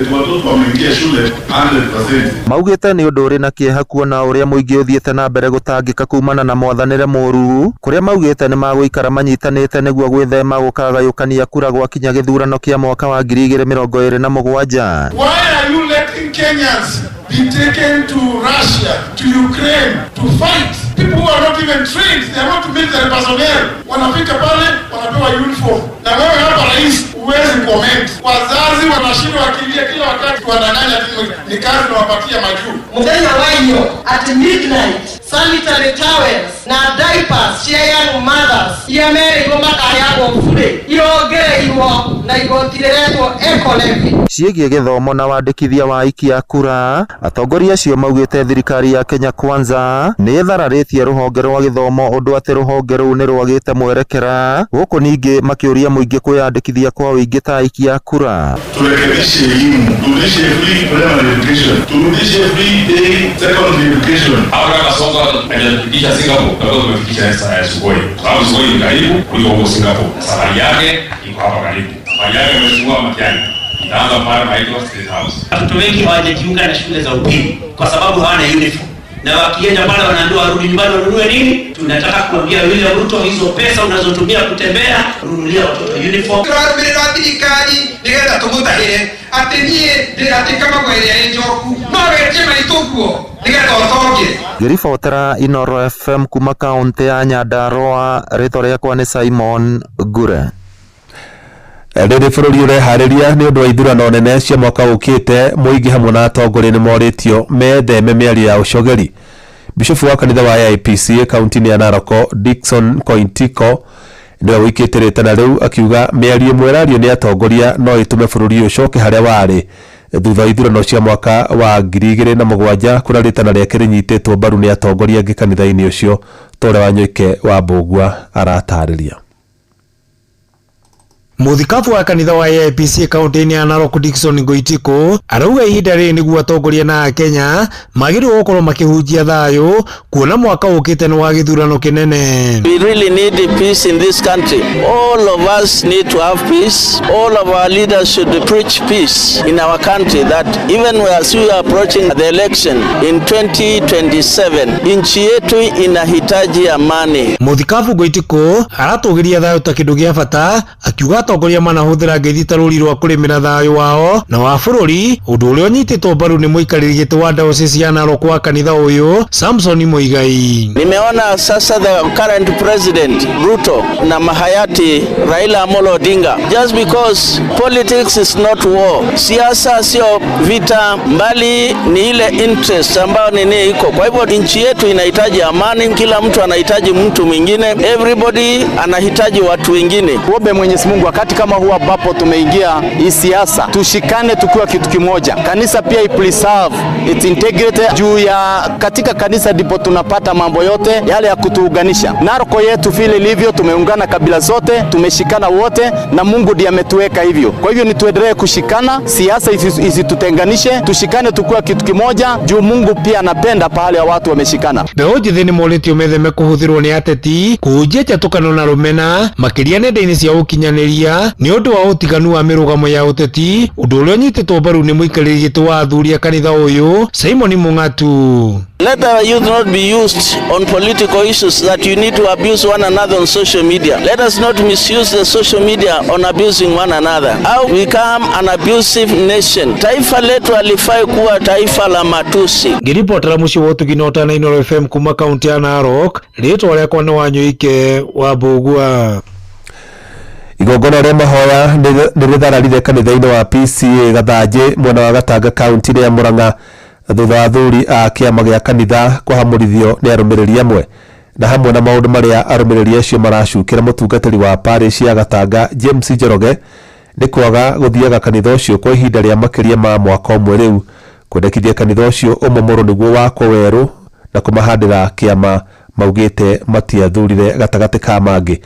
Eti watoto wameingia shule 100%. Maugĩte nĩ ũndũ ũrĩ na kĩeha kuona ũrĩa mũingĩ ũthiĩte na mbere gũtangĩka kumana na mwathanĩre mũru, kũrĩa maugĩte nĩ magũikara manyitanĩte nĩguo gwĩthema gũkagayũkania kura gwakinya gĩthurano kĩa mwaka wa 2027. Why are you letting Kenyans be taken to Russia, to Ukraine, to fight? People who are not even trained, they are not military personnel. Wanafika pale, wanapewa uniform. Na wewe hapa rais, huwezi comment. Wazazi wanashindwa wakilia kila wakati, wadanganya tu ni kazi tunawapatia majuu. Muthenya wa iyo at midnight, sanitary towels na diapers cia young mothers iria merĩirwo makaheagwo bure irongereirwo na igoti rĩretwo eco levy. Ciĩgiĩ gĩthomo na wandĩkithia wa aikia a kura, atongoria acio maugĩte thirikari ya Kenya Kwanza nĩ ĩthararĩtie rũhonge rwa gĩthomo ũndũ atĩ rũhonge rũu nĩ rwagĩte mwerekera, gũkũ ningĩ makĩũria mũingĩ kwĩyandĩkithia kwa ũingĩ ta aikia a kura. Turekebishe elimu, turudishe free primary education, turudishe free day secondary education. Hata kama Sonko hajatufikisha Singapore, tutakuwa tumefikisha Sugoi. Kwa sababu Sugoi ni karibu kuliko huko Singapore. Safari yake iko hapa karibu. Safari yake Mheshimiwa Matiang'i itaanza pale panaitwa State House. Watoto wengi hawajajiunga na shule za upili kwa sababu hawana uniform, na wakienda pale wanaambiwa warudi nyumbani wanunue nini. Tunataka kuambia William Ruto, hizo pesa unazotumia kutembea, nunulia watoto uniform. Tũrarũmĩrĩra thirikari nĩgetha tũmũtahĩre atĩ niĩ ndĩratĩ kamagwa ĩrĩa ĩ njoku no wetie maitũ guo nĩgetha ũtonge. Ngĩribotera Inoro FM kuma kaũntĩ ya Nyandarua, rĩtwa rĩakwa nĩ Simon Ngure. Rĩrĩ bũrũri ũreharĩria nĩ ũndũ wa ithurano nene cia mwaka ũkĩte, mũingĩ hamwe na atongoria nĩ morĩtio metheme mĩario ya ũcogeri. Bishofu wa kanitha wa AIPCA kaunti-inĩ ya Narok, Dickson Kointiko, nĩwe wĩkĩte rĩtana rĩu, akiuga mĩario ĩmwe ĩrario nĩ atongoria no ĩtũme bũrũri ũyũ ũcoke harĩa warĩ thutha wa ithurano cia mwaka wa 2007, kũrĩa rĩtana rĩake rĩnyitĩtwo mbaru nĩ atongoria angĩ kanitha-inĩ ũcio, ta ũrĩa Wanyoike wa Mbũgua aratarĩria. Mũthikabu wa kanitha wa AIPC kaunti-inĩ ya Narok, Dickson Ngoitiko, arauga ihinda rĩrĩ nĩguo atongoria na Akenya magĩrĩirwo gũkorwo makĩhunjia thayũ kuona mwaka ũkĩte nĩ wa gĩthurano kĩnene. We really need peace in this country. All of us need to have peace. All of our leaders should preach peace in our country, that even as we are approaching the election in 2027, nchi yetu inahitaji amani. Mũthikabu Ngoitiko aratũgĩria thayũ ta kĩndũ gĩa bata, akiuga atongoria manahũthĩra ngeithi ta rũri rwa kũrĩmĩra thayũ wao na wa bũrũri, ũndũ ũrĩa ũnyitĩtwo mbaru nĩ mũikarĩri gĩtĩ wa diocese ya Narok wa kanitha ũyũ, Samson Muigai. Nimeona sasa the current president Ruto na mahayati Raila Amolo Odinga, just because politics is not war, siasa sio vita, mbali ni ile interest ambayo nini iko. Kwa hivyo nchi yetu inahitaji amani, kila mtu anahitaji mtu mwingine, everybody anahitaji watu wengine. Tuombe Mwenyezi Mungu wakati kama huu ambapo tumeingia hii siasa, tushikane tukiwa kitu kimoja. Kanisa pia ipreserve its integrity, juu ya katika kanisa ndipo tunapata mambo yote yale ya kutuunganisha. Narok yetu vile ilivyo, tumeungana kabila zote, tumeshikana wote na Mungu ndiye ametuweka hivyo. Kwa hivyo ni tuendelee kushikana, siasa isitutenganishe, tushikane tukiwa kitu kimoja, juu Mungu pia anapenda pahali ya watu wameshikana. Mbeũ njĩthĩ nĩ morĩtio metheme kũhũthĩrwo nĩ ateti kũhunjia njatũkano na rũmena makĩria nenda-inĩ cia ũkinyanĩria nĩ ũndũ wa ũtiganu wa mĩrũgamo ya ũteti, ũndũ ũrĩa ũnyitĩtwo mbaru nĩ mũikarĩri gĩtĩ wa athuri a kanitha ũyũ, Simon Mũng'atu. Let our youth not be used on political issues that you need to abuse one another on social media. Let us not misuse the social media on abusing one another. Au become an abusive nation. Taifa letu halifai kuwa taifa la matusi. Ngĩribotera mũciĩ wa ũtugi na ũtana Inooro FM kuma kaunti ya Narok, rĩtwa rĩakwa nĩ Wanyoike wa Mbũgua. Igongona rĩa mahoya nĩ rĩthararire kanitha-inĩ wa PCA Gathanjĩ mwena wa Gatanga kaunti-inĩ ya Murang'a thutha wa athuri a kĩama gĩa kanitha kũhamũrithio nĩ arũmĩrĩri amwe, na hamwe na maũndũ marĩa arũmĩrĩri acio maracukĩra mũtungatĩri wa parish ya Gatanga, James Njoroge, nĩ kwaga gũthiaga kanitha ũcio kwa ihinda rĩa makĩria ma mwaka ũmwe rĩu, kwendekithia kanitha ũcio ũmomorwo nĩguo wakwo werũ na kũmahandĩra kĩama maugĩte matiathurire, gatagatĩ ka mangĩ.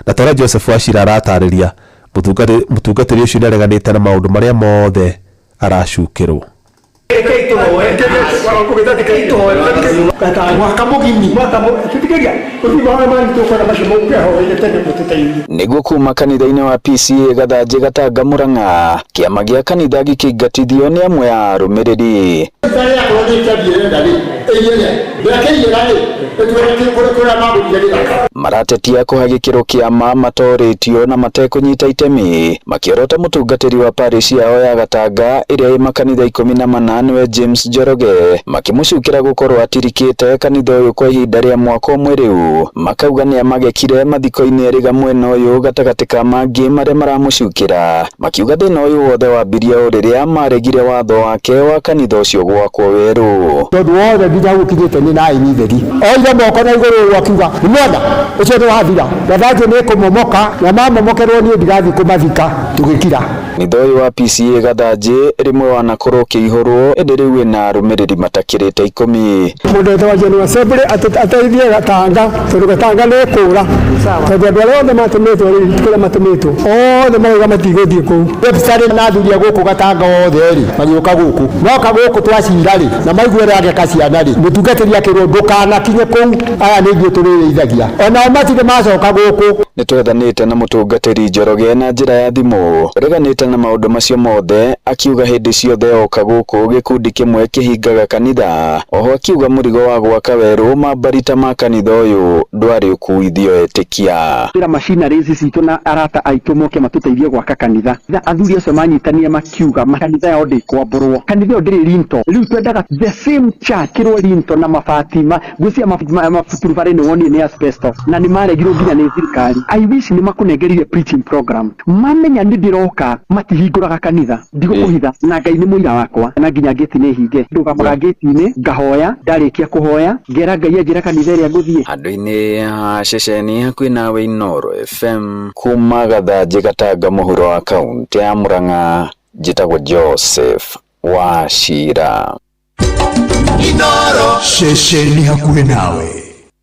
Na torĩa Joseph Wachira aratarĩria, mũtungatĩri ũcio nĩareganĩte na maũndũ marĩa mothe aracukĩrwo. Nĩguo kuma kanitha-inĩ wa PCEA Gathanjĩ Gatanga Murang'a, kĩama gĩa kanitha gĩkĩingatithio nĩ amwe a arũmĩrĩri. Maratetia kũhagĩkĩrwo kĩama matorĩtio na matekũnyita itemi, makĩorota mũtungatĩri wa parish yao ya Gatanga ĩrĩa ĩ makanitha 14 nĩwe James Njoroge, makĩmũcukĩra gũkorwo atirikĩte kanitha ũyũ kwa ihinda rĩa mwaka ũmwe rĩu, makauga nĩamagekire mathiko-inĩ erĩ mwena ũyũ gatagatĩ ka mangĩ marĩa maramũcukĩra, makiuga thĩna ũyũ wothe wambirie o rĩrĩa maregire watho wake wa kanitha ũcio gwakwo werũ. Tondũ wothe nginya gũkinyĩte nĩ naini theri oire moko na igũrũ ũguo akiuga nĩmwona ũcio nĩ wathira Gathanjĩ nĩ kũmomoka na mamomokerwo niĩ ndigathiĩ kũmathika tũgĩkira. Kanitha ũyũ wa PCEA Gathanjĩ rĩmwe wanakorwo ũkĩihũrwo ĩndĩ rĩu wĩna arũmĩrĩri matakĩrĩte 10. Mũndũ wetagwo General Assembly ateithie Gatanga tondũ Gatanga nĩ kũra tondũ andũ arĩa othe matũmĩtwo rĩu kũrĩa matũmĩtwo othe marauga matigũthiĩ kũu. Webster na athuri a gũkũ Gatanga othe rĩ magĩũka gũkũ moka gũkũ twacira rĩ na maigua ũrĩa angeka ciana rĩ mũtungatĩri akĩrwo ndũkanakinye kũu aya nĩ ithuĩ tũrĩrĩithagia onao matirĩ macoka gũkũ. Nĩtwethanĩte na mũtungatĩri Njoroge na njĩra ya thimũ ũreganĩte na maũndũ macio mothe akiuga hĩndĩ ciothe oka gũkũ gĩkundi kĩmwe kĩhingaga kanitha oho akiuga mũrigo wa gwaka werũ mambarita ma kanitha ũyũ ndwarĩ ũkuithio etĩkia. Kwĩra machineries citũ na arata aitũ moke matũteithie gwaka kanitha. Athuri acio manyitanie makiuga kanitha yao ndĩkwambũrwo, kanitha ĩyo ndĩrĩ linto. Rĩu twendaga the same church kĩrwo linto na mabati ma ngwĩciria maturubarĩ nĩ wonire nĩ asbestos na nĩ maregirwo nginya nĩ thirikari. I wish nĩ makũnengerire preaching program mamenya nĩ ndĩroka matihingũraga kanitha ndigũkũhitha na Ngai nĩ mũira wakwa na nginya ngĩti nĩ hinge ndũgamaga ngĩti-inĩ ngahoya ndarĩkia kũhoya ngera Ngai anjĩra kanitha ĩrĩa ngũthiĩ. Handũ-inĩ ha ceceni hakuhĩ nawe Inooro FM kuma Gathanjĩ Gatanga mũhuro wa kaunti ya Murang'a njĩtagwo Joseph Wachira. Inooro ceceni hakuhĩ nawe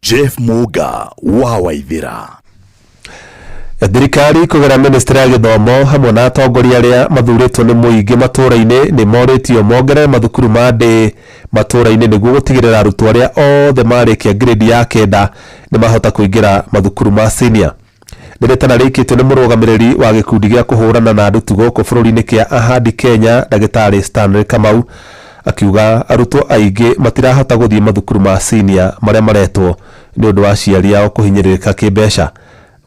Jeff Muga wa Waithĩra. Thirikari kũgerera ministry ya gĩthomo hamwe na atongoria arĩa mathurĩtwo nĩ mũingĩ matũũra-inĩ nĩ morĩtio mongerere mathukuru ma ndĩ matũũra-inĩ nĩguo gũtigĩrĩra arutwo arĩa othe marĩkia grade ya 9 nĩ mahota kũingĩra mathukuru ma senior. Nĩ rĩtana rĩikĩtio nĩ mũrũgamĩrĩri wa gĩkundi gĩa kũhũrana na ndutu gũkũ bũrũri-inĩ kĩa Ahadi Kenya Ndagĩtarĩ Stanley Kamau akiuga arutwo aingĩ matirahota gũthiĩ mathukuru ma senior marĩa maretwo nĩ ũndũ wa aciari ao kũhinyĩrĩrĩka kĩmbeca.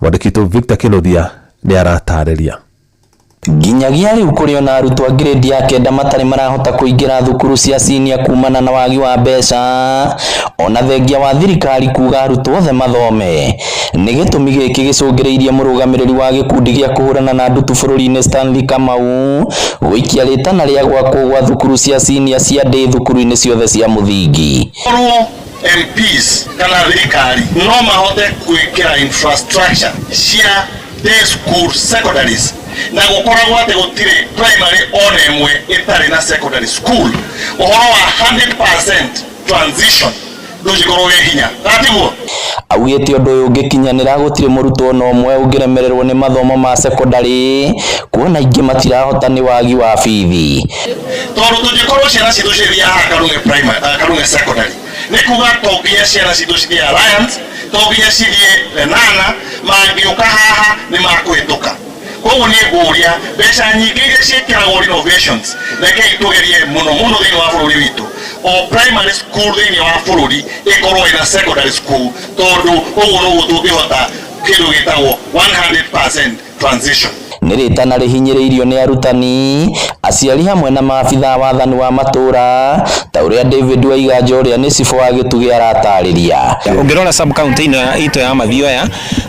Mwandĩki Victor Kinuthia nĩ aratarĩria. Nginyagia rĩu kũrĩ ona arutwo a grade ya 9 matarĩ marahota kũingĩra thukuru cia senior kumana na wagi wa mbeca ona thengia wa thirikari kuga arutwo othe mathome. Nĩ gĩtũmi gĩkĩ gĩcũngĩrĩirie mũrũgamĩrĩri wa gĩkundi gĩa kũhũrana na ndutu bũrũri-inĩ Stanley Kamau gũikia rĩtana rĩa gwakwo gwa thukuru cia senior cia ndĩ thukuru-inĩ ciothe cia mũthingi. MPs kana thirikari no mahote gwĩkĩra infrastructure cia day school secondaries na gũkoragwo atĩ gũtirĩ primary ona ĩmwe ĩtarĩ na secondary school. Ũhoro wa 100% transition ndũngĩkorwo wĩ hinya gatiguo. Augĩte ũndũ ũyũ ũngĩkinyanĩra gũtirĩ mũrutwo ona ũmwe ũngĩremererwo nĩ mathomo ma secondary kuona aingĩ matirahota nĩ wagi wa bithi. Tondũ tũngĩkorwo ciana citũ cithiaga Karung'e primary, Karung'e secondary nĩ kuga to nginya ciana citũ cithiĩ Alliance, to nginya cithiĩ Lenana, mangĩũka haha nĩ makũhĩtũka. Koguo niĩ ngũria mbeca nyingĩ iria ciĩkĩragwo renovations rekei tũgerie mũno mũno thĩinĩ wa bũrũri witũ o primary school thĩinĩ wa bũrũri ĩkorwo ĩna secondary school tondũ ũguo noguo tũngĩhota kĩndũ gĩtagwo 100% transition. Nĩ rĩtana rĩhinyĩrĩirio nĩ arutani aciari hamwe na maabitha wathani wa matũra ta ũrĩa David Waiganjo ũrĩa nĩ cibũ wa Gĩtugĩ aratarĩria. Ũngĩrora sub county ĩno itũ ya Mathioya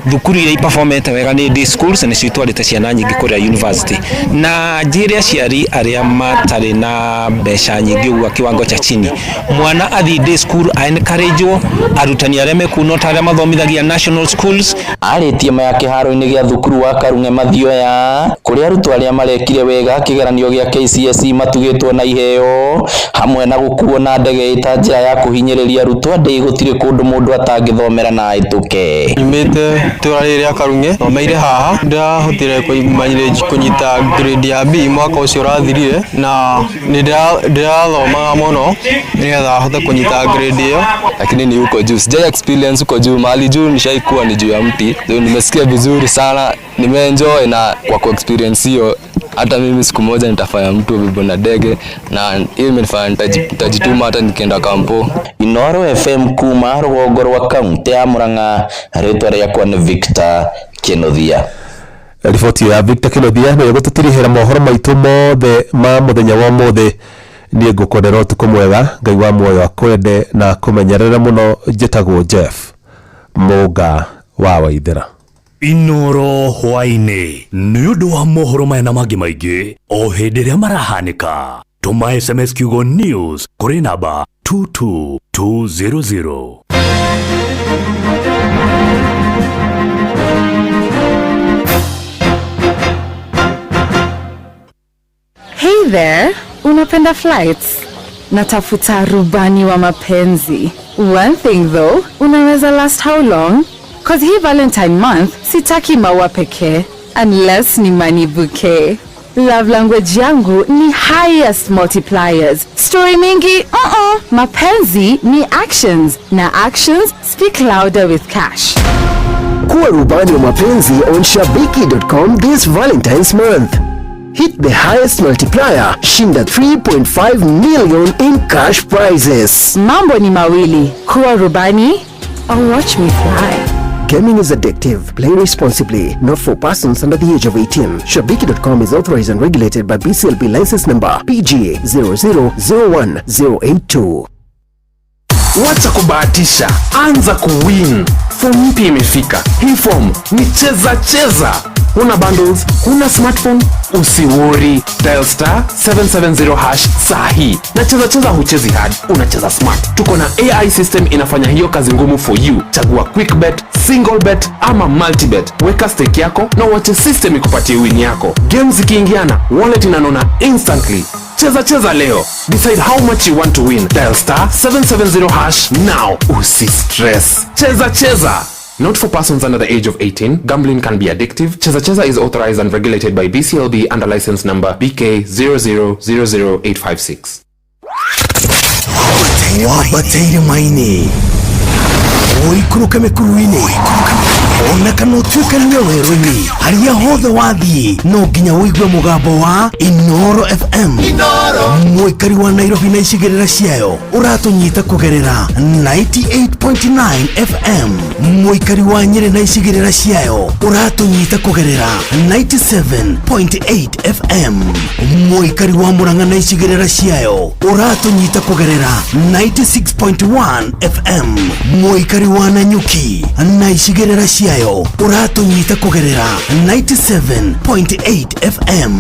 thukuru iria iperformete wega nĩ day schools nĩcio itwarĩte ciana nyingĩ kũrĩa university na njĩre aciari arĩa matarĩ na mbeca nyingĩ ũguo kiwango cha chini mwana athiĩ day school a encourage arutani arĩa mekuu no ta arĩa mathomithagia national schools. Arĩtie maya kĩharo-inĩ gĩa thukuru wa Karung'e Mathioya Kũrĩa arutwo arĩa marekire wega kĩgeranio gĩa KCSE matugĩtwo na iheo hamwe na gũkuo na ndege ĩta njĩra ya kũhinyĩrĩria arutwo ndĩ gũtirĩ kũndũ mũndũ atangĩthomera na ahĩtũke. Nyumĩte itũra rĩrĩ rĩa Karung'e, thomeire haha, ndĩrahotire kũ kũnyita grade ya B mwaka ũcio ũrathirire, na nĩ ndĩrathomaga mũno nĩgetha hote kũnyita grade ĩyo. Lakini ni huko juu sijai experience huko juu, mahali juu nishaikuwa ni juu ya mti. So, nimesikia vizuri sana, nimeenjoy, na kwa ku experience hiyo hata mimi siku moja nitafanya mtu vibo na ndege, na hiyo imenifanya nitajituma hata nikienda kampo. Inoro FM kuma rũgongo rwa kaunti ya Murang'a, rĩtwa rĩakwa nĩ Victor Kinuthia. Riboti ya Victor Kinuthia nĩyo gũtũtirihĩra mohoro maitũ mothe ma mũthenya wa ũmũthĩ. Niĩ ngũkwendera ũtukũ mwega, Ngai wa muoyo akwende na kũmenyerere mũno. Njĩtagwo Jeff Mũnga wa Waithera. Inoro hwaĩ-inĩ nĩ ũndũ wa mohoro maya na mangĩ maingĩ o hĩndĩ ĩrĩa marahanĩka, tũma SMS kiugo news kũrĩ namba 22200. Hey there, unapenda flights? Natafuta rubani wa mapenzi. One thing though, unaweza last how long? 'Cause hii Valentine month sitaki maua pekee, unless ni money bouquet. Love language yangu ni highest multipliers. Story mingi, uh-uh. Mapenzi ni actions, na actions speak louder with cash. Kuwa rubani wa mapenzi on Shabiki.com this Valentine's month. Hit the highest multiplier, shinda 3.5 million in cash prizes. Mambo ni mawili, kuwa rubani or watch me fly. Gaming is addictive. Play responsibly. Not for persons under the age of 18. Shabiki.com is authorized and regulated by BCLB license number PG 0001082. Wacha kubahatisha, anza kuwin. Form mpya imefika. Hii form ni cheza cheza. Huna bundles, huna smartphone, usiworry. Dial *770# sahi. Na cheza cheza huchezi hard, unacheza smart. Tuko na AI system inafanya hiyo kazi ngumu for you. Chagua quick bet, single bet ama multi bet. Weka stake yako na uache system ikupatie win yako. Games zikiingiana, wallet inanona instantly. Cheza cheza leo. Decide how much you want to win. Dial *770# now. Usi stress. Cheza cheza. Not for persons under the age of 18. Gambling can be addictive. Cheza Cheza is authorized and regulated by BCLB under license number BK 0000856. Wabataire maini ũikũrũke mĩkuru-inĩ ona kana ũtuĩkanĩrie werũ-inĩ, harĩa hothe wathiĩ no nginya ũigue mũgambo wa Inoro FM. Mũikari wa Nairobi na icigĩrĩra ciayo ũratũnyita kũgerera 98.9 FM. Mũikari wa Nyĩrĩ na icigĩrĩra ciayo ũratũnyita kũgerera 97.8 FM. Mũikari wa Murang'a na icigĩrĩra ciayo ũratũnyita kũgerera 96.1 FM. Mũikari wa Nanyuki na icigĩrĩra ciayo ũratũnyita kũgerera 97.8 FM.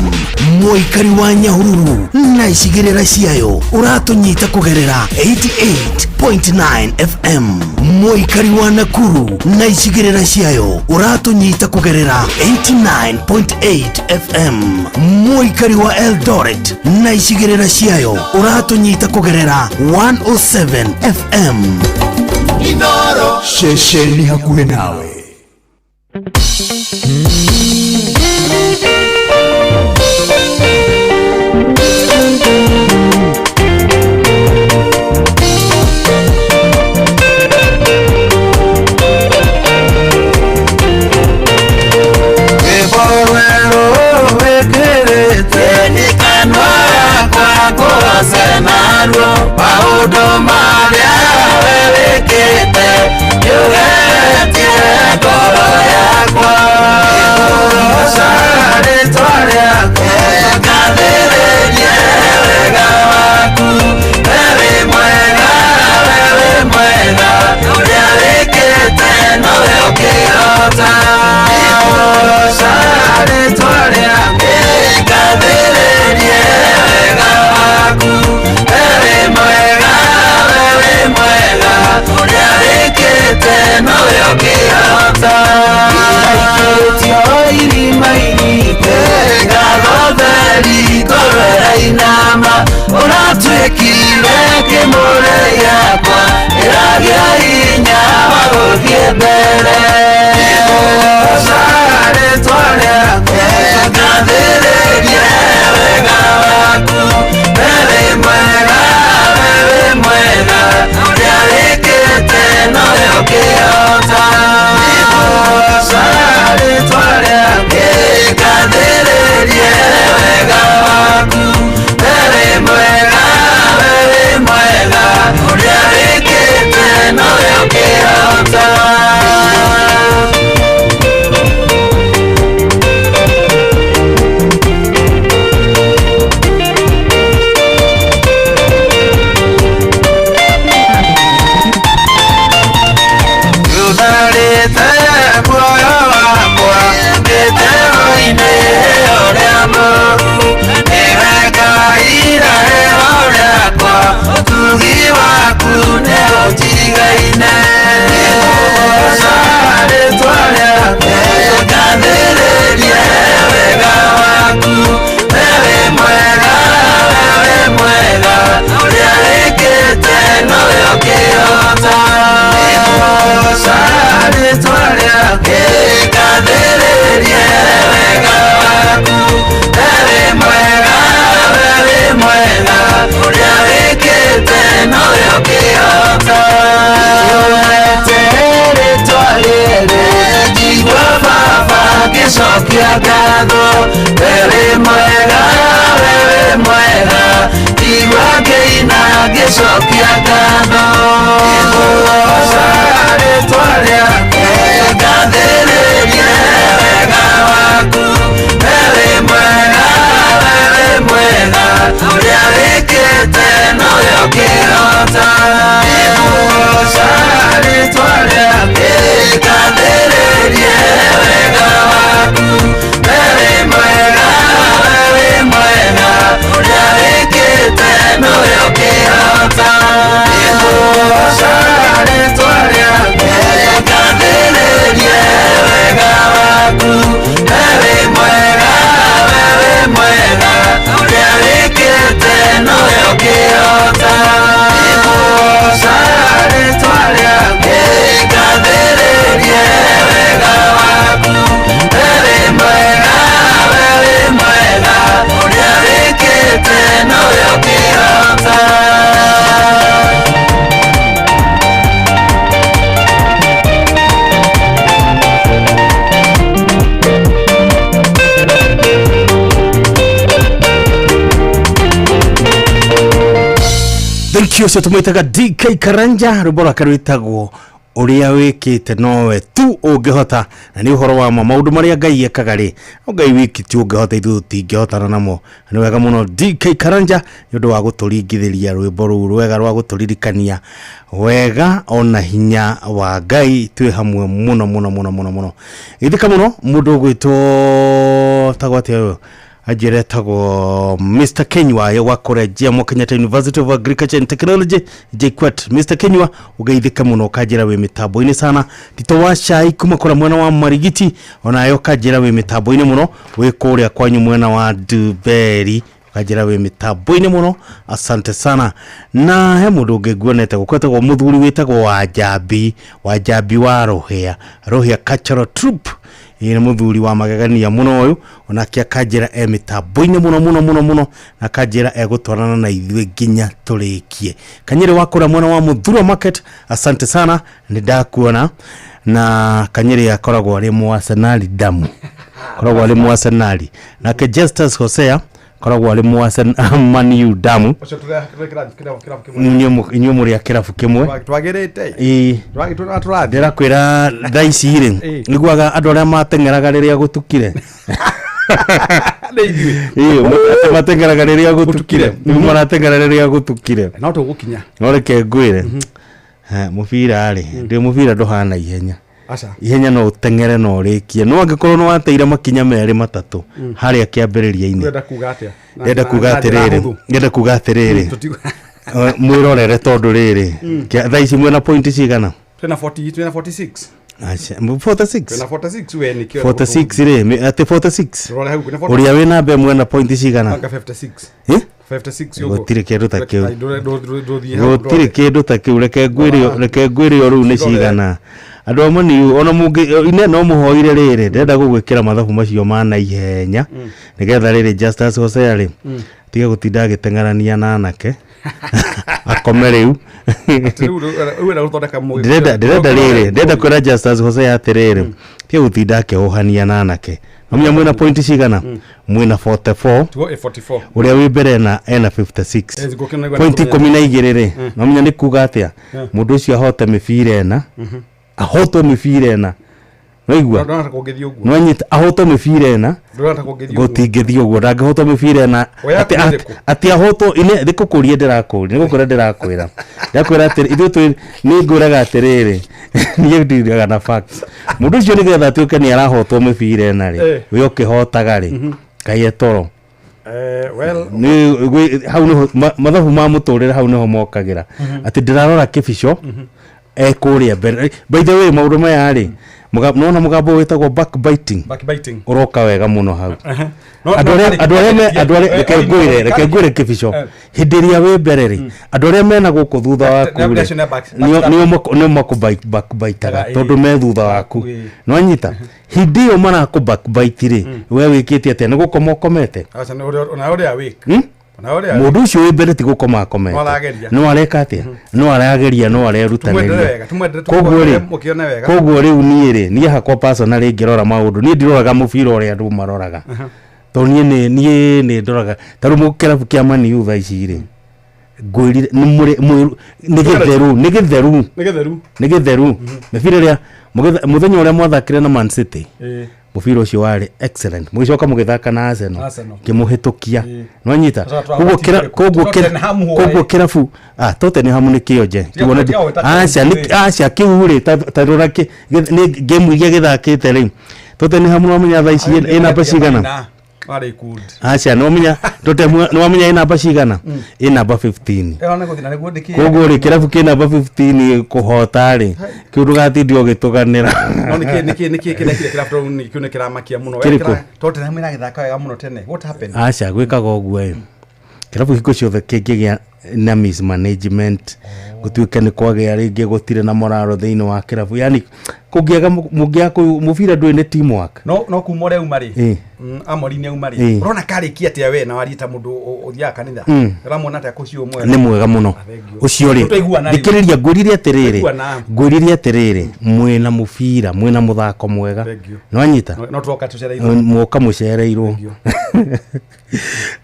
Mũikari wa Nyahururu na icigĩrĩra ciayo ũratũnyita kũgerera 88.9 FM. Mũikari wa Nakuru na icigĩrĩra ciayo ũratũnyita kũgerera 89.8 FM. Mũikari wa Eldoret na icigĩrĩra ciayo ũratũnyita kũgerera 107 FM. Inoro ceceni hakuhĩ nawe. Rwĩmbo rwerũ wĩkĩrĩte kanua gakwa ngũgoce naruo, maũndũ marĩa we wĩkĩte nĩũgeretie ngoro yakwa. Ngũgoca rĩtwa rĩaku, ngathĩrĩrie wega waku, we wĩ mwega, we wĩ mwega, ũrĩa wĩkĩte nowe ũkĩhota. Ngũgoca rĩtwa rĩaku, ngathĩrĩrie wega waku, we wĩ mwega, we wĩ mwega, ũrĩa wĩkĩte nowe ũkĩhota. Aikĩtio irima-inĩ Ũratuĩkire kĩmũrĩ gĩakwa ĩragĩa hinya wa gũthiĩ mbere. Ngũgoocaga rĩtwa rĩaku ngathĩrĩrie wega waku. We wĩ mwega, we wĩ mwega, ũrĩa wĩkĩte nowe ũkĩhota. Ngũgoocaga rĩtwa rĩaku ngathĩrĩrie wega waku. We wĩ mwega, we wĩ mwega, ũrĩa wĩkĩte nowe ũkĩhota. Rutharĩte muoyo wakwa mĩtego-inĩ ũrĩa mũũru, nĩwe Ngai irahĩro rĩakwa, ũtugi waku nĩũnjigaine. Nĩngũgoocaga rĩtwa rĩaku ngathĩrĩrie wega waku. We wĩ mwega, we wĩ mwega, ũrĩa wĩkĩte nowe ũkĩhota. Nĩngũgoocaga rĩtwa rĩaku ngathĩrĩrie wega waku. We wĩ mwega, we wĩ mwega, ũrĩa wĩkĩte nowe ũkĩhota. Nyonete rĩtwa rĩrĩ njigua baba ngĩcokia ngatho. We wĩ mwega, we wĩ mwega, njigua ngĩina ngĩcokia ngatho. Nĩngũgoocaga rĩtwa rĩaku ngathĩrĩrie wega waku. We wĩ mwega, we wĩ mwega, ũrĩa wĩkĩte nowe ũkĩhota. Nĩngũgoocaga rĩtwa rĩaku ngathĩrĩrie wega waku. We wĩ mwega, we wĩ mwega, ũrĩa wĩkĩte nowe ũkĩhota. Nĩngũgoocaga rĩtwa rĩaku ngathĩrĩrie wega waku. We wĩ mwega, we wĩ mwega, ũrĩa wĩkĩte nowe ũkĩhota. Nĩngũgoocaga rĩtwa rĩaku ngathĩrĩrie wega waku. We wĩ mwega, we wĩ mwega, ũrĩa wĩkĩte nowe ũkĩhota. Thank you ũcio tũmwĩtaga DK Karanja rwĩmbo rwake rwĩtagwo ũrĩa wĩkĩte nowe tu ũngĩhota, na nĩ ũhoro wa ma maũndũ marĩa Ngai ekaga rĩ, no Ngai wiki tu ũngĩhota, ithuĩ tũtingĩhotana namo. Nĩ wega mũno DK Karanja nĩ ũndũ wa gũtũringithĩria rwĩmbo rũu rwega rwa gũtũririkania wega ona hinya wa Ngai twĩ hamwe mũno mũno mũno mũno mũno. Gĩthĩka mũno mũndũ ũgwĩtwo tagwo atĩa ũyũ anjĩra etagwo Mr Kenywa wa kũrĩa Jomo Kenyatta University of Agriculture and Technology JKUAT. Mr Kenywa ũgeithĩke mũno ũkanjĩra wĩ mĩtambo-inĩ sana. Tito wa cai kuma kũrĩa mwena wa Marigiti onayo ũkanjĩra wĩ mĩtambo-inĩ mũno, wĩ kũrĩa kwanyu mwena wa Duberi ũkanjĩra wĩ mĩtambo-inĩ mũno, asante sana. Na he mũndũ ũngĩ nguonete gũkũ etagwo mũthuri wĩtagwo Wanjambi, Wanjambi wa Rũhĩa, Rũhĩa Cultural Troupe. Ĩĩ nĩ mũthuri wa magegania mũno ũyũ, onake akanjĩra e mĩtambo-inĩ mũno mũno mũno mũno, na akanjĩra egũtwarana na ithuĩ nginya tũrĩkie. Kanyĩrĩ wa kũrĩa mwena wa Mũthurwa Market, asante sana, nĩ ndakuona. Na Kanyĩrĩ akoragwo arĩ mũarsenali damu, akoragwo arĩ mũarsenali. Nake Justus Hosea akoragwo arĩ Man U damu. Ũcio tũrekĩra kĩrabu kĩmwe. Inyuĩ mũrĩ a kĩrabu kĩmwe. Twagĩrĩte. Ĩĩ. Tũrathiĩ. Ndĩrakwĩra thaa ici rĩ, Ĩĩ. nĩguaga andũ arĩa mateng'eraga rĩrĩa gũtukire. Ĩĩ, mateng'eraga rĩrĩa gũtukire. Nĩguo marateng'era rĩrĩa gũtukire. No tũgũkinya. No reke ngwĩre, mũbira rĩ, ndĩ mũbira ndũhana ihenya. Aca. Ihenya no ũteng'ere na ũrĩkie, no angĩkorwo nĩ wateire makinya merĩ matatũ harĩa kĩambĩrĩria-inĩ. Ũrenda kuga atĩa? Ndĩrenda kuga Na njĩra atĩrĩrĩ, hũthũ. ndĩrenda kuga atĩrĩrĩ, mwĩrorere tondũ rĩrĩ, thaa ici mwĩna point cigana? Twĩna 40, twĩna 46. Aca, 46? Twĩna 46 we nĩkĩo. 46 rĩ, atĩ 46? Rora hau, kwĩna 46. Ũrĩa wĩ namba ĩmwe na point cigana? Anga 56. Eh? 56 ũguo. Gũtirĩ kĩndũ ta kĩu. Ai, ndũthiĩ hau, Gũtirĩ kĩndũ ta kĩu. Reke ngwĩre o rĩu nĩ cigana andũ a Maniu ona mũngĩ ine no mũhoire rĩrĩ, ndĩrenda gũgwĩkĩra mathabu macio ma naihenya nĩgetha rĩrĩ Justus Hosea rĩ tige gũtinda agĩteng'erania na anake, akome rĩu. Atĩ rĩu wĩra gũthondeka mũgĩ- Ndĩrenda rĩrĩ, ndĩrenda kwĩra Justus Hosea atĩrĩrĩ, tige gũtinda akĩhũhania na anake. Nomenya mwĩna point cigana? Mwĩna 44. Tugo, 44. Ũrĩa wĩ mbere ena 56. Eh, ngũkĩona nĩguo Point nĩkũmenya. 12 rĩ, nomenya nĩ kuga atĩa? Mũndũ ũcio ahote mĩbira ĩna, ahotwo mĩbira ĩna, waigua? Ndũrona ta kũngĩthiĩ ũguo. Nwanyita ahotwo mĩbira ĩna. Ndũrona ta kũngĩthiĩ ũguo. Gũtingĩthiĩ ũguo, ndangĩhotwo mĩbira ĩna. We yaku nĩ ĩrĩkũ? Atĩ ahotwo ine nĩkũkũria ndĩrakũria, nĩgũkwĩra ndĩrakwĩra, ndakwĩra atĩrĩ, ithuĩ twĩ nĩ ngwĩraga atĩrĩrĩ, niĩ ndiraga na facts. Mũndũ ũcio nĩgetha atuĩke nĩ arahotwo mĩbira ĩna rĩ, we ũkĩhotaga rĩ, kaĩ etoro? Well, nĩ hau nĩho mathabu ma mũtũrĩre, hau nĩho mokagĩra. Atĩ ndĩrarora kĩbico ekũrĩa mbere. By the way, maũndũ maya rĩ, nĩwona mũgambo wĩtagwo backbiting? Backbiting. Ũroka wega mũno hau. No- Andũ no arĩa karĩ- andũ arĩa me andũ arĩa reke ngwĩre, reke ngwĩre kĩbico, hĩndĩ ĩrĩa wĩ mbere rĩ, andũ arĩa mena gũkũ thutha waku rĩ, acio nĩ backstabbing. nĩo makũ backbitaga, Ĩĩ. tondũ me thutha waku. Nĩwanyita? Hĩndĩ ĩyo marakũ backbite rĩ, we wĩkĩte atĩa? Nĩ gũkoma ũkomete? Aca, nĩ ona ũrĩa wĩk. Hmm? Ona ũrĩa Mũndũ ũcio wĩ mbere ti gũkoma akomete. No arageria. No areka atĩa? No arageria, no Tumwendere arerutanĩria. wega, tumwendere. Koguo rĩ, Mũkĩone wega. Koguo rĩu niĩ rĩ, niĩ hakwa personally ngĩrora maũndũ, niĩ ndiroraga mũbira ũrĩa andũ maroraga, tondũ niĩ nĩ ndoraga ta rĩu kĩrabu kĩa Maniu thaa ici rĩ, ngwĩrire nĩ mũrĩ nĩ gĩtheru, nĩ gĩtheru. Nĩ gĩtheru. Nĩ gĩtheru. Mĩbira ĩrĩa mũthenya ũrĩa mwathakire na Man City, mũbira ũcio warĩ excellent. Mũgĩcoka mũgĩthaka na Arsenal, Arsenal. kĩmũhĩtũkia. Nwanyita? Sasa Koguo koguo Tottenham hwaĩ. Koguo kĩrabu Tottenham nĩ kĩonje. Tiga gwĩta Aca, aca, kĩu rĩ, ta rora nĩ game iria gĩthakĩte rĩ, Tottenham nĩwamenya thaa ici ĩ namba cigana? Warĩ good. Aca, nĩwamenya Tottenham, nĩwamenya ĩ namba cigana? Ĩ namba 15. Ĩyo nĩ gũthiĩ na nĩguo ndĩkĩĩ. Koguo rĩ, kĩrabu kĩ namba 15 kũhota rĩ, kĩu ndũgatinde ũgĩtũganĩra. No nĩkĩ kĩrĩa kĩrĩa kĩrabu nĩ kĩu nĩ kĩramakia mũno. We Kĩrĩkũ? Tottenham ĩragĩthaka wega mũno tene. What happened? Aca, gwĩkaga ũguo ĩ, kĩrabu hingo ciothe kĩngĩgĩa na mismanagement, gũtuĩke nĩ kwagĩa rĩngĩ gũtirĩ na moraro thĩinĩ wa kĩrabu, yani kũngĩaga mũngĩaga mũbira ndũĩ nĩ teamwork. No kuma ũrĩa auma rĩ, Amorim nĩ auma rĩ, ũrona karĩkia atĩa we na warie ta mũndũ ũthiaga kanitha? Ũramuona atĩa kũcio mwega? Nĩ mwega mũno ũcio rĩ. Tũiguana rĩu. Thikĩrĩria, ngwĩrire atĩrĩrĩ, Tũiguana. ngwĩrire atĩrĩrĩ, mwĩna mũbira, mwĩna mũthako mwega. Thank you. Nĩwanyita? No tũroka tũcereirwo. Mwoka mũcereirwo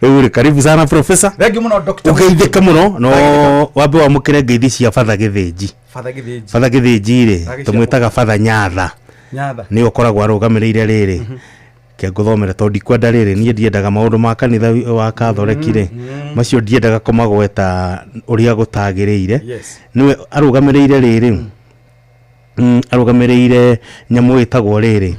rĩu rĩ. Karibu sana, professor. Thank you mũno, Dr. Ũgeithĩke mũno, no wambe wamũkĩre ngeithi cia Batha Gĩthĩnji. Father Gĩthĩnji. Batha Gĩthĩnji rĩ, Agĩcia tũmwĩtaga Batha Nyatha. Nyatha. Nĩ ũkoragwo arũgamĩrĩire rĩrĩ kĩngũthomera, tondũ ndikwenda rĩrĩ, niĩ ndiendaga maũndũ ma kanitha wa Katholeki rĩ, macio ndiendaga kũmagweta ũrĩa gũtagĩrĩire. Nĩwe arũgamĩrĩire rĩrĩ, arũgamĩrĩire nyamũ ĩtagwo rĩrĩ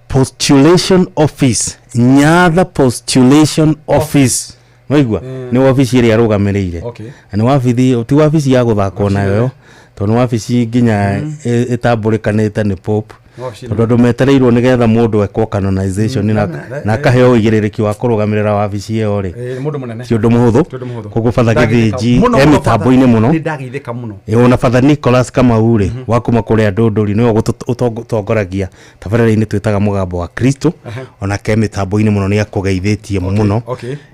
postulation office, Nyatha postulation office. Waigua? Nĩ wabici ĩrĩa arũgamĩrĩire. Na nĩ wabici, ti wabici ya gũthakwo nayo, tondũ nĩ wabici nginya ĩtambũrĩkanĩte nĩ Pope, Wabici tondũ andũ metereirwo nĩgetha mũndũ ekwo canonization na akaheo ũigĩrĩrĩki wa kũrũgamĩrĩra wabici ĩyo rĩ, Mũndũ mũnene. ti ũndũ mũhũthũ. Ti ũndũ mũhũthũ. Koguo Batha Ndageithĩka Gĩthĩnji mũno e mũno, mĩtambo-inĩ Father. mũno. Nĩ ndageithĩka mũno. Ĩ, ona Father Nicholas Kamau rĩ, wa kuma kũrĩa Ndũndũri, nĩwe ũtongoragia tabarĩra-inĩ twĩtaga Mũgambo wa Kristo. Onake mĩtambo-inĩ mũno, nĩ akũgeithĩtie mũno.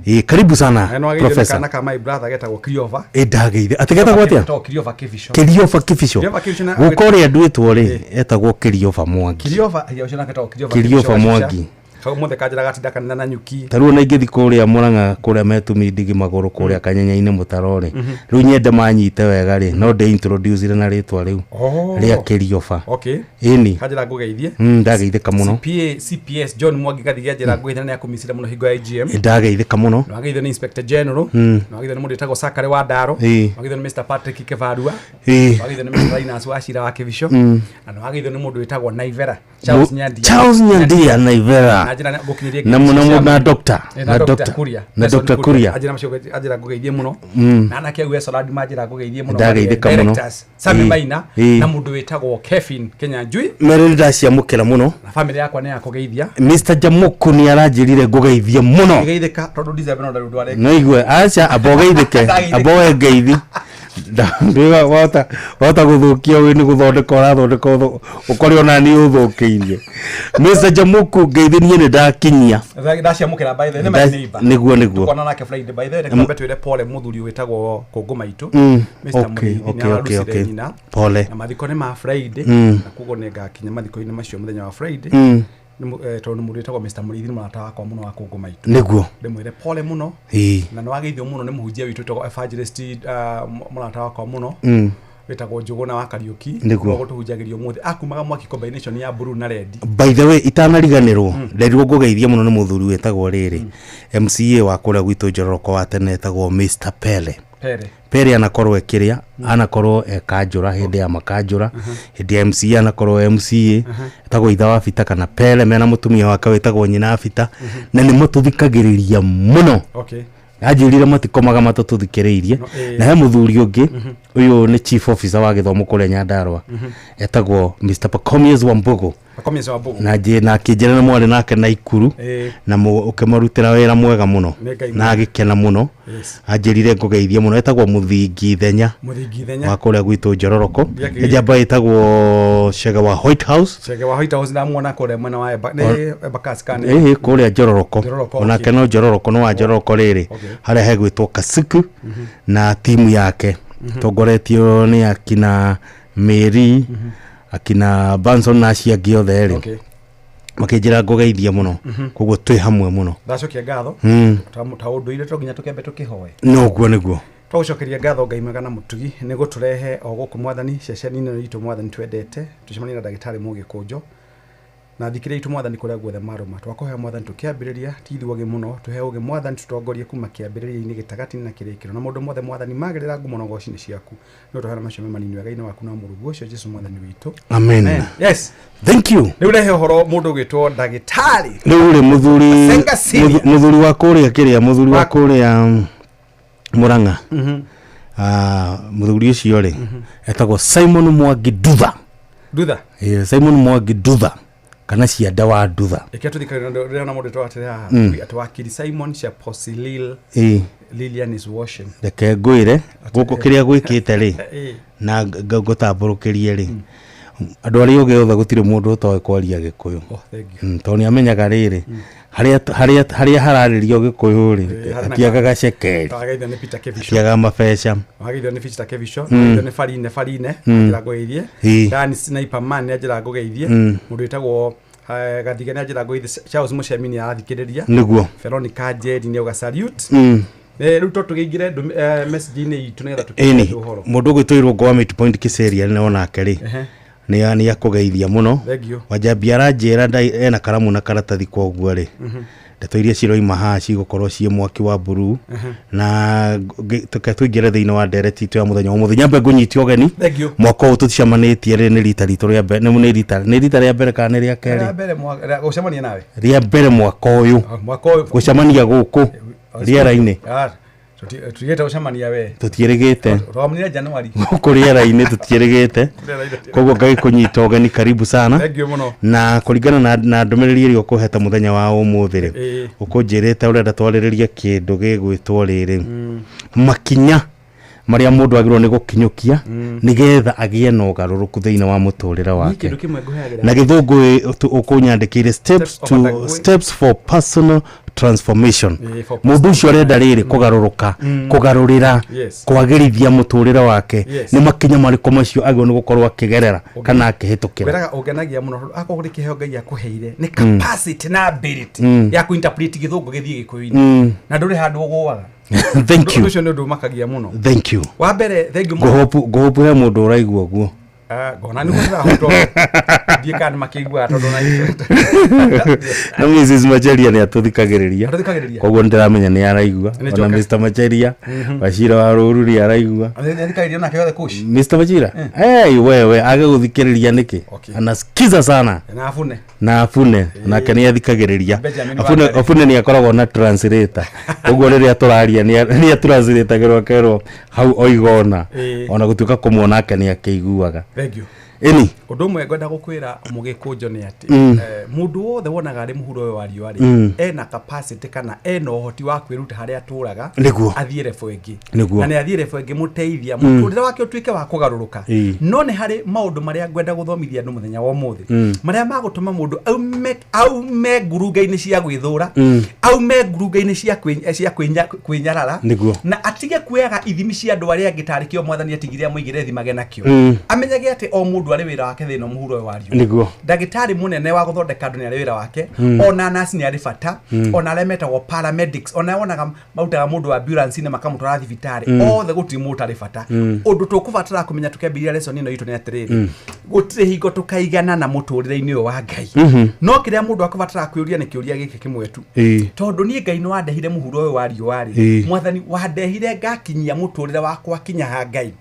Ĩ, karibu sana, Na nĩwageithio nĩ professor. kana ka my brother getagwo Kriova. Ĩ, ndageithia atĩ getagwo atĩa? Getagwo Kriova Kibico. Kĩrioba Kĩbico. Kriova Kibico Gũka ũrĩa nduĩtwo rĩ, etagwo Kĩrioba Mwangi. Kriova, ya ũcio nake etagwo Kriova. Kriova Kibico. Mwangi. Kau mothe kanjĩraga atinda kanitha na nyuki. Ta rĩu ona ingĩthi kũrĩa Mũrang'a, kũrĩa metumi ndigi magũrũ kũrĩa kanyenya-inĩ mũtaro rĩ, rĩu nyende manyite wega rĩ, no ndĩ introduce na rĩtwa rĩu rĩa Kĩrioba. Ĩni. Kanjĩra ngũgeithie. Ndageithĩka mũno. CPA CPS John Mwangi Gathigia njĩra ngũgeithia nĩ akũmicire mũno hingo ya IGM. Ndageithĩka mũno. Nĩwageithio nĩ Inspector General. Nĩwageithio nĩ mũndũ wĩtagwo Sakare wa Ndaro. Nĩwageithio nĩ Mr Patrick Kevarua. Nĩwageithio nĩ Mr Linus wa Cira wa Kibico. Na nĩwageithio nĩ mũndũ wĩtagwo Naivera Charles Nyandia. Charles Nyandia Naivera. Anjĩra ngũkinyĩrie Na na doctor. Na Na Dr. doctor. Kuria. Na Nelson Dr. Kuria. Anjĩra macio anjĩra ngũgeithie mũno. Na anake au Esolandi manjĩra ngũgeithie mũno. Ndageithĩka mũno. Directors, Sami Maina na mũndũ wĩtagwo Kevin Kenyanjui. Mere nĩ ndaciamũkĩra mũno. Na family yakwa nĩ yakũgeithia. Mr. Jamuku nĩ aranjĩrire ngũgeithie mũno. Ngeithĩka tondũ December no ndarĩ ũndũ areka. No igue aca amba ũgeithĩke amba woe ngeithi. Ndauga wahota wahota gũthũkia wĩ nĩ gũthondeka ũrathondeka ũkore ona niĩ ũthũkĩirie. Mr. Jamuku ngeithi niĩ nĩ ndakinyia. Ndaciamũkĩra by the way, nĩ my neighbor. Nĩguo nĩguo. Tukona nake Friday by the way, reke twĩre pole mũthuri wĩtagwo Kũngũ Maitũ. Mr. Okay, Mũrĩithi nĩ okay, okay, ararucire okay. nyina. Pole. Na mathiko nĩ ma Friday na koguo nĩ ngakinya mathiko-inĩ macio mũthenya wa Friday. Tondũ nĩ mũndũ wĩtagwo Mr. Mũrĩithi nĩ mũrata wakwa mũno wa Kũngũ Maitũ. Nĩguo. Ndĩmwĩre pole mũno. Na nĩ wageithio mũno nĩ mũhunjia witũ wĩtagwo Evangelist mũrata wakwa mũno. Wĩtagwo Njũgũna wa Kariũki. Nĩguo. Ũgũtũhunjagĩria ũmũthĩ. Akumaga mwaki combination ya blue na red. By the way itanariganĩrwo nderirwo ngũgeithie mũno nĩ mũthuri wĩtagwo rĩrĩ MCA wa kũrĩa gwitũ Njororoko wa tene etagwo Mr. Pele. Pele. Pele anakorwo ekĩrĩa anakorwo ekanjũra hĩndĩ ya makanjũra hĩndĩ ya MCA anakorwo MCA etagwo itha wa Bita kana Pele mena mũtumia wake wĩtagwo nyina Bita na nĩ matũthikagĩrĩria mũno. Okay. Anjĩrire matikomaga matatũthikĩrĩirie. Na he mũthuri ũngĩ ũyũ nĩ chief officer wa gĩthomo kũrĩa Nyandarua etagwo Mr. Pacomius Wambugu. Pacomius Wambugu. Na njĩ na akĩnjĩra nĩ mwarĩ nake Naikuru na ũkĩmarutĩra wĩra mwega mũno Nĩ Ngai na agĩkena mũno. Yes. Anjĩrire ngũgeithie mũno etagwo Mũthingi Ithenya Mũthingi Ithenya. wa kũrĩa gwitũ Njororoko. Ndiakĩgeithia. Njamba ĩtagwo Chege wa White House. Chege wa White House ndamuona kũrĩa mwena wa Eba nĩ Embakasi kana nĩ Ĩĩ kũrĩa Njororoko. Njororoko, Onake okay. no Njororoko no wa Njororoko rĩrĩ harĩa hegwĩtwo Kasuku na timu yake tongoretio nĩ akina Mary akina Benson na acio angĩ othe rĩ makĩnjĩra ngũgeithie mũno koguo twĩ hamwe mũno. Ndacokia ngatho ta ũndũire to nginya tũkĩambe tũkĩhoe. Noguo nĩguo. Twagũcokeria ngatho Ngai mwega na mũtugi nĩ gũtũrehe o gũkũ mwathani ceceni-inĩ ĩno itũ mwathani twendete tũcemanie na ndagĩtarĩ Mũgĩkũnjo na thikĩrĩria itũ mwathani kũrĩa guothe marũma twakũhoya mwathani tũkĩambĩrĩria ti ithuĩ mũno tũhe ũgĩ mwathani tũtongorie kuma kĩambĩrĩria-inĩ gĩtagatĩ-inĩ na kĩrĩkĩro na maũndũ mothe mwathani magĩrĩra ngumo na ũgoci nĩ ciaku nĩ ũtũheana macio me manini wega-inĩ waku na mũrũguo ũcio Jesũ mwathani witũ. Amen. Yes. Thank you. Rĩu rehe ũhoro mũndũ ũgwĩtwo ndagĩtarĩ Rĩu rĩ mũthuri Masenga Senior. mũthuri wa kũrĩa kĩrĩa mũthuri wa kũrĩa Mũrang'a mũthuri ũcio rĩ etagwo Simon Mwangi Dutha. Dutha. Simon Mwangi Dutha kana cianda wa Dutha. Ĩkĩa tũthikagĩrĩria ndĩrona mũndũ wĩtagwo atĩrĩ haha atĩ wakiri Simon Chaposilil Lilian is washing. Reke ngwĩre gũkũ kĩrĩa gwĩkĩte rĩ na ngũtambũrũkĩrie rĩ andũ arĩa ũgĩ othe gũtirĩ mũndũ ũtoĩ kwaria Gĩkũyũ. Thank you. Tondũ nĩ amenyaga rĩrĩ harĩa hararĩrio Gĩkũyũ rĩ atiagaga cekeri Wageithio nĩ Peter Kevisho. atiagaga mabeca. Wageithio nĩ Peter Kevisho. Wageithio nĩ Farine Farine anjĩra ngũgeithie. Dan Sniper Man nĩ anjĩra ngũgeithie. Mũndũ wĩtagwo Gathige nĩ anjĩra ngũgeithie. Charles Mũcemi nĩ arathikĩrĩria. Nĩguo. Veronica Njeri nĩ auga salute. Rĩu to tũkĩingĩre message-inĩ itũ nĩgetha Ĩni tũkĩingĩre ũhoro. mũndũ ũgwĩtwo Irũngũ wa Mid Point Kiseria nĩ onake rĩ nĩ akũgeithia mũno. Thank you. Wanjambia aranjĩra ena karamu na karatathi koguo rĩ ndeto iria ciroima haha cigũkorwo ciĩ mwaki wa buruu na tũke tũingĩre thĩinĩ wa ndereti itũ ya mũthenya wa ũmũthĩ nyambe ngũnyite ũgeni. Thank you. Mwaka ũyũ tũticemanĩtie rĩ nĩ rita ritũ rĩa mbere nĩ rita nĩ rita rĩa mbere kana nĩ rĩa Rĩa kerĩ mbere gũcemania nawe. rĩa mbere mwaka ũyũ Mwaka ũyũ gũcemania gũkũ rĩera-inĩ. Tũtigĩte gũcemania we. Tũtiĩrĩgĩte. Twamonire January. Gũkũ rĩera-inĩ tũtiĩrĩgĩte koguo ngagĩkũnyita ũgeni karibu sana. Thank you mũno. Na kũringana na ndũmĩrĩri ĩrĩa ũkũhete mũthenya wa ũmũthĩ rĩ ũkũnjĩrĩte ũrenda twarĩrĩrie kĩndũ gĩgwĩtwo rĩrĩ makinya marĩa mũndũ agĩrĩirwo nĩ gũkinyũkia nĩgetha agĩe na ũgarũrũku thĩinĩ wa mũtũrĩre wake. Kĩndũ kĩmwe ngũheagĩra. Na gĩthũngũ ũkũnyandĩkĩire steps to steps for personal transformation. Mũndũ ũcio arenda rĩrĩ kũgarũrũka kũgarũrĩra kwagĩrithia mũtũrĩre wake nĩ makinya marĩkũ macio agĩrĩirwo nĩ gũkorwo akĩgerera kana akĩhĩtũkĩra. Wĩraga ũngenagia mũno tondũ akorwo kũrĩ kĩheo Ngai akũheire nĩ capacity na ability ya kũinterpret gĩthũngũ gĩthiĩ gĩkũyũ-inĩ na ndũrĩ handũ ũgũaga. Thank you. Ũndũ ũcio nĩ ũndũ ũmakagia mũno. Thank you. Wa mbere thank you mũno. Ngũhopu he mũndũ ũraigua ũguo. Ah, ngona nĩ kũrahotwo ndiĩ kana nĩ makĩiguaga tondũ na Na Mrs Macharia nĩ atũthikagĩrĩria. Atũthikagĩrĩria. Koguo nĩ ndĩramenya nĩ araigua. Nĩ Ona njoka. Mr Macharia Wachira wa Rũru nĩ araigua. Nĩathikagĩrĩria nake yothe kush. Mr Machira, hey, wewe age gũthikĩrĩria nĩkĩ? Anasikiza sana. Na abune. Na abune nake nĩ athikagĩrĩria. Benjamin Abune. Wangari. Abune nĩ akoragwo na translator, ũguo rĩrĩa tũraria nĩ atranslategĩrwo akerwo hau oigona. Ona gũtuĩka kũmwona ake nĩ akĩiguaga. Thank you. Ĩni. Ũndũ ũmwe ngwenda gũkwĩra mũgĩkũnjo nĩ atĩ mũndũ wothe wonaga arĩ mũhuro ũyũ wa riũa rĩ, ena capacity kana ena ũhoti wa kwĩruta harĩa atũraga athiĩ level ĩngĩ. Na nĩ athiĩ level ĩngĩ mũteithia mũtũrĩre wake ũtuĩke wa kũgarũrũka. No nĩ harĩ maũndũ marĩa ngwenda gũthomithia andũ mũthenya wa ũmũthĩ, marĩa magũtũma mũndũ aume ngurunga-inĩ cia gwĩthũra, aume ngurunga-inĩ cia kwĩnyarara, na atige kuoyaga ithimi cia andũ arĩa angĩ tarĩ kĩo mwathani atigire amũigĩre thimage nakĩo. Amenyage atĩ o mũndũ arĩ wĩra wake thĩna mũhuro ũyũ wa riũa. Ndagĩtarĩ mũnene wa gũthondeka andũ nĩ arĩ wĩra wake, ona nurse nĩ arĩ bata, ona arĩa metagwo paramedics, ona wonaga marutaga mũndũ ambulance-inĩ makamũtwara thibitarĩ, othe gũtirĩ mũndũ ũtarĩ bata. Ũndũ tũkũbatara kũmenya tũkĩambĩrĩria lesson ĩno itũ nĩ atĩrĩrĩ, gũtirĩ hingo tũkaigana mũtũrĩre-inĩ ũyũ wa Ngai. No kĩrĩa mũndũ akũbatara kwĩũria nĩ kĩũria gĩkĩ kĩmwe tu. Tondũ niĩ Ngai nĩ wandehire mũhuro ũyũ wa riũa rĩ, mwathani wandehire ngakinyia mũtũrĩre wakwa kinya ha Ngai,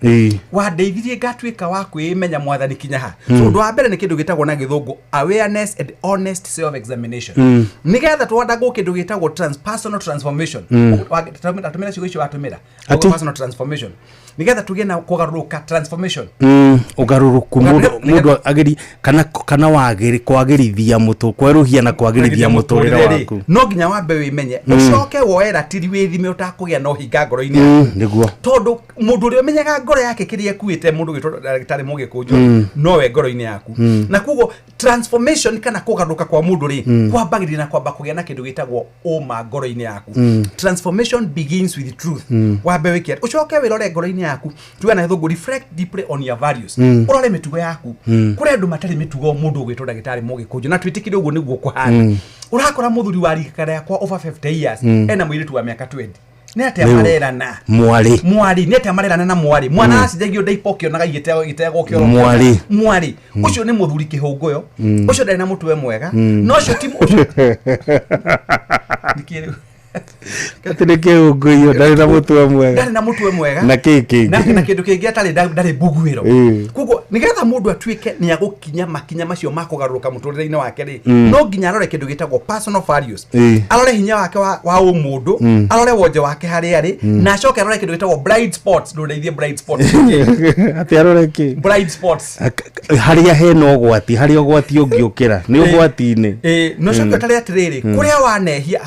wandeithirie ngatuĩka wa kwĩmenya mwathani kinya ha. So ũndũ wa mbere nĩ kĩndũ gĩtagwo na gĩthũngũ awareness and honest self examination, nĩgetha twandagwo kĩndũ gĩtagwo transpersonal transformation. Atũmĩra ciugo icio watũmĩra. Ati? Personal transformation, nĩgetha tũgĩe na kũgarũrũka, transformation. Ũgarũrũku mũndũ ageri kana wagĩrĩ kwagĩrithia mũtũ kwerũhia na kwagĩrithia mũtũrĩre rĩ, waku. No nginya wambe wĩmenye, ũcoke woe ratiri wĩthime ũtakũgĩa na ũhinga ngoro-inĩ yaku. Tondũ mũndũ ũrĩa ũmenyaga ngoro yake kĩrĩa ĩkuĩte, mũndũ gwĩtwo ndagĩtarĩ mũgĩkũnjũ, nowe ngoro-inĩ yaku. Na koguo transformation kana kũgarũrũka kwa mũndũ rĩ, kwambagĩrĩria na kwamba kũgĩa na kĩndũ gĩtagwo ũma ngoro-inĩ yaku. Transformation begins with truth. Wambe wĩke atĩ, ũcoke wĩrore ngoro-inĩ yaku, tuge na gĩthũngũ reflect deeply on your values. Ũrore mĩtugo yaku. Kũrĩ andũ matarĩ mĩtugo, mũndũ ũgwĩtwo ndagĩtarĩ mũgĩkũnjũ, na twĩtĩkire ũguo nĩguo kũhana. Ũrakora mũthuri wa rika rĩakwa over 50 years ena mũirĩtu wa mĩaka 20, nĩ atĩa Rĩu, marerana? Mwarĩ. Mwarĩ nĩ atĩa marerana na mwarĩ mwana acinjagio ndaipa ũkĩonaga igĩtegwo kĩoro. Mwarĩ. Mwarĩ ũcio nĩ mũthuri kĩhũngũyo, ũcio ndarĩ na mũtwe mwega. No ũcio ti ũcio nĩkĩ rĩu? Atĩ nĩ kĩhũngũyo ndarĩ na mũtwe mwega. Ndarĩ na mũtwe mwega. Na kĩ kĩngĩ? Na kĩndũ kĩngĩ atarĩ ndarĩ mbuguĩro. Koguo nĩgetha mũndũ atuĩke nĩ agũkinya makinya macio ma kũgarũrũka mũtũrĩre-inĩ wake rĩ, no nginya arore kĩndũ gĩtagwo personal values, arore hinya wake wa ũmũndũ, arore wonje wake harĩa arĩ, na acoke arore kĩndũ gĩtagwo blind spots. Ndũndeithie, blind spots nĩ kĩĩ? Atĩ arore kĩ? Blind spots. Harĩa hena ũgwati, harĩa ũgwati ũngĩũkĩra nĩ ũgwati-inĩ. Ĩĩ, no coke ũtare atĩrĩrĩ, kũrĩa wanehia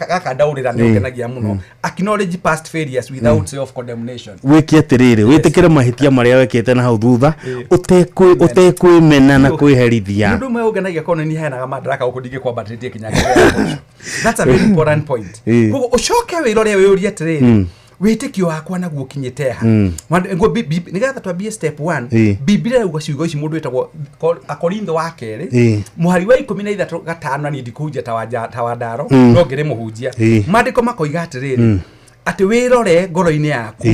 gaka ndaũrĩra nĩ ũkenagia mũno. Acknowledge past failures without self condemnation. Wĩke atĩrĩrĩ, wĩtĩkĩre mahĩtia marĩa wekĩte na hau thutha ũtekwĩmena na kwĩherithia. Mũndũ ũmwe ũngenagia korwo nĩ heanaga madaraka gũkũ ndingĩkwambatĩrĩtie kinya ngĩrĩa ya mũico. That's a very important point. Koguo ũcoke wĩrore wĩũrie atĩrĩrĩ, wĩtĩkio wakwa naguo ũkinyĩte ha? Nĩgetha twambie step one, Biblia yauga ciugo ici, mũndũ wĩtagwo Akorintho wa kerĩ, mũhari wa 13 gatano, na niĩ ndikũhunjia ta wa ndaro, no ngĩrĩ mũhunjia. Maandĩko makoiga atĩrĩrĩ, atĩ wĩrore ngoro-inĩ yaku,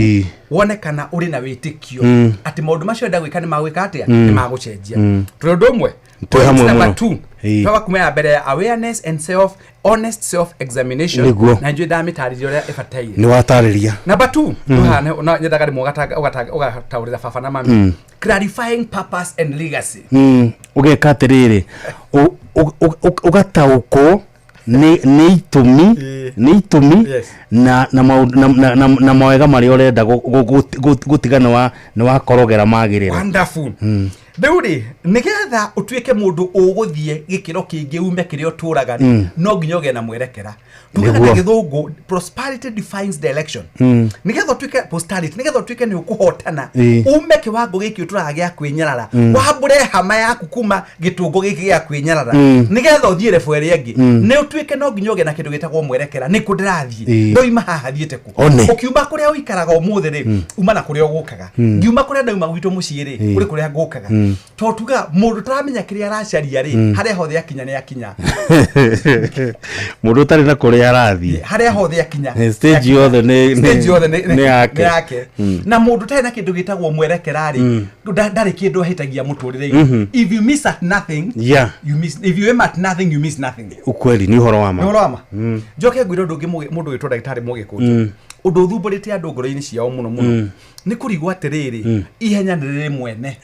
wone kana ũrĩ na wĩtĩkio atĩ maũndũ macio enda gwĩka nĩ magwĩka atĩa, nĩ magũcenjia. Tũrĩ ũndũ ũmwe. Twĩ hamwe Point number mũno. two. Twaga kuma ya mbere ya awareness and self honest self examination, na njũĩ ndamĩtarĩria ũrĩa ĩbataire. Nĩ watarĩria. Number two, no nyendaga rĩmwe ũgataũrĩra baba na mami, clarifying purpose and legacy. Ũgeka atĩrĩrĩ, ũgataũkwo nĩ itũmi na mawega marĩa ũrenda gũtiga nĩ wakorogera magĩrĩra. Wonderful. Rĩu rĩ, nĩgetha ũtuĩke mũndũ ũgũthiĩ gĩkĩro kĩngĩ ume kĩrĩa ũtũraga rĩ, no nginya ũgĩe na mwerekera. Tugaga na gĩthũngũ prosperity defines direction. Nĩgetha ũtuĩke prosperity, nĩgetha ũtuĩke nĩ ũkũhotana, ume kĩwango gĩkĩ ũtũraga gĩa kwĩnyarara, wambũre hama yaku kuma gĩtũngo gĩkĩ gĩa kwĩnyarara, nĩgetha ũthiĩ level ĩrĩa ĩngĩ, nĩ ũtuĩke no nginya ũgĩe na kĩndũ gĩtagwo mwerekera, nĩ kũ ndĩrathiĩ, ndoima haha thiĩte kũ. One. Ũkiuma kũrĩa ũikaraga ũmũthĩ rĩ, uma na kũrĩa ũgũkaga. Ngiuma kũrĩa ndauma gwitũ mũciĩ rĩ, kũrĩ kũrĩa ngũkaga. Tondũ tuga mũndũ ũtaramenya kĩrĩa aracaria rĩ, harĩa hothe akinya nĩ akinya. Mũndũ ũtarĩ na kũrĩa arathiĩ. Harĩa hothe akinya. Stage yothe Stage yothe nĩ yake. Nĩ yake. Na mũndũ ũtarĩ na kĩndũ gĩtagwo mwerekera rĩ, ndarĩ kĩndũ ahĩtagia mũtũrĩre-inĩ. If you miss at nothing, you miss, if you aim at nothing, you miss nothing. Ukweli nĩ ũhoro wa ma. Nĩ ũhoro wa ma. Njoke ngwĩre ũndũ ũngĩ, mũndũ wĩtwo ndagĩtarĩ Mũgĩkũnjũ, ũndũ ũthumbũrĩte andũ ngoro-inĩ ciao mũno mũno, nĩ kũrigwo atĩrĩrĩ, ihenya nĩ rĩrĩ mwene.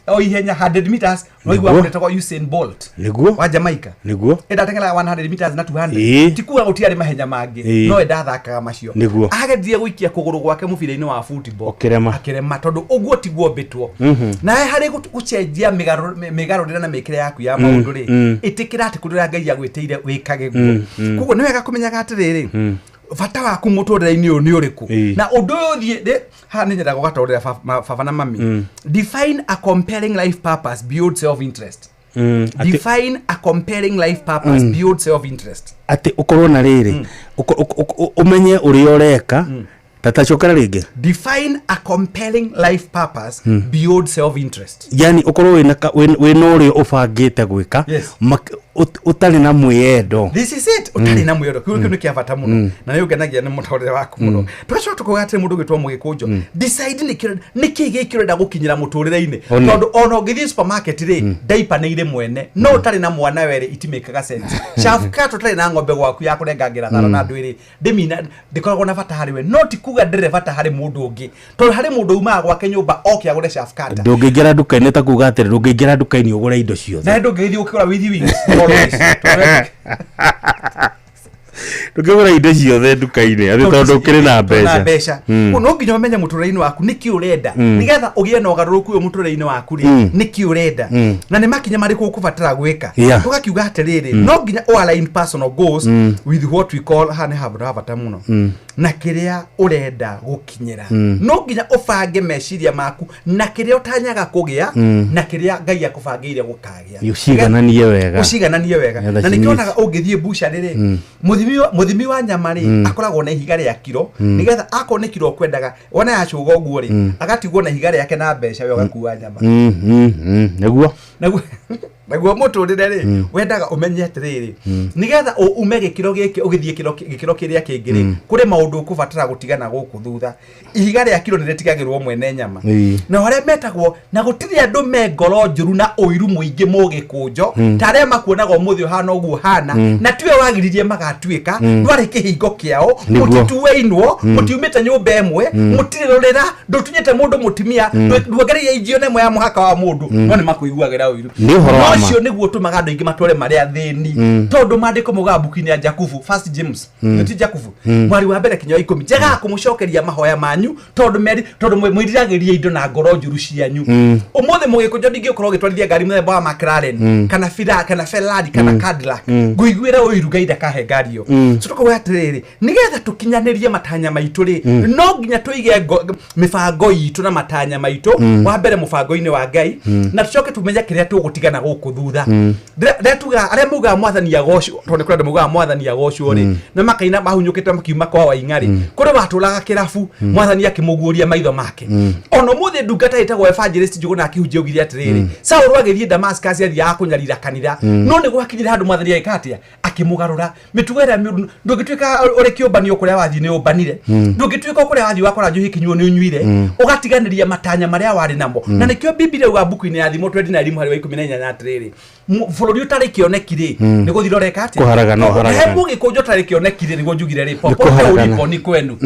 O ihenya 100 meters no igua kũretagwo Usain Bolt wa Jamaica. Ĩndateng'eraga 100 meters na 200. Ti kuga gũtiarĩ mahenya mangĩ, no ĩndathakaga macio. Ageririe gũikia kũgũrũ gwake mũbira-inĩ wa football. Ũkĩrema. Akĩrema tondũ ũguo tiguo mbĩtwo. Nawe harĩ gũcenjia mĩgarũrĩre na mĩkĩre yaku ya maũndũ rĩ, ĩtĩkĩra atĩ kũrĩa Ngai agwĩtĩire wĩkage guo. Koguo nĩ wega kũmenyaga atĩrĩrĩ, bata waku mũtũrĩre-inĩ ũyũ nĩ ũrĩkũ. Na ũndũ ũyũ ũthiĩ haha nĩ nyendaga gũgatorera baba na mami. Define a compelling life purpose beyond self interest. Define a compelling life purpose beyond self interest. Atĩ ũkorwo na rĩrĩ, ũmenye ũrĩa ũreka. Tatacokera rĩngĩ. Define a compelling life purpose beyond self interest. Yani ũkorwo wĩna ũrĩa ũbangĩte gwĩka ũtarĩ na mwĩyendo. This is it, ũtarĩ na mwĩyendo. Kĩu nĩ kĩa bata mũno na nĩ ũngenagia nĩ mũtũrĩre waku mũno. Tũgacoka tũkauga atĩrĩ, mũndũ ũgwĩtwo Mũgĩkũnjũ, decide nĩkĩ gĩkĩ ũrenda gũkinyĩra mũtũrĩre-inĩ. One. Tondũ ona ũngĩthiĩ supermarket rĩ, diaper nĩ irĩ mwene, no ũtarĩ na mwana werĩ itimĩkaga sense. Chafukato ũtarĩ na ng'ombe gwaku ya kũrengangĩra thara na andũ ĩrĩ ndĩmina ndĩkoragwo na bata harĩ we, no ti kuga ndĩrĩ bata harĩ mũndũ ũngĩ, tondũ harĩ mũndũ umaga gwake nyũmba oke agũre chafukata. Ndũngĩingĩra nduka-inĩ, ta kuga atĩrĩ, ndũngĩingĩra nduka-inĩ ũgũre indo ciothe. Na ndũngĩgĩthiĩ gũkĩgũra with wings always. Tondũ Ndũngĩgũra indo ciothe nduka-inĩ atĩ tondũ ũkĩrĩ na na mbeca. Mbeca. Koguo no nginya ũmenye mũtũrĩre-inĩ waku nĩkĩ ũrenda, nĩgetha ũgĩe na ũgarũrũku ũyũ mũtũrĩre-inĩ waku rĩ, nĩkĩ ũrenda na nĩ makinya marĩkũ ũkũbatara gwĩka. Tũgakiuga atĩrĩrĩ, no nginya ũ align personal goals with what we call, haha nĩ handũ ha bata mũno, na kĩrĩa ũrenda gũkinyĩra. No nginya ũbange meciria maku na kĩrĩa ũtanyaga kũgĩa na kĩrĩa Ngai akũbangĩire gũkagĩa. Ũcigananie wega. Ũcigananie wega. Nĩgetha Na nĩkĩonaga ũngĩthiĩ bucarĩ rĩ, mũthimi wa nyama rĩ, akoragwo na ihiga rĩa kiro, nĩgetha akorwo nĩ kiro ũkwendaga wona yacũga ũguo rĩ, agatigwo na ihiga rĩake na mbeca, we ũgakua nyama. Nĩguo. Naguo mũtũrĩre rĩ, wendaga ũmenye atĩrĩrĩ, nĩgetha ume gĩkĩro gĩkĩ ũgĩthiĩ gĩkĩro kĩrĩa kĩngĩ rĩ, kũrĩ maũndũ ũkũbatara gũtigana gũkũ thutha. Ihiga rĩa kiro nĩ rĩtigagĩrwo mwene nyama. Na arĩa metagwo na gũtirĩ andũ me ngoro njũru na ũiru mũingĩ mũgĩkũnjo ta arĩa makuonaga ũmũthĩ ũhana ũguo ũhana, na tiwe wagiririe magatuĩka. Ndwarĩ kĩhingo kĩao. Mũtituĩinwo, mũtiumĩte nyũmba ĩmwe, mũtirĩ rũrĩra, ndũtunyĩte mũndũ mũtumia, nduongereire injio na ĩmwe ya mũhaka wa mũndũ, no nĩ makũiguagĩra ũiru. Nĩ ũhoro wa ma. Ũcio nĩguo ũtũmaga andũ aingĩ matware marĩ athĩni, tondũ maandĩko maugaga mbuku-inĩ ya Jakubu, First James, ti Jakubu, mwari wa mbere kinya wa 10, njegaga kũmũcokeria mahoya manyu, tondũ meri tondũ mwĩriragĩria indo na ngoro njũru cianyu. Ũmũthĩ mũgĩkũnjo ndingĩkorwo ũgĩtwarithia ngari mũthemba wa McLaren kana Fira kana Ferrari kana Cadillac, ngũiguĩra ũiru Ngai ndakahe ngari ĩyo. So tũkauga atĩrĩrĩ, nĩgetha tũkinyanĩrie matanya maitũ rĩ, no nginya tũige mĩbango itũ na matanya maitũ wa mbere mũbango-inĩ wa Ngai, na tũcoke tũmenye kĩrĩa tũgũtigana gũkũ thutha. Ndĩra tuga arĩa maugaga Mwathani agocwo, tondũ nĩ kũrĩ andũ maugaga Mwathani agocwo rĩ, na makaina mahunyũkĩte makiuma kwa Waing'a rĩ, kũrĩ watũraga kĩrabu, Mwathani akĩmũguũria maitho make. Ona ũmũthĩ ndungata ĩtagwo Evangelist Njũgũna akĩhunjia augire atĩrĩrĩ, Saũlũ agĩthiĩ Damascus athiaga kũnyarira kanitha, no nĩ gwakinyire handũ Mwathani agĩka atĩa? Akĩmũgarũra mĩtugo ĩrĩa mĩũru. Ndũngĩtuĩka ũrĩ kĩũmbanio kũrĩa wathiĩ nĩ ũmbanire, ndũngĩtuĩka kũrĩa wathiĩ wakora njohi ĩkĩnyuo nĩ ũnyuire, ũgatiganĩria matanya marĩa warĩ namo. Na nĩkĩo Bibilia yugaga mbuku-inĩ ya Thimo 29 mũhari wa 18 atĩrĩrĩ, bũrũri ũtarĩ kĩoneki rĩ, nĩ gũthira ũreka atĩa? Kũharagana ũharagana. He mũgĩkũnjũ ũtarĩ kĩoneki rĩ, nĩguo njugire rĩ, popote kũharagana. ulipo ni kwenu.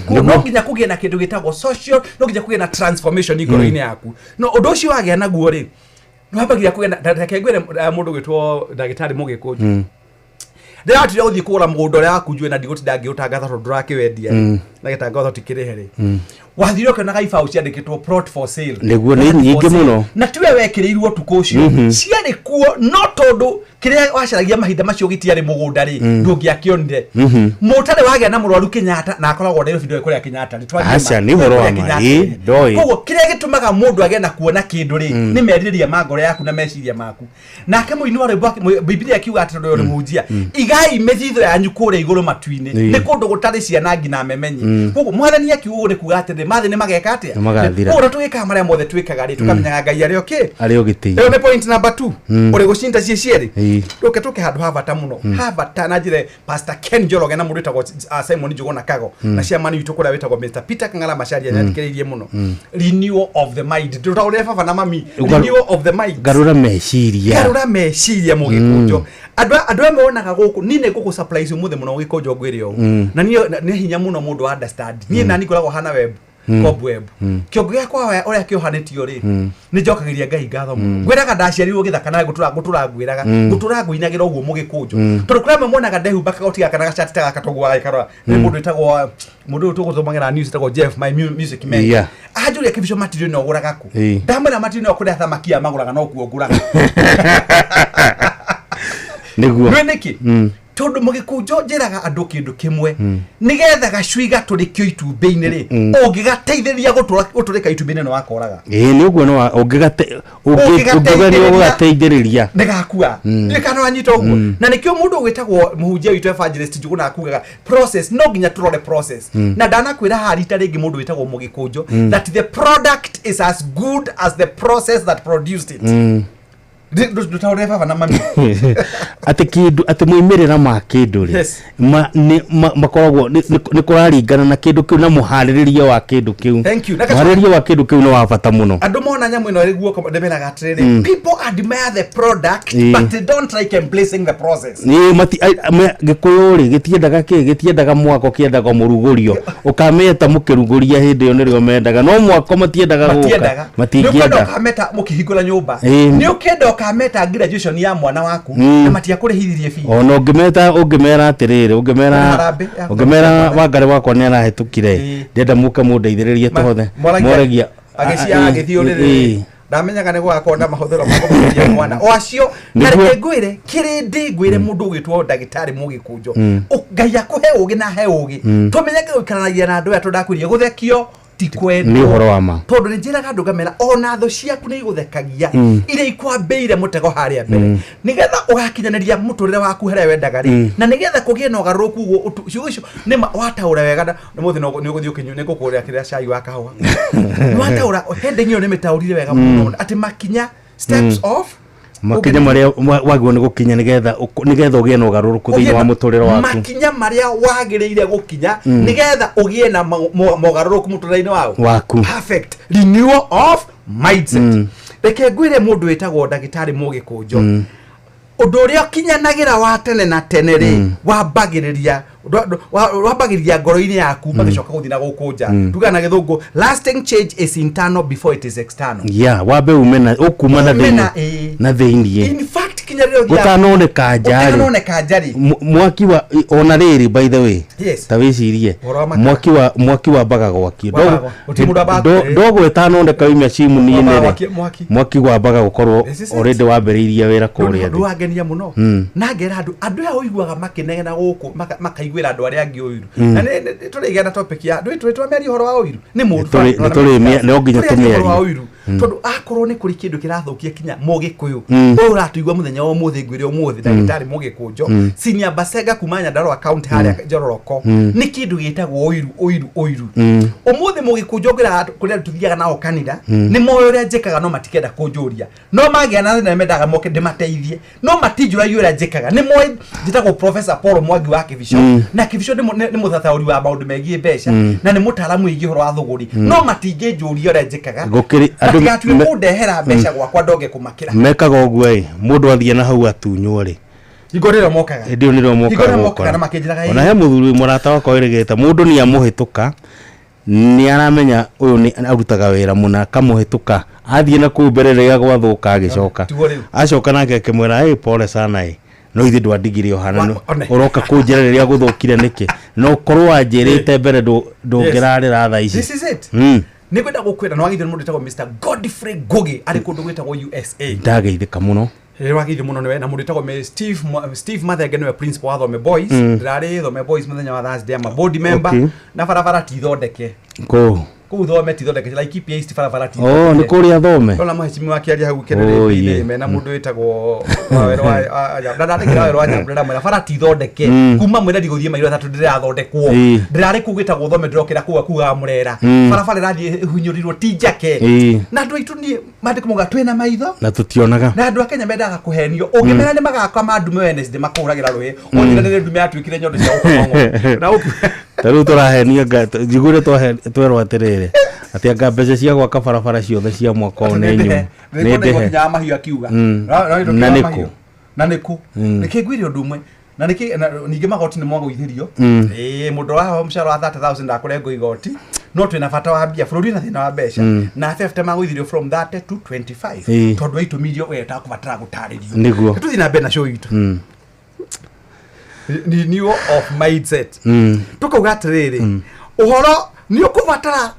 Koguo no nginya kũgĩe na kĩndũ gĩtagwo social, no nginya kũgĩe na transformation ngoro-inĩ yaku. No ũndũ ũcio wagĩa naguo rĩ, nĩwambagia kũgĩa na reke ngwĩre, mũndũ ũgwĩtwo ndagĩtarĩ mũgĩkũnjũ, ndĩratire gũthiĩ kũgũra mũgũnda ũrĩa waku njũĩ na ndigũtinda ngĩũtangatha tondũ ndũrakĩwendia rĩ, na gĩtangatho tikĩrĩhe rĩ, wathire ũkĩonaga ibaũ ciandĩkĩtwo "plot for sale". Nĩguo, nĩ Plot for nyingĩ sale. Mũno. Na tiwe wekĩrĩirwo ũtukũ ũcio, ciarĩ kuo, no tondũ Kĩrĩa wacaragia mahinda macio gĩtiarĩ mũgũnda rĩ, ndũngĩakĩonire. Mũtarĩ wagĩa na mũrwaru Kenyatta na akoragwo Nairobi, ndoĩ kũrĩa Kenyatta nĩ twarie Aca, nĩ ũhoro wa kũrĩa ma. Kenyatta Ĩ, rĩ. ndoĩ. Koguo kĩrĩa gĩtũmaga mũndũ agĩe na kuona kĩndũ rĩ, nĩ merirĩria ma ngoro yaku na meciria maku. Nake mũini wa rwĩmbo Bibilia akiuga atĩ, tondũ ũyũ nĩ mũhunjia, igai mĩthithũ yanyu kũrĩa igũrũ matu-inĩ, nĩ kũndũ gũtarĩ ciana nginya memenyi. Koguo mwathani akiuga ũguo nĩ kuga atĩrĩ, mathĩ nĩ mageka atĩa? Nĩ magathira. Koguo tũgĩkaga marĩa mothe twĩkaga rĩ, tũkamenyaga Ngai arĩ okay arĩ o gĩtĩ. Ĩyo nĩ point number 2. Ũrĩ gũcinda ciĩ cierĩ. Tũke tũke handũ ha bata mũno, ha bata na njĩra Pastor Ken Njoroge na mũndũ wĩtagwo Simon Njuguna Kago, na chairman witũ kũrĩa wĩtagwo Mr Peter Kang'ara Macharia, nĩathikĩrĩirie mũno. Renewal of the mind, ndũtaũrĩre baba na mami. Renewal of the mind. Garũra meciria. Garũra meciria, mũgĩkũnjo. Andũ amwe wonaga gũkũ, niĩ nĩ ngũkũ surprise ũmũthĩ mũno, gĩkũnjo, ngwĩre ũũ. Na niĩ nĩ hinya mũno mũndũ understand. Niĩ nani ngoragwo hana web cobweb kĩongo gĩakwa ũrĩa kĩohanĩtio rĩ, nĩ njokagĩria Ngai ngatho mũno. Ngwĩraga ndaciarirwo gĩthaka na ngũtũra ngwĩraga ngũtũra ngũinagĩra ũguo, mũgĩkũnjo, tondũ kũrĩa amwe monaga ndehumba kagoti gaka na gacati ta gaka toguo gagĩkarora nĩ mũndũ wĩtagwo, mũndũ ũyũ tũgũtũmagĩra news wĩtagwo Jeff, my music man. Anjũria kĩbico material no ũgũraga kũ? Ndamwĩra material no kũrĩa thamaki aya magũraga, no kuo ngũraga. Nĩguo. Nĩ nĩkĩ? Tondũ mũgĩkũnjo, njĩraga andũ kĩndũ kĩmwe, nĩgetha gacui gatũrĩkio itumbĩ-inĩ rĩ, ũngĩgateithĩrĩria gũtũrĩka itumbĩ-inĩ nĩ wakoraga. Ĩĩ, nĩ ũguo, no ũngĩgate ũngĩuga nĩ ũgũgateithĩrĩria. Nĩ gakua. Nĩ kana wanyita ũguo? Na nĩkĩo mũndũ wĩtagwo mũhunjia witũ Evangelist Njuguna akugaga process, no nginya tũrore process. Na ndanakwĩra haha rita rĩngĩ, mũndũ wĩtagwo mũgĩkũnjo, that the product is as good as the process that produced it. Ndũtaũrĩre baba na mami. Atĩ kĩndũ, atĩ moimĩrĩra ma kĩndũ rĩ, makoragwo nĩ kũraringana na kĩndũ kĩu na mũharĩrĩria wa kĩndũ kĩu. Thank you. Mũharĩrĩria wa kĩndũ kĩu nĩ wa bata mũno. Andũ mona nyamũ ĩno ĩrĩ guoko ndĩmeraga atĩrĩrĩ, people admire the product, but they don't like embracing the process. Ĩ, mati gĩkũyũ rĩ, gĩtiendaga kĩ, gĩtiendaga mwako, kĩendaga mũrugũrio. Ũkameta mũkĩrugũria hĩndĩ ĩyo nĩrĩo mendaga, no mwako matiendaga gũka. Matiendaga. Nĩ ũkwenda Matingĩenda. ũkameta mũkĩhingũra nyũmba, nĩ ũkenda ũkameta graduation ya mwana waku, na matiakũrĩhithirie fee. Ona ũngĩmeta, ũngĩmera atĩrĩrĩ, ũngĩmera Harambee ya ũngĩmera wangarĩ wakwa nĩ arahĩtũkire, ndĩrenda mũke mũndeithĩrĩrie tũhothe, Moragia- moragia agĩciara agĩthiĩ ũrĩrĩ, ndamenyaga nĩ gũgakorwo na mahũthĩro ma kũhũthĩria mwana o acio na. Reke ngwĩre kĩrĩndĩ, ngwĩre mũndũ ũgwĩtwo ndagĩtarĩ mũgĩkũnjo. Ngai akũhe ũgĩ na he ũgĩ, tũmenyage gũikaranagia na andũ aya, tondũ ndakwĩrire gũthekio ti kwendwo. Nĩ ũhoro wa ma. Tondũ nĩ njĩraga andũ ngamera ona thũ ciaku nĩ igũthekagia, iria ikwambĩire mũtego harĩa mbere, nĩgetha ũgakinyanĩria mũtũrĩre waku harĩa wendaga rĩ, na nĩgetha kũgĩe na ũgarũrũku ũguo ciugo icio nĩ wataũra wega, na mũthĩ nĩ ũgũthiĩ ũkĩnyua, nĩ ngũkũgũrĩra kĩrĩa cai wa kahũa. Nĩ wataũra heading ĩyo, nĩ mĩtaũrire wega mũno atĩ makinya, steps of makinya marĩa wagĩrĩirwo nĩ gũkinya nĩgetha ũgĩe na ũgarũrũku thĩinĩ wa mũtũrĩre waku. Makinya marĩa wagĩrĩire gũkinya nĩgetha ũgĩe na mogarũrũku mũtũrĩre-inĩ waku. Waku. Perfect renewal of mindset. Reke ngwĩre mũndũ wĩtagwo ndagĩtarĩ mũgĩkũnjo, ũndũ ũrĩa ũkinyanagĩra wa tene na tene rĩ, wambagĩrĩria wambagĩrĩria ngoro-inĩ yaku, magĩcoka gũthiĩ na gũkũ nja. Tugaga na gĩthũngũ, lasting change is internal before it is external. Ya wambe ume na ũkuma na Ume thĩinĩ. Na Na thĩinĩ. In fact, kinya rĩrĩa ũthiaga- Gũtanoneka nja rĩ. Gũtanoneka nja rĩ. Mwaki wa ona rĩrĩ, by the way, ta wĩcirie, Ũhoro wa makara. mwaki wambaga gwakio. Wambaga gũtirĩ mũndũ wambaga Ndogo ĩtanoneka yumia chimney-inĩ Wambaga rĩ, gwakia mwaki. Mwaki wambaga gũkorwo This is it. already wambĩrĩirie wĩra kũrĩa thĩ. Ndũwangenia mũno. Na ngera andũ aya ũiguaga makĩnegena gũkũ, makaiguĩra andũ arĩa angĩ ũiru. Na nĩ tũrĩgĩa na topic ya ndũĩ tũrĩ twamĩaria ũhoro wa ũiru, nĩ mũũru. Nĩ no nginya Tũrĩaria ũhoro wa tũmĩarie. ũiru, tondũ akorwo nĩ kũrĩ kĩndũ kĩrathũkia kinya mũgĩkũyũ ũyũ ũratũigua mũthenya wa ũmũthĩ, ngwĩre ũmũthĩ ndagĩtarĩ mũgĩkũnjo, senior Basenga kuma Nyandarua county harĩa Njororoko, nĩ kĩndũ gĩtagwo ũiru, ũiru, ũiru. Ũmũthĩ mũgĩkũnjo, ngwĩraga andũ kũrĩa tũthiaga nao kanitha, nĩ moĩ ũrĩa njĩkaga, no matikenda kũnjũria. No magĩa na thĩna mendaga moke ndĩmateithie, no matinjũragia ũrĩa njĩkaga. Nĩ moĩ njĩtagwo Professor Paul Mwangi wa Kĩbico, na Kĩbico nĩ mũthathaũri wa maũndũ megiĩ mbeca, na nĩ mũtaaramu wĩgiĩ ũhoro wa thũgũri, no matingĩnjũria ũrĩa njĩkaga. Gũkĩrĩ andũ Matigatue kũndehera mbeca gwakwa ndoge kũmakĩra. Mekaga ũguo ĩ, mũndũ athiĩ na hau atunywo rĩ, Hingo rĩrĩa mokaga. Hĩndĩ ĩyo nĩrĩo Hingo mokaga rĩrĩa mokaga gũkora. na makĩnjĩraga, Ona he mũthuri mũrata wakwa wĩrĩgĩte mũndũ nĩ amũhĩtũka, nĩ aramenya ũyũ nĩ arutaga wĩra mũna, akamũhĩtũka, athiĩ na kũu mbere, rĩrĩa gwathũka agĩcoka. Tiguo rĩu. Acoka nake akĩmwĩra, "Ĩ, pole sana ĩ, no ithuĩ ndwandigire ũhana One. ũroka kũnjĩra rĩrĩa gũthũkire nĩkĩ? No korwo wanjĩrĩte mbere ndũngĩrarĩra thaa ici." This is it. Nĩ ngwenda gũkwĩra nĩ wagithio nĩ mũndũ wĩtagwo Mr Godfrey Ngugi, arĩ kũndũ gwĩtagwo USA. Ndageithĩka mũno. Rĩrĩa mũno nĩwe na mũndũ wĩtagwo Steve Mathenge nĩwe principal wa Thome Boys. Ndĩrarĩ Thome Boys mũthenya wa Thursday ama board member. Na barabara ti thondeke. Kũ? Kũu Thome ti thondeke, Laikipia East barabara ti. Oh, nĩ kũrĩa Thome. Ndona mheshimiwa akĩaria hau kĩrĩrĩ mena mũndũ wĩtagwo Wawerũ wa na ndandĩkĩra Wawerũ wa Nyambura ndamwĩra bara ti thondeke. Kuma mwĩra ndigũthiĩ mairo 3 ndĩrathondekwo. Ndĩrarĩ kũu gwĩtagwo Thome ndĩrokĩra kũu akugaga Mũrera. Barabara ĩrathiĩ ĩhunyũrirwo ti njake. Na andũ aitũ niĩ mandĩko mauga twĩna maitho na tũtionaga. Na andũ a Kenya mendaga kũhenio. Ũngĩmera nĩ magakwa ma ndume Wednesday makũhũragĩra rũhĩ. Ũnjĩra nĩ ndume yatuĩkire nyondo cia gũkomwo. Na Ta rĩu tũrahenio njiguire twerwo atĩrĩrĩ atĩ anga mbeca cia gwaka barabara ciothe cia mwaka ũyũ nĩ nyũmũ. Nĩ ndehe mahiũ akiuga. Na nĩkũ? Na nĩkũ? Nĩkĩ ngwĩre ũndũ ũmwe. Na nĩkĩ ningĩ magoti nĩ mwagũithĩrio. Mũndũ wa mũcara wa 30,000 ndakũrengwo igoti. No twĩna bata wa mbia, bũrũri wĩna thĩna wa mbeca. Na bebe magũithĩrio from 30 to 25. Tondũ wa itũmi iria we ũtakũbatara gũtarĩrio. Nĩguo. Tũthiĩ na mbere na show itũ. Renewal of mindset. Tukauga atĩrĩrĩ, ũhoro nĩ ũkũbatara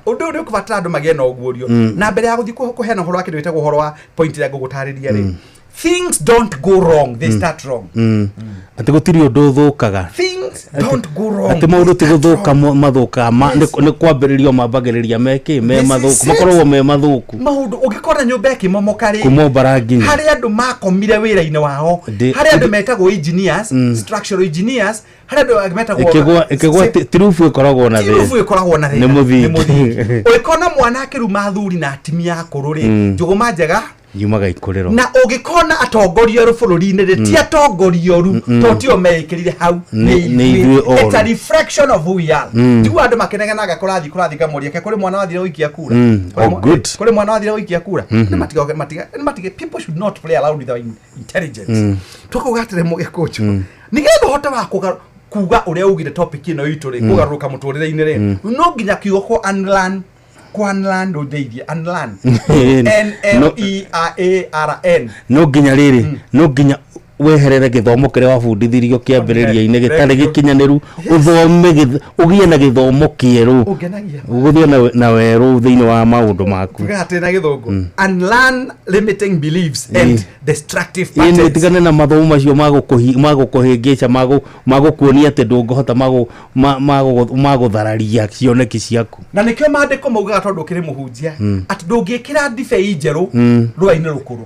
ũndũ ũyũ nĩ ũkũbatara andũ magĩe na ũguũrio. Na mbere ya gũthiĩ kũheana ũhoro wa kĩndũ gĩtagwo ũhoro wa point ĩrĩa ngũgũtarĩria rĩ, things don't go wrong, they start wrong. Atĩ gũtirĩ ũndũ ũthũkaga. Things don't go wrong. Atĩ maũndũ ti gũthũka mathũkaga, nĩ kwambĩrĩrio mambagĩrĩria mekĩ me mathũku, makoragwo me mathũku. Maũndũ ũngĩkora nyũmba ĩkĩmomoka rĩ, kuma mbara nginya harĩ andũ makomire wĩra-inĩ wao, harĩ andũ metagwo engineers, structural engineers, harĩ andũ metagwo ĩkĩgwa tirubu ĩkoragwo na thĩna. Tirubu ĩkoragwo na thĩna. Nĩ mũthingi. Ũngĩkona mwana akĩruma athuri na atumia akũrũ rĩ, njũgũma njega yumaga ikũrĩro. Na ũngĩkona atongoria erũ bũrũri-inĩ rĩ, ti atongoria oru, tondũ tio meĩkĩrire hau, nĩ ithuĩ oru. It's a reflection of who we are. Njiguaga andũ makĩnegenaga kũrathiĩ ngamoria, ke kũrĩ mwana wathire gũikia kura? Kũrĩ mwana wathire gũikia kura? Nĩ matige, people should not play around with our intelligence. Tũkauga atĩrĩ mũgĩkũnjũ, nĩgetha ũhote wa kuga ũrĩa ugire topic ĩno itũ rĩ, kũgarũrũka mũtũrĩre-inĩ rĩ, no nginya kiugo kũ unlearn, unlearn ndũndeithie, unlearn. N L E A A R N. No nginya rĩrĩ, no nginya weherere gĩthomo kĩrĩa wabundithirio kĩambĩrĩria-inĩ gĩtarĩ gĩkinyanĩru, ũthome ũgĩe na gĩthomo kĩerũ, ũgũthiĩ na werũ thĩinĩ wa maũndũ maku. Tugaga atĩ na gĩthũngũ, unlearn limiting beliefs and destructive patterns. Tigane na mathomo macio magũkũhĩngĩca, magũkuonia atĩ ndũngĩhota, magũthararia cioneki ciaku. Na nĩkĩo maandĩko maugaga tondũ ũkĩrĩ mũhunjia atĩ ndũngĩkĩra ndibei njerũ rũa-inĩ rũkũrũ.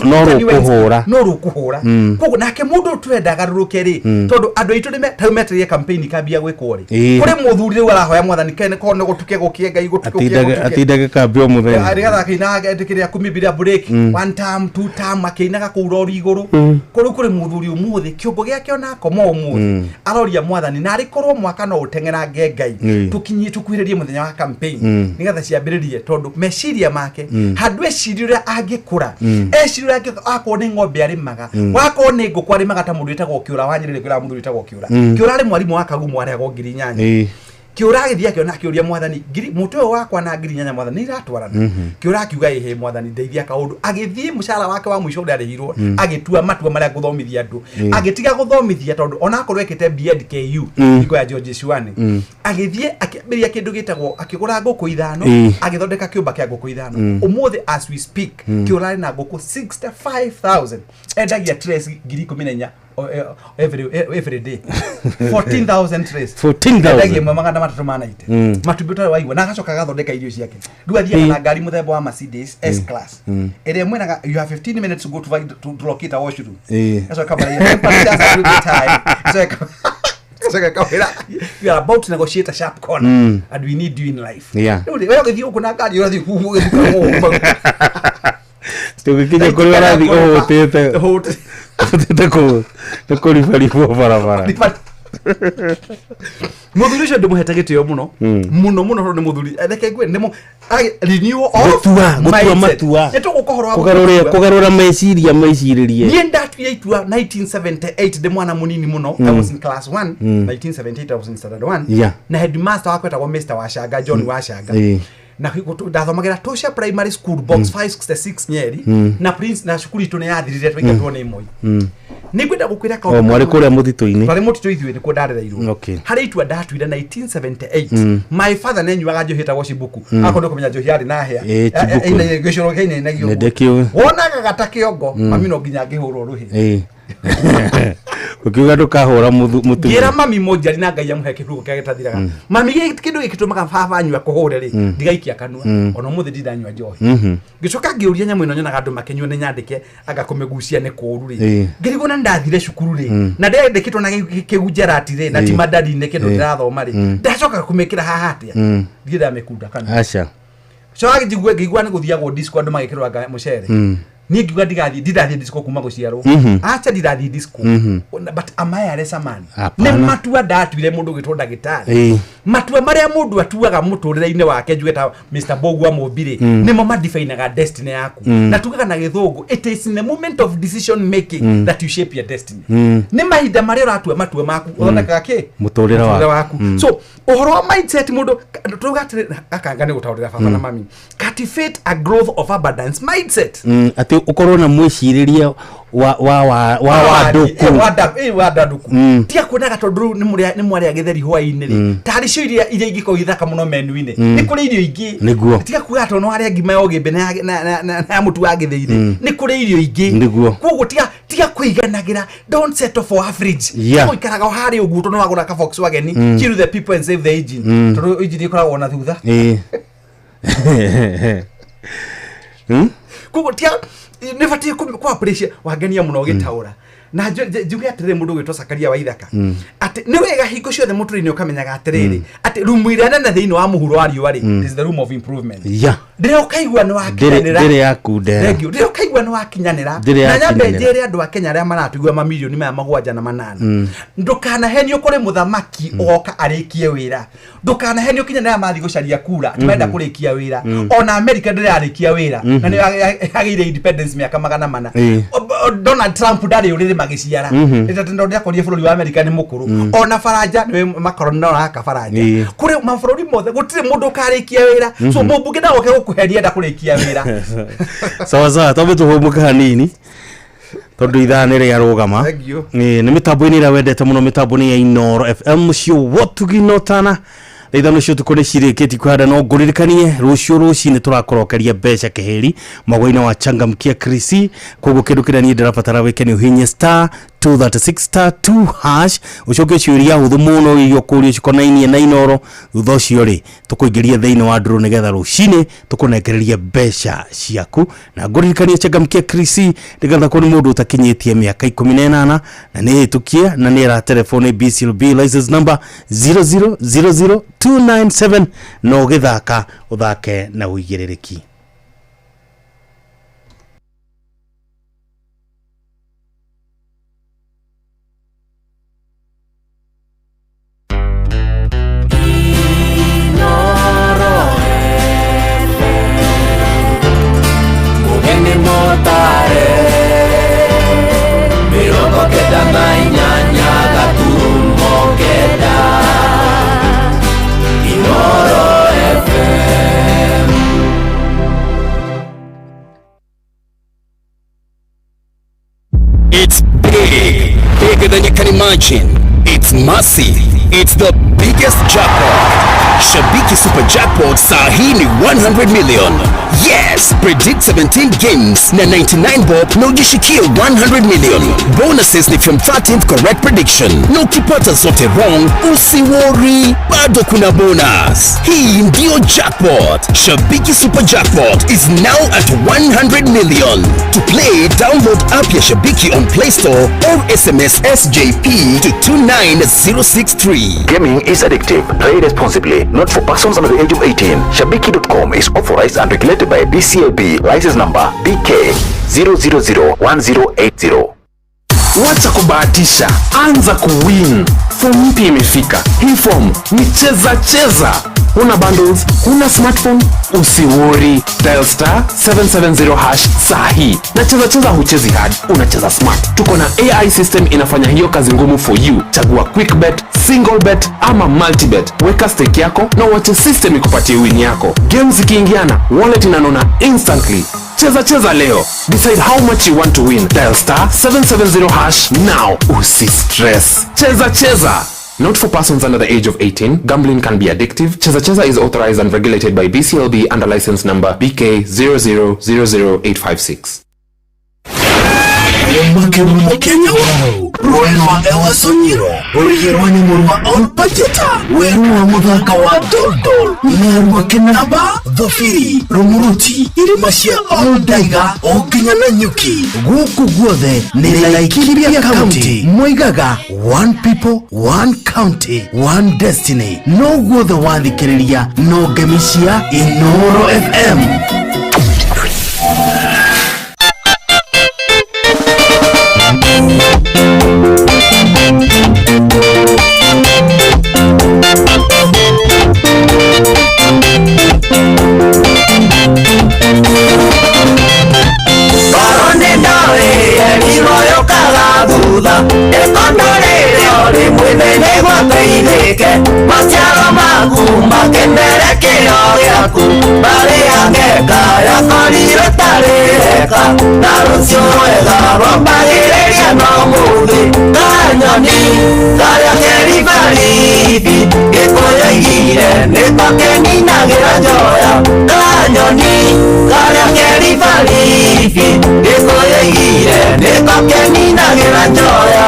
No rũkũhũra. No rũkũhũra. Koguo nake mũndũ tũrenda agarũrũke rĩ, tondũ andũ aitũ nĩ metereire campaign ikambia gwĩkwo rĩ, kũrĩ mũthuri rĩu arahoya mwathani kene korwo nĩ gũtuke gũkie Ngai gũtuke. Atindage kambĩ o mũthenya. Nĩgetha akĩinaga kĩrĩa kũmimbĩria break, one term, two term, akĩinaga kũu rori igũrũ. Kũrĩ kũrĩ mũthuri ũmũthĩ kĩongo gĩake ona akoma ũmũthĩ aroria mwathani narĩ korwo mwaka no ũteng'erange Ngai tũkinyie tũkuhĩrĩrie mũthenya wa campaign nĩgetha ciambĩrĩrie, tondũ meciria make handũ eciria ũrĩa angĩkũra, eciria ũrĩa akorwo nĩ ng'ombe arĩmaga, wakorwo nĩ ngũkũ arĩmaga, ta mũndũ wĩtagwo Kĩũra wa Nyerere, kwĩra mũthuri wĩtagwo Kĩũra. Kĩũra arĩ mwarimũ wa Kagumo arĩhagwo 8,000. Kĩũra agĩthiĩ akĩona akĩũria mwathani, mũtwe ũyũ wakwa na 8,000 mwathani nĩ iratwarana? Kĩũra akiuga ĩhĩ mwathani ndeithia kaũndũ. Agĩthiĩ mũcara wake wa mũico ũrĩa arĩhirwo, agĩtua matua marĩa ngũthomithia andũ, agĩtiga gũthomithia tondũ onakorwo ekĩte B.Ed KU hingo ya George Shuani, agĩthiĩ akĩambĩrĩria kĩndũ gĩtagwo, akĩgũra ngũkũ 5, agĩthondeka kĩũmba kĩa ngũkũ 5. Ũmũthĩ as we speak Kĩũra arĩ na ngũkũ 65,000, endagia trays 14,000 every day, 14,000 trays. 14,000. Endagia ĩmwe 390. Matumbĩ ũtarĩ waigua, na agacoka agathondeka irio ciake. Rĩu athiaga na ngari mũthemba wa Mercedes S class ĩrĩa mwĩraga you have 15 minutes to go to locate a washroom. Gacoka kamara gacoka kamwĩra you are about to negotiate a sharp corner and we need you in life. Rĩu we ũgĩthiĩ gũkũ na ngari ũrathiĩ ũgĩthiĩ. Tũgĩkinya kũrĩa ũrathiĩ ũhũtĩte ũhũtĩte kũ nĩ kũribaribwo barabara. Mũthuri ũcio ndĩmũhete gĩtĩo mũno mũno mũno tondũ nĩ mũthuri, reke ngwĩre nĩ renewal of gũtua mindset. Matua. Nĩ tũgũka ũhoro wa kũgarũra gũtua. Kũgarũra meciria mecirĩrie. Niĩ ndatuire itua 1978 ndĩ mwana mũnini mũno. I was in class 1. 1978 I was in standard 1. Na headmaster wakwa etagwo Mr. Wachanga, John Wachanga. Na ndathomagĩra Tosha Primary School, box 566 Nyeri. Na prince na cukuru itũ nĩ yathirire twaingatwo nĩ Moi. Nĩ ngwenda gũkwĩra kaũndũ O mwarĩ kamwe. kũrĩa mũtitũ-inĩ. Twarĩ mũtitũ ithuĩ nĩkuo ndarereirwo. Harĩ itua ndatuire 1978. My father nĩanyuaga njohi ĩtagwo cibuku. Akorwo nĩũkũmenya njohi yarĩ na hĩa. Ĩĩ, Chibuku. Gĩcũrũ kĩainainagio Nĩ ũguo. ndĩkĩũĩ. Wonaga gata kĩongo, mami no nginya ngĩhũrwo rũhĩ. Ĩĩ. Ũkiuga ndũkahũra mũtumia. Ngĩra mami mũnjari na Ngai amũhe kĩhuruko kĩrĩa gĩtathiraga. Mami, gĩkĩ kĩndũ gĩkĩ tũmaga baba anyua kũhũre rĩ, ndigaikia kanua. Ona ũmũthĩ ndindanyua njohi. Ngĩcoka ngĩũria nyamũ ĩno nyonaga andũ makĩnyua nĩ nyandĩke anga kũmĩgucia nĩ kũũru rĩ. Ngĩrigwo na nĩndathire cukuru rĩ, na ndĩandĩkĩtwo na kĩgunjarati rĩ, na ti mandari-inĩ kĩndũ ndĩrathoma rĩ, ndacoka kũmĩkĩra haha atĩa? Ndirĩ ndamĩkunda kanua. Aca. Coka njigue ngĩigua nĩ gũthiagwo disco andũ magĩkĩrwo mũcere. Niĩ ngiuga ndigathiĩ, ndirathiĩ disco kuma gũciarwo. Acha, ndirathiĩ disco. But am I a lesser man? Hapana. Nĩ matua ndatuire mũndũ ũgĩtwo ndagĩtarĩ. Matua marĩa mũndũ atuaga mũtũrĩre-inĩ wake, njuge ta Mr. Bogwa Mũmbi rĩ, nĩmo madefinaga destiny yaku. Na tugaga na gĩthũngũ, it is in the moment of decision making that you shape your destiny. Nĩ mahinda marĩa ũratua matua maku ũthondekaga kĩ? Mũtũrĩre Mũtũrĩre waku. waku. So ũhoro wa mindset, mũndũ tuga atĩrĩ, gakanga nĩ gũtaũrĩra baba na mami, cultivate a growth of abundance mindset. Atĩ ũkorwo na mwĩcirĩrie wa wandũku. Wandanduku. Tiga kuonaga tondũ rĩu nĩ mwarĩa gĩtheri hwaĩ-inĩ rĩ, tarĩ cio iria ingĩkorwo ithaka mũno menu-inĩ. Nĩ kũrĩ irio ingĩ. Nĩguo. Tiga kuga tondũ nĩ warĩa ngima ya ũgĩmbĩ na ya mũtu wa gĩthĩi rĩ, nĩ kũrĩ irio ingĩ. Koguo tiga kũiganagĩra, don't settle for average. Gũikaraga o harĩa ũguo tondũ nĩ wagũra ka Volkswagen. Kill the people and save the engine, tondũ engine ĩkoragwo na thutha. Koguo tiga nĩ batiĩ kũ appreciate wangenia mũno ũgĩtaũra na njuge atĩrĩrĩ, mũndũ ũgwĩtwo Sakaria wa Ithaka, atĩ nĩ wega hingo ciothe mũtũrĩre-inĩ ũkamenyaga atĩrĩrĩ, atĩ rumu ĩrĩa nene thĩinĩ wa mũhuro wa riũa rĩ, is the room of improvement. Rĩrĩa ũkaigua nĩ wakinyanĩra. Ndĩrĩ yakundera. Thank you. Rĩrĩa ũkaigua nĩ wakinyanĩra. Ndĩrĩ Na nyambe yakinyanĩra. njĩre andũ a Kenya arĩa maratũigua mamirioni maya 7 na 8, ndũkanahenio kũrĩ mũthamaki ũgoka arĩkie wĩra. Ndũkanahenio kinya nĩaya mathiĩ gũcaria kura atĩ marenda kũrĩkia wĩra. Ona America ndĩrarĩkia wĩra, na nĩ yagĩire independence mĩaka 400. Donald Trump ndarĩ ũrĩrĩ magĩciara. Tondũ nĩakorire bũrũri wa America nĩ mũkũrũ. Ona Baranja nĩwe Macron no araka Baranja. Kũrĩ mabũrũri mothe gũtirĩ mũndũ ũkarĩkia wĩra, so mũmbunge ndagoke gũkũheria enda kũrĩkia wĩra. Sawa sawa, twambe tũhũmũke hanini tondũ ithaa nĩ rĩarũgama. Thank you. Ĩĩ, nĩ mĩtambo-inĩ ĩrĩa wendete mũno, mĩtambo nĩ ya Inoro FM, mũciĩ wotugi notana. Thaa 5 cia ũtukũ nĩ cirĩkĩtie kũhanda, no ngũririkanie rũciũ rũcinĩ tũrakũrokeria mbeca kĩhĩri mwagwa-inĩ wa Changamkia Krisi. Koguo kĩndũ kĩrĩa niĩ ndĩrabatara wĩke nĩ ũhinye star 236 star 2 hash, ũcoke ciũria hũthũ mũno iria ũkũrio cikonainie na Inoro. Thutha ũcio rĩ, tũkũingĩria thĩinĩ wa ndũrũ nĩgetha rũcinĩ tũkũnengererie mbeca ciaku. Na ngũririkanie Changamkia Krisi nĩgetha nĩ mũndũ ũtakinyĩtie mĩaka 18 na nĩ hĩtũkie na nĩ ĩra BCLB license number 0000297, na ũgĩthaka ũthake na ũigĩrĩrĩki. Mugeni motare 98.9 Inoro FM. It's big, bigger than you can imagine. It's massive. It's the biggest jackpot. Shabiki Super Jackpot saa hii ni 100 million. Yes, predict 17 games na 99 bob na ujishikie 100 million. Bonuses ni from 13th correct prediction. Na ukipata zote wrong, usiworry, bado kuna bonus. Hii ndio jackpot. Shabiki Super Jackpot is now at 100 million. To play, download app ya Shabiki on Play Store or SMS SJP to 29063. Gaming is addictive. Play responsibly. Not for persons under the age of 18. Shabiki.com is authorized and regulated by BCLB. License number BK 0001080. Wacha kubahatisha, anza kuwin. Form mpya imefika. Hii form ni cheza cheza. Huna bundles, huna smartphone, usiworry. Dial star 770 hash saa hii. Na cheza cheza huchezi hard, unacheza smart. Tuko na AI system inafanya hiyo kazi ngumu for you. Chagua quick bet, single bet ama multi bet. Weka stake yako na uache system ikupatie win yako. Games zikiingiana, wallet inanona instantly. Cheza cheza leo. Decide how much you want to win. Dial star 770 hash now. Usi stress. Cheza cheza. Not for persons under the age of 18. Gambling can be addictive. Cheza Cheza is authorized and regulated by BCLB under license number BK 0000856. Kenya wao rũĩ rwa Ewasonyiro rũrĩgĩ rwa nyamũ rwa Olpajeta werũ wa mũthanga wa Doldol na rwa Kĩnamba Thobiri Rumuruti irĩma cia Oldaiga o nginya Nanyuki gũkũ guothe nĩ Laikipia County moigaga one people, one county, one destiny. No guothe wathikĩrĩria no ngemi cia Inooro FM. Maciaro maku makenere kĩo gĩaku marĩa ngeka yakorirwo tarĩ eka na rũciũ rwega rwambagĩrĩria no mũthĩ kanyoni karĩa keribaribi gĩkũyũ aigire nĩko keninagĩra njoya kanyoni karĩa keribaribi gĩkũyũ aigire nĩko keninagĩra njoya.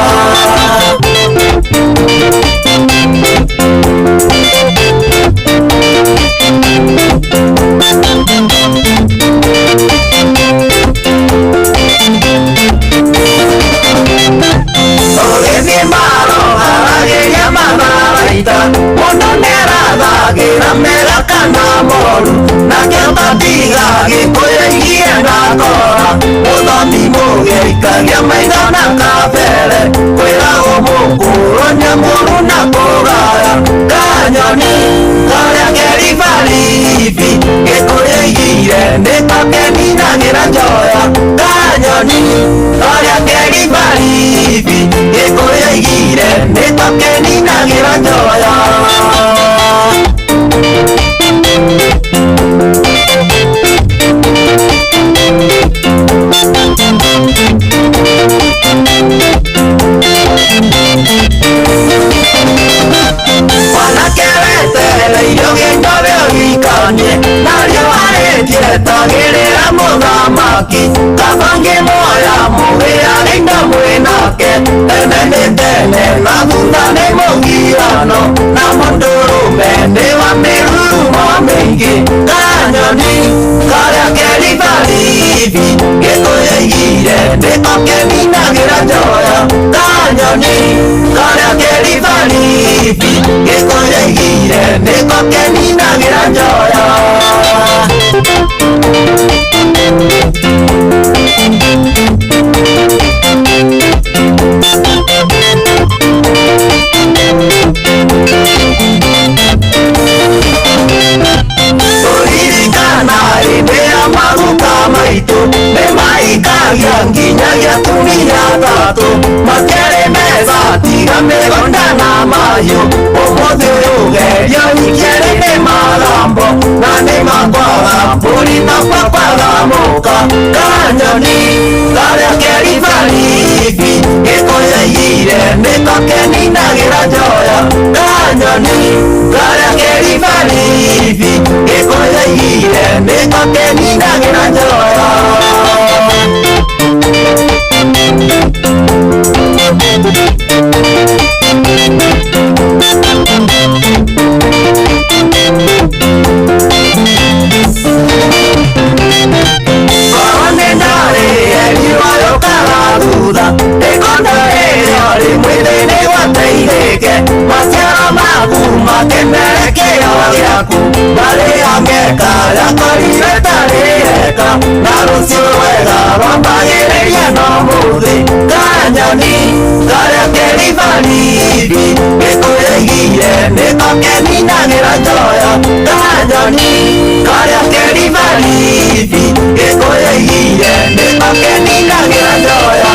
Ũgĩthiĩ mbaro haragĩria matharaita mũndũ nĩarathagĩra mega kana moru nake ũtatiga gĩkũyũ aigie na kora mũthomi mũgĩ aikagia maitho na kabere kwĩragwo mũkũrũ nyamũru na kũgaya kanyoni karĩa keribaribi gĩkũyũ aigire nĩko keninagĩra njoya kanyoni karĩa keribaribi gĩkũyũ aigire nĩko keninagĩra njoya. Mwanake wetereire ũgĩindo ũhikanie narĩo warĩtie tagĩrĩra mũthamaki kaba ngĩmuoya mũgĩage indo mwĩnake tene nĩ tene na thutha nĩ mũgiano na mũndũrũme nĩ wa mĩrurumo mĩingĩ kanyoni karĩa keribaribi gĩkũyũ aigire nĩko keninagĩra njoya kanyoni karĩa keribaribi gĩkũyũ aigire nĩko keninagĩra njoya. Tũririkana hĩndĩ ya maguka maitũ nĩmaikagia nginyagia atumia atatũ matiarĩ meza tiga mĩgũnda na mahiũ ũmũthĩ ũyũ ũgeria ũikere nĩ magambo na nĩ makwaga mbũri na kwakwaga mũka kanyoni karĩa keribaribi gĩkũyũ aigire nĩko keninagĩra njoya kanyoni karĩa keribaribi gĩkũyũ aigire nĩko keninagĩra njoya. Korwo nĩ ndarĩ erirwo yũkaga thutha ĩkondo ĩrĩa rĩ mwĩthĩ nĩgwateithĩke maciaro maku makenere kĩo gĩaku marĩa ngeka yakorirwo ĩtarĩ eka na rũciũ rwega rwambagĩrĩria no mũthĩ kanyoni karĩa keribaribi gĩkũyũ aigire nĩko keninagĩra njoya kanyoni karĩa keribaribi gĩkũyũ aigire nĩko keninagĩra njoya.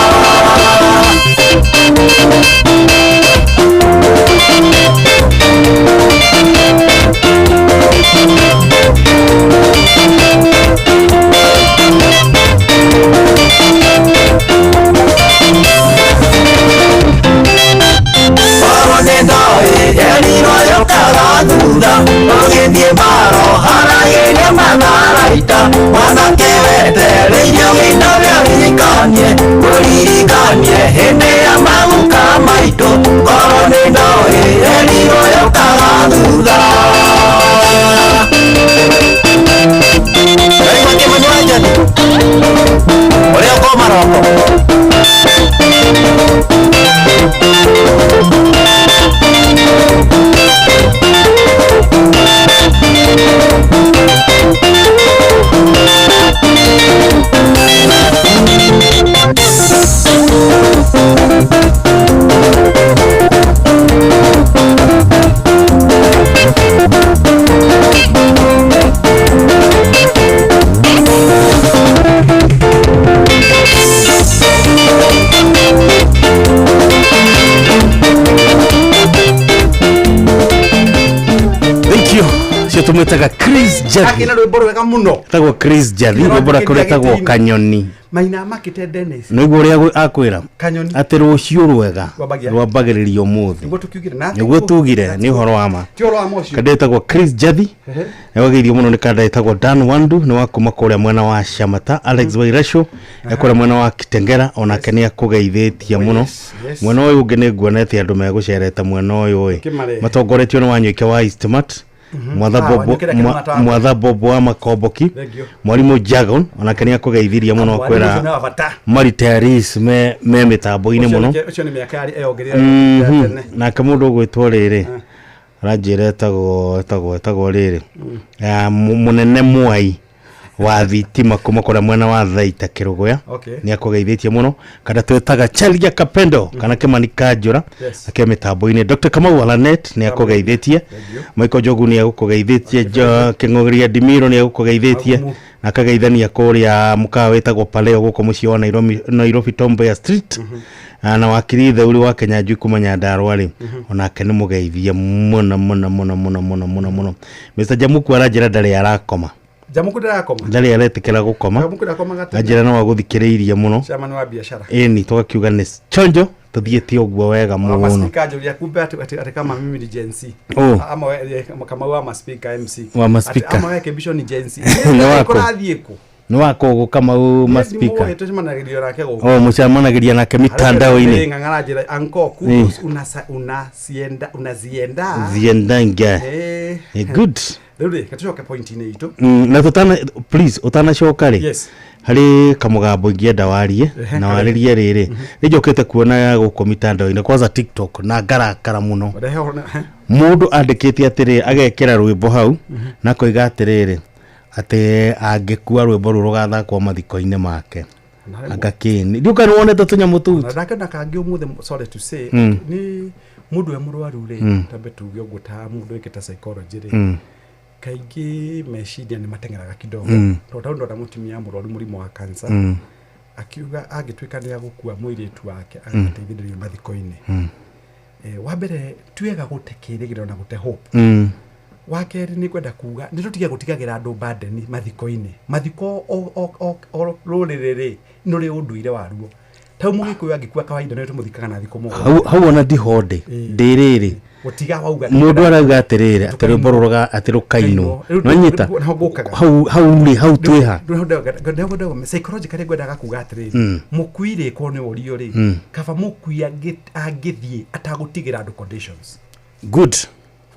Njathi. Akĩina rwĩmbo rwega mũno. Etagwo Chris Njathi, rwĩmbo rwake rwĩtagwo Kanyoni. Maina makĩte Dennis. Nĩguo ũrĩa akwĩra Kanyoni. atĩ rũciũ rwega Rwambagia. rwambagĩrĩria ũmũthĩ. Nĩguo tũkiugire na Nĩguo tugire nĩ ũhoro wa ma. Ti ũhoro wa ma ũcio. Kanda ĩtagwo Chris Njathi. Nĩwagĩirio mũno nĩ kanda ĩtagwo Dan Wandu nĩ wa kuma kũrĩa mwena wa Shamata. Alex Wairasho e kũrĩa mwena wa Kitengera onake nĩ akũgeithĩtie mũno. Yes. Mwena ũyũ ũngĩ nĩ nguonete andũ megũcerete mwena ũyũ ĩ Kĩmarehe. matongoretio nĩ Wanyoike wa Eastmart. Mwatha Ah, Bobo Wanyoike nake nĩ Mwatha Bobo wa Makomboki. Thank you. Mwarimũ Jagon onake nĩ akũgeithirie mũno Mwarimũ ũcio nĩ akwĩra wa bata. maritaris me mĩtambo-inĩ Ũcio mũno. ũcio nĩ mĩaka eyongerera ya tene. Nake mũndũ ũgwĩtwo rĩrĩ aranjĩra etagwo rĩrĩ mũnene Mwai wa thitima kuma kũrĩa mwena wa Thaita Kĩrũgũya. Okay. Nĩ akũgeithĩtie mũno. Kana twĩtaga Chalia Kapendo kana Kĩmani Kanjũra Yes. ake mĩtambo-inĩ. Dr. Kamau Alanet nĩ akũgeithĩtie. Michael Njogu nĩ agũkũgeithĩtie. Kĩng'oria Dimiro nĩ agũkũgeithĩtie na akageithania kũrĩa mũkawa wĩtagwo Paleo gũkũ mũciĩ wa Nairobi, Nairobi Tom Mboya Street. Na wakiri Theuri wa Kenya kuma Nyandarua rĩ onake nĩ mũgeithie mũno mũno mũno mũno mũno mũno mũno. Mr. Jamuku aranjĩra ndarĩ arakoma. Jamuku ndarakoma. Ndarĩ aretĩkĩra gũkoma. Jamuku ndakomaga tene. Anjĩra no agũthikĩrĩirie mũno. Chairman wa biashara. Ĩni tũgakiuga nĩ chonjo tũthiĩte ũguo wega mũno. Maspika anjũria kumbe atĩ kama mimi ni Gen Z. Oh. Ama Kamau wa maspika MC. Wa maspika. Atĩ ama we Kĩmbico ni Gen Z. Nĩ wako. Kũrathiĩ kũ? Nĩ wako gũkamau maspika. Nĩ tũcemanagĩrio nake gũkũ. O mũcemanagĩria nake mitandao-inĩ. Ng'ang'ara njĩra anko kudos unasienda unazienda. Ziendanga. Eh. Good. Rĩu rĩ, tũcoke point-inĩ itũ. Na tũtana please ũtanacoka rĩ Yes. harĩ kamũgambo ingĩenda warie Ehe, na kare. warĩrie rĩrĩ nĩ njũkĩte kuona gũkũ mitandao-inĩ kwanza TikTok na ngarakara mũno. Rehe ũhoro na- Mũndũ andĩkĩte atĩrĩ agekĩra rwĩmbo hau na koiga atĩrĩrĩ atĩ angĩkua rwĩmbo rũu rũgathakwo mathiko-inĩ make. Anga kĩni ndiũka nĩ wonete tũnyamũ tũu. Na ndakenda kangĩ ũmũthĩ, sorry to say, nĩ mũndũ we mũrwaru rĩ, tambe tuge ũguo ta mũndũ wĩkĩte psychology rĩ, kaingĩ meciria nĩ mateng'eraga kidogo. Tondũ tau ndona mũtumia mũrwaru mũrimũ wa cancer akiuga angĩtuĩka nĩ agũkua mũirĩtu wake agateithĩrĩrio mathiko-inĩ. Wa mbere ti wega gũte kĩrĩgĩrĩro na gũte hope. Wa kerĩ nĩ ngwenda kuga nĩ tũtige gũtigagĩra andũ burden mathiko-inĩ. Mathiko o rũrĩrĩ rĩ nĩ rũrĩ ũndũire waruo. Tau mũgĩkũyũ angĩkua kawaida nĩ tũmũthikaga na thikũ mũgwanja. Hau ona ndihonde ndĩ rĩrĩ Gũtiga wauga mũndũ arauga atĩrĩrĩ atĩ rwĩmbo rũrũga atĩ rũkainwo Rĩu nonyita naho ngũkaga. hau rĩ hau twĩha. Psychologically ngwendaga kuga atĩrĩrĩ mũkui rĩ korwo nĩ ũrio rĩ kaba mũkui angĩthiĩ atagũtigĩra andũ conditions. Good.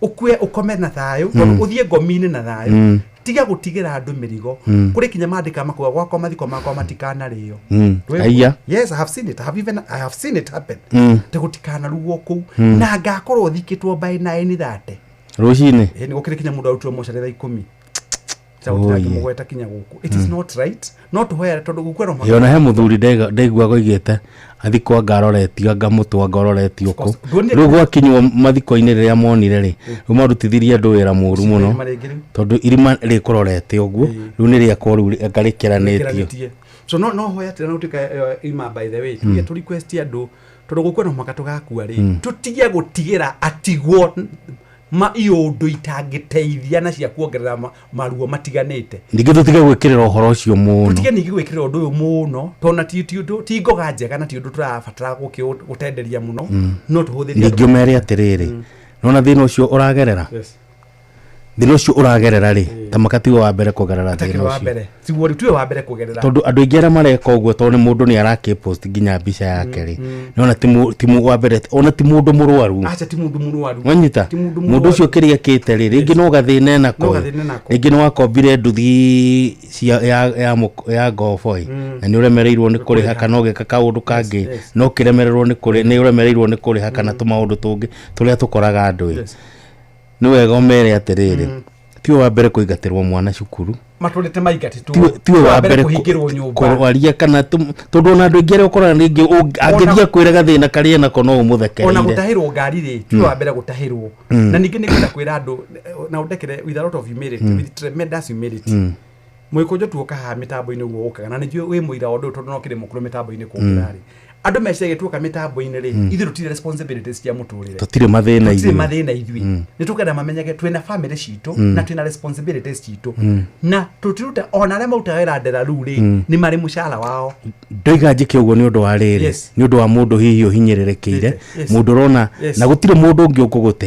Ũkue ũkome na thayũ tondũ ũthiĩ ngomi-inĩ na thayũ tiga gũtigĩra andũ mĩrigo. Kũrĩ kinya mandĩka makuga gwakwa mathiko makwa matikanarĩo. Aiya. Yes, I have seen it. I have seen it happen. Te gũtikanarugwo kũu na ngakorwo thikĩtwo by 9:30. Rũcinĩ. Ĩ nĩ gũkĩrĩ kinya mũndũ arutirwo mocarĩ thaa 10. Oh, yeah. Mũgweta kinya gũkũ. It is not right. No tũhoere tondũ gũkua no Ĩ ona he mũthuri ndaiguaga oigĩte athikwo anga aroretio anga mũtwe anga ũroretio kũ. Nduonire- Rĩu gwakinywo mathiko-inĩ rĩrĩa monire rĩ rĩu marutithirie andũ wĩra mũru mũno Irima rĩngĩ rĩu. tondũ irima rĩkũrorete ũguo rĩu nĩ rĩakwo rĩu anga rĩkĩranĩtio. Kĩranĩtie. So no hoya atĩ na gũtuĩka ima by the way tuge tũ request andũ tondũ gũkua no mũhaka tũgakua rĩ tũtige gũtigĩra atigwo ma iũndũ itangĩteithia na cia kuongerera maruo matiganĩte. Ningĩ tũtige gwĩkĩrĩra ũhoro ũcio mũno. Tũtige ningĩ gwĩkĩrĩra ũndũ ũyũ mũno tondũ na ti ũndũ ti ngoga njega na ti ũndũ tũrabatara gũtenderia mũno no tũhũthĩrie Ningĩ ũmere atĩrĩrĩ nona thĩna ũcio ũragerera. Yes. Thĩna ũcio ũragerera rĩ ta makatiwe wa mbere kũgerera Takĩrĩ thĩna wa ũcio. mbere tiguo rĩu tiwe wa mbere kũgerera. Tondũ andũ aingĩ arĩa mareka ũguo tondũ nĩ mũndũ nĩ arakĩpost nginya mbica yake rĩ nona ti wa mbere ona ti mũndũ mũrwaru. Acha ti mũndũ mũrwaru. Wanyita Ti mũndũ mũndũ ũcio kĩrĩa kĩte rĩ rĩngĩ no gathĩna enako No gathĩna nako. rĩngĩ nĩ wakombire nduthi cia ya ngoboi na nĩ ũremereirwo nĩ kũrĩha kana ũgeka kaũndũ kangĩ no ũkĩremererwo nĩ kũrĩ nĩ ũremereirwo nĩ kũrĩha kana tũmaũndũ tũngĩ tũrĩa tũkoraga andũ ĩ. Nĩ wega ũmere atĩrĩrĩ tiwe wa mbere kũingatĩrwo mwana cukuru matũrĩte maingatĩtwo tiwe wa mbere kũhingĩrwo nyũmba kũrwaria kana tondũ ona andũ aingĩ arĩa ũkoraga rĩngĩ angĩthiĩ akwĩre gathĩna karĩa enako no ona ũmũthekereire. gũtahĩrwo ngari rĩ tiwe wa mbere gũtahĩrwo. Na ningĩ nĩ ngwenda kwĩra andũ na ũndekere with a lot of humility, with tremendous humility. Mũgĩkũnjũ tuoka haha mĩtambo-inĩ ũguo ũkaga na nĩ njũĩ wĩ mũira wa ũndũ ũyũ tondũ no kĩrĩ mũkũrũ mĩtambo-inĩ kũngĩra rĩ Andũ meciragia tuoka mĩtambo-inĩ rĩ, ithuĩ tũtirĩ responsibilities cia mũtũrĩre. Tũtirĩ mathĩna Tũtirĩ ithuĩ. mathĩna ithuĩ. Nĩ tũkenda mamenyage twĩna family citũ na twĩna responsibilities citũ, na tũtiruta ona arĩa marutaga wĩra nderaru rĩ, nĩ marĩ mũcara wao. Ndoiga njĩke ũguo nĩ ũndũ wa rĩrĩ, nĩ ũndũ wa mũndũ hihi ũhinyĩrĩrĩkĩire, mũndũ ũrona na gũtirĩ mũndũ ũngĩ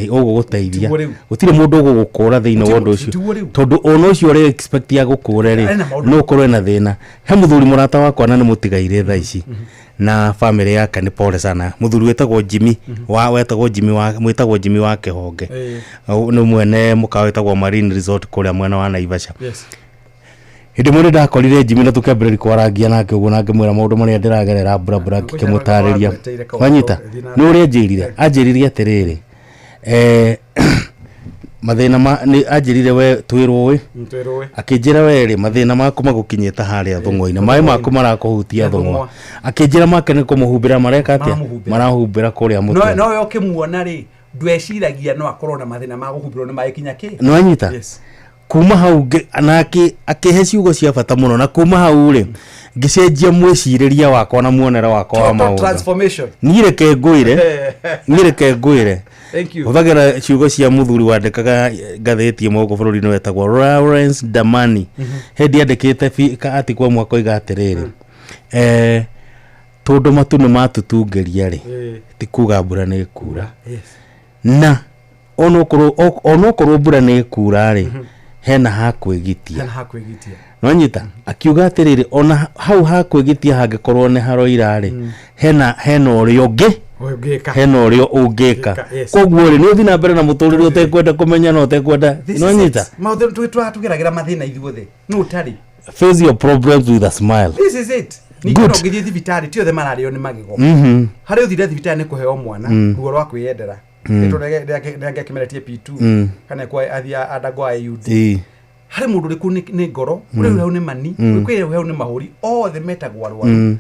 ũgũgũteithia. Tiguo rĩu. Gũtirĩ mũndũ ũgũgũkũra thĩinĩ wa ũndũ ũcio, Tiguo rĩu. tondũ ona ũcio ũrĩ expect ya gũkũre rĩ, Ena maũndũ. no ũkorwo ena thĩna. He mũthuri mũrata wakwa na nĩ mũtigaire thaa ici, na family yake nĩ pole sana, mũthuri wĩtagwo Jimmy wa wetagwo Jimmy wa mwĩtagwo Jimmy wa Kĩhonge. Nĩ mwene mũkawa wĩtagwo Marine Resort kũrĩa mwena wa Naivasha. Hĩndĩ ĩmwe nĩ ndakorire Jimmy na tũkĩambĩrĩria kwarangia nake ũguo, na ngĩmwĩra maũndũ marĩa ndĩragerera burabura, ngĩkĩmũtarĩria. Wagweteire kaũndũ Wanyita? thiĩ na Nĩ ũrĩa anjĩrire, anjĩrire atĩrĩrĩ, mathĩna ma nĩ anjĩrire we twĩrwo ĩ, Twĩrũĩ. Akĩnjĩra we rĩ, mathĩna maku magũkinyĩte harĩa thũng'wa-inĩ, maĩ maku marakũhutia thũng'wa. Akĩnjĩra make nĩ kũmũhumbĩra mareka atĩa, Maramũhumbĩra. marahumbĩra kũrĩa No mũtwe. nowe ũkĩmuona rĩ, ndweciragia no akorwo na mathĩna ma gũhumbĩrwo nĩ maĩ kinya kĩ. Nĩwanyita? Kuma hau na akĩhe ciugo cia bata mũno, na kuma hau rĩ, ngĩcenjia mwĩcirĩria wakwa na muonere wakwa wa Total maũndũ. transformation. Niĩ reke ngwĩre, niĩ reke ngwĩre, Thank you. hũthagĩra ciugo cia mũthuri wandĩkaga ngathĩti ĩmwe gũkũ bũrũri-inĩ wetagwo Lawrence Damani. Hĩndĩ andĩkĩte ka article ĩmwe akoiga atĩrĩrĩ, tondũ matu nĩ matutungĩria rĩ, ti kuga mbura nĩ ĩkura. Na onokorwo mbura nĩ ĩkura rĩ, hena ha kwĩgitia. Hena ha kwĩgitia. Nwanyita? Akiuga atĩrĩrĩ, ona hau ha kwĩgitia hangĩkorwo nĩ haroira rĩ, hena ũrĩa ũngĩ, Ũngĩka. hena ũrĩa ũngĩka. Ũngĩka, yes. Koguo rĩ, nĩ ũthiĩ na mbere na mũtũrĩre ũtekwenda kũmenya na ũtekwenda. This is Nwanyita? it. Maũndũ tũgeragĩra mathĩna ithuothe nũ ũtarĩ. Face your problems with a smile. This is it. Ningĩ Good. ona ũngĩthiĩ thibitarĩ, ti othe mararĩo nĩ magego. Harĩa ũthire thibitarĩ nĩ kũheo mwana, ruo rwa kwĩyendera. Rĩrĩa akĩmeretie P2, kana kwa athiĩ andagwa IUD, harĩ mũndũ ũrĩkũ nĩ ngoro, ũrĩa hau nĩ mani, kwĩ hau nĩ mahũri, othe metagwo arwaru.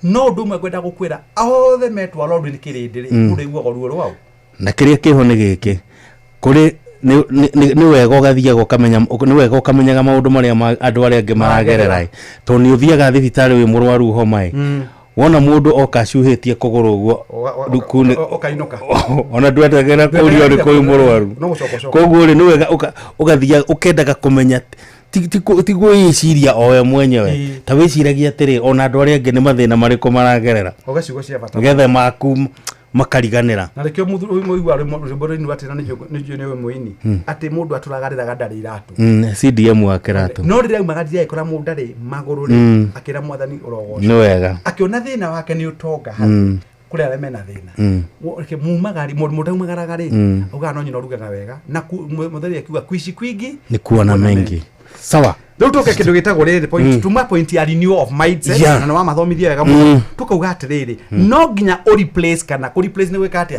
No ũndũ ũmwe ngwenda gũkwĩra, othe metwo arwaru nĩ kĩrĩndĩ rĩ, mũndũ aiguaga ruo rwao. Na kĩrĩa kĩho nĩ gĩkĩ, kũrĩ nĩ wega ũgathiaga ũkamenya, nĩ wega ũkamenyaga maũndũ marĩa andũ arĩa angĩ maragerera ĩ. Tondũ nĩ ũthiaga thibitarĩ wĩ mũrwaru homa ĩ, wona mũndũ oka acuhĩtie kũgũrũ ũguo, rukuni Ũkainũka. Ona ndwetagĩra kũria ũrĩ kũu mũrwaru. No gũcoka ũcoka. Koguo rĩ, nĩ wega ũgathiaga ũkendaga kũmenya, ti gwĩciria o we mwenyewe, ta wĩciragia atĩrĩ, ona andũ arĩa angĩ nĩ mathĩna marĩkũ maragerera, Oga ciugo cia bata. nĩgetha maku makariganĩra. Na nĩkĩo mũigua rwĩmbo rũinwo atĩ na nĩnjũĩ nĩwe mũini, atĩ mũndũ atũraga rĩraga ndarĩ iratũ. CDM wa kĩratũ. No rĩrĩa aumagarire agĩkora mũndũ ndarĩ magũrũ rĩ, akĩra mwathani ũrogocwo. Nĩ wega. Akĩona thĩna wake nĩ ũtonga harĩ kũrĩ arĩa mena thĩna. Reke mumagari mũndũ aumagaraga rĩ, augaga no nyina ũrugaga wega, na mũtheri akiuga kuici kwingi Nĩ kuona mengi, sawa. Rĩu tũke kĩndũ gĩtagwo rĩrĩ point, tuma point ya renewal of mindset, na nĩ wamathomithia wega mũno. Tũkauga atĩrĩrĩ, no nginya ũ replace, kana kũ replace nĩ gwĩka atĩa?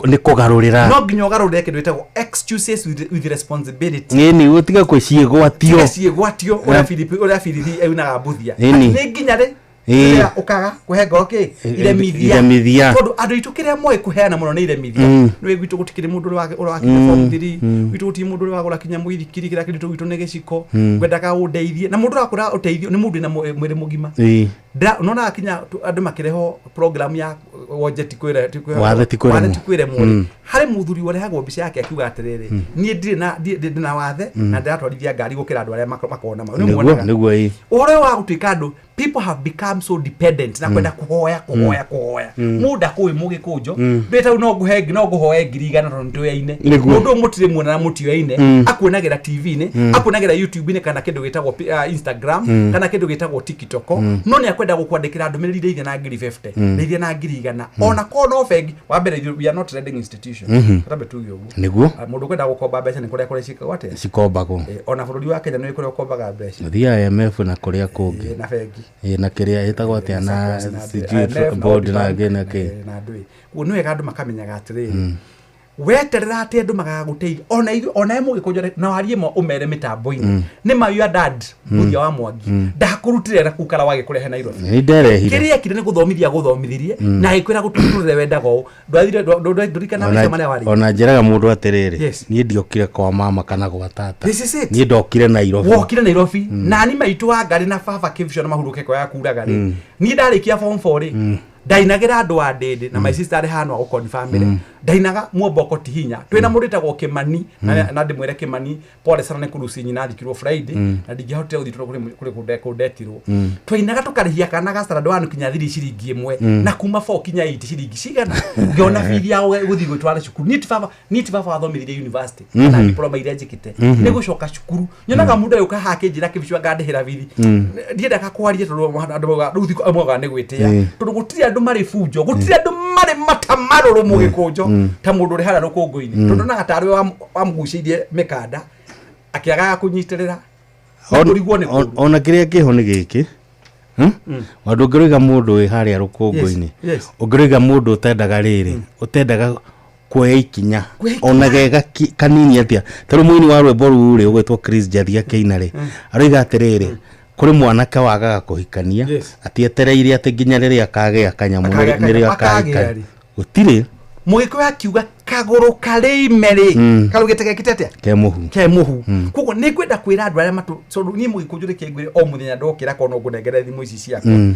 Nĩ kũgarũrĩra. No nginya ũgarũrĩre kĩndũ gĩtagwo excuses with responsibility. Ĩni, ũtige kwĩciĩgwatio. Tiga ciĩgwatio ũrĩa Philip, ũrĩa Philip aunaga mbuthia. Ĩni. Atĩ nĩ nginya rĩ, rĩrĩa ũkaga kũhe ngoro kĩ iremithia. Iremithia. Tondũ andũ aitũ kĩrĩa moĩ kũheana mũno nĩ iremithia. Nĩ gwitũ gũtikĩrĩ mũndũ ũrĩa ũrakinya form 3, gwitũ gũtirĩ mũndũ ũrĩa wagũra kinya mũithikiri, kĩrĩa kĩritũ gwitũ nĩ gĩciko. Ngwendaga ũndeithie, na mũndũ ũrakũra ũteithio nĩ mũndũ wĩna mwĩrĩ mũgima. Nona kinya andũ makĩrehwo program ya wonje ti kwĩre ti kwĩre- Wathe ti kwĩremwo. wathe ti kwĩremwo rĩ, harĩ mũthuri warehagwo mbica yake akiuga atĩrĩrĩ, niĩ ndirĩ na ndĩ na wathe, na ndĩratwarithia ngari gũkĩra andũ arĩa makoragwo na ma. Nĩ Nĩguo. muonaga? Nĩguo ĩ. Ũhoro ũyũ wa gũtuĩka andũ, people have become so dependent na kwenda kũhoya, kũhoya, kũhoya. Mũndũ akũĩ mũgĩkũnjo, ndĩ no ngũhe, no ngũhoe 100,000 tondũ nĩtũyaine. Nĩguo. Mũndũ ũyũ mũtirĩ muona na mũtioyaine, akuonagĩra TV-inĩ, akuonagĩra YouTube-inĩ, kana kĩndũ gĩtagwo Instagram, kana kĩndũ gĩtagwo TikTok, no nĩ akwenda gũkwandĩkĩra ndũmĩrĩri, ndeithia na 50,000, ndeithia na 100,000, ona korwo no bengi. Wa mbere, we are not lending institution. Tambe tuge ũguo. Nĩguo. Ah, mũndũ ũkwenda gũkomba mbeca nĩ kũrĩa kũrĩa ciĩkagwo atĩa? Cikombagwo. Ona bũrũri wa Kenya nĩ kũrĩa ũkombaga mbeca. Ũthiaga IMF na kũrĩa kũngĩ. Na bengi. Ĩ, na kĩrĩa ĩtagwo atĩa, na sijui IMF na board World na Bank, ngĩ na kĩ. Na ndũĩ koguo nĩ wega andũ makamenyaga atĩrĩrĩ, weterera atĩ andũ magagũteithia, ona ithuĩ ona we mũgĩkũnjũ na warie ma ũmere mĩtambo-inĩ, nĩ ma your dad, mũthia wa Mwangi, ndakũrutire na kukara wagĩkũrehe Nairobi. Nĩ nderehire. Kĩrĩa ekire nĩ gũthomithia gũthomithirie, na agĩkwĩra gũtũrĩre wendaga ũũ, ndwathire ndũrikana maica marĩa warĩ. Ona njĩraga mũndũ atĩrĩrĩ, niĩ ndiokire kwa mama kana gwa tata. This is it. Niĩ ndokire Nairobi. Wokire Nairobi. Nani maitũ wa ngari na baba kĩbico na mahurũke kwa ya kuraga rĩ, niĩ ndarĩkia form 4 rĩ, Ndainagĩra andũ a ndĩndĩ na my sister arĩ hano agũconfirmĩre. Ndainaga muomboko ti hinya twĩna mũndũ wĩtagwo Kĩmani, na ndĩmwĩre Kĩmani pole sana nĩ kũruci nyina athikirwo Friday, na ndingĩahotire gũthiĩ tondũ kũrĩ kũndũ ndetirwo. Twainaga tũkarĩhia kana ga standard 1 kinya 3 ciringi 1, na kuma 4 kinya 8 ciringi cigana, ngĩona bithi ya gũthiĩ gwĩtwara cukuru. Niĩ ti baba wathomithirie university kana diploma iria njĩkĩte, nĩ gũcoka cukuru nyonaga mũndũ agĩũka haha akĩnjĩra kĩbico ngandĩhĩra bithi. Ndiendaga kwaria tondũ andũ maugaga rĩu thikũ maugaga nĩ gwĩtĩa, tondũ gũtirĩ andũ marĩ bunjo, gũtirĩ andũ marĩ mata marũrũ mũgĩkũnjo ta mũndũ ũrĩ harĩa rũkũngũ-inĩ, tondũ onaga tarĩ we wamũgucĩirie mĩkanda akĩagaga kũnyitĩrĩra na kũrigwo nĩ kũndũ. Ona kĩrĩa kĩho nĩ gĩkĩ. Wandũ ũngĩrũiga mũndũ wĩ harĩa rũkũngũ-inĩ, ũngĩrũiga mũndũ ũtendaga rĩrĩ, ũtendaga kuoya ikinya Kuoya ikinya. Ona gega kanini atĩa, tarĩu mũini wa rwĩmbo rũu rĩ ũgwĩtwo Chris Njathi akĩina rĩ, aroiga atĩrĩrĩ, kũrĩ mwanake wagaga kũhikania atietereire atĩ nginya rĩrĩa akagĩa kanyamũ Akagĩa nĩrĩo kanyamũ, akahikania. akagĩa rĩ. Gũtirĩ. Mũgĩkũyũ akiuga kagũrũ karĩ ime rĩ, karugĩte gekĩte atĩa? Ke mũhu. Ke mũhu. Koguo nĩ ngwenda kwĩra andũ arĩa matũ, tondũ niĩ mũgĩkũnjũ rĩke ngwĩre o mũthenya ndokĩra kona ngũnengere thimũ ici ciakwa,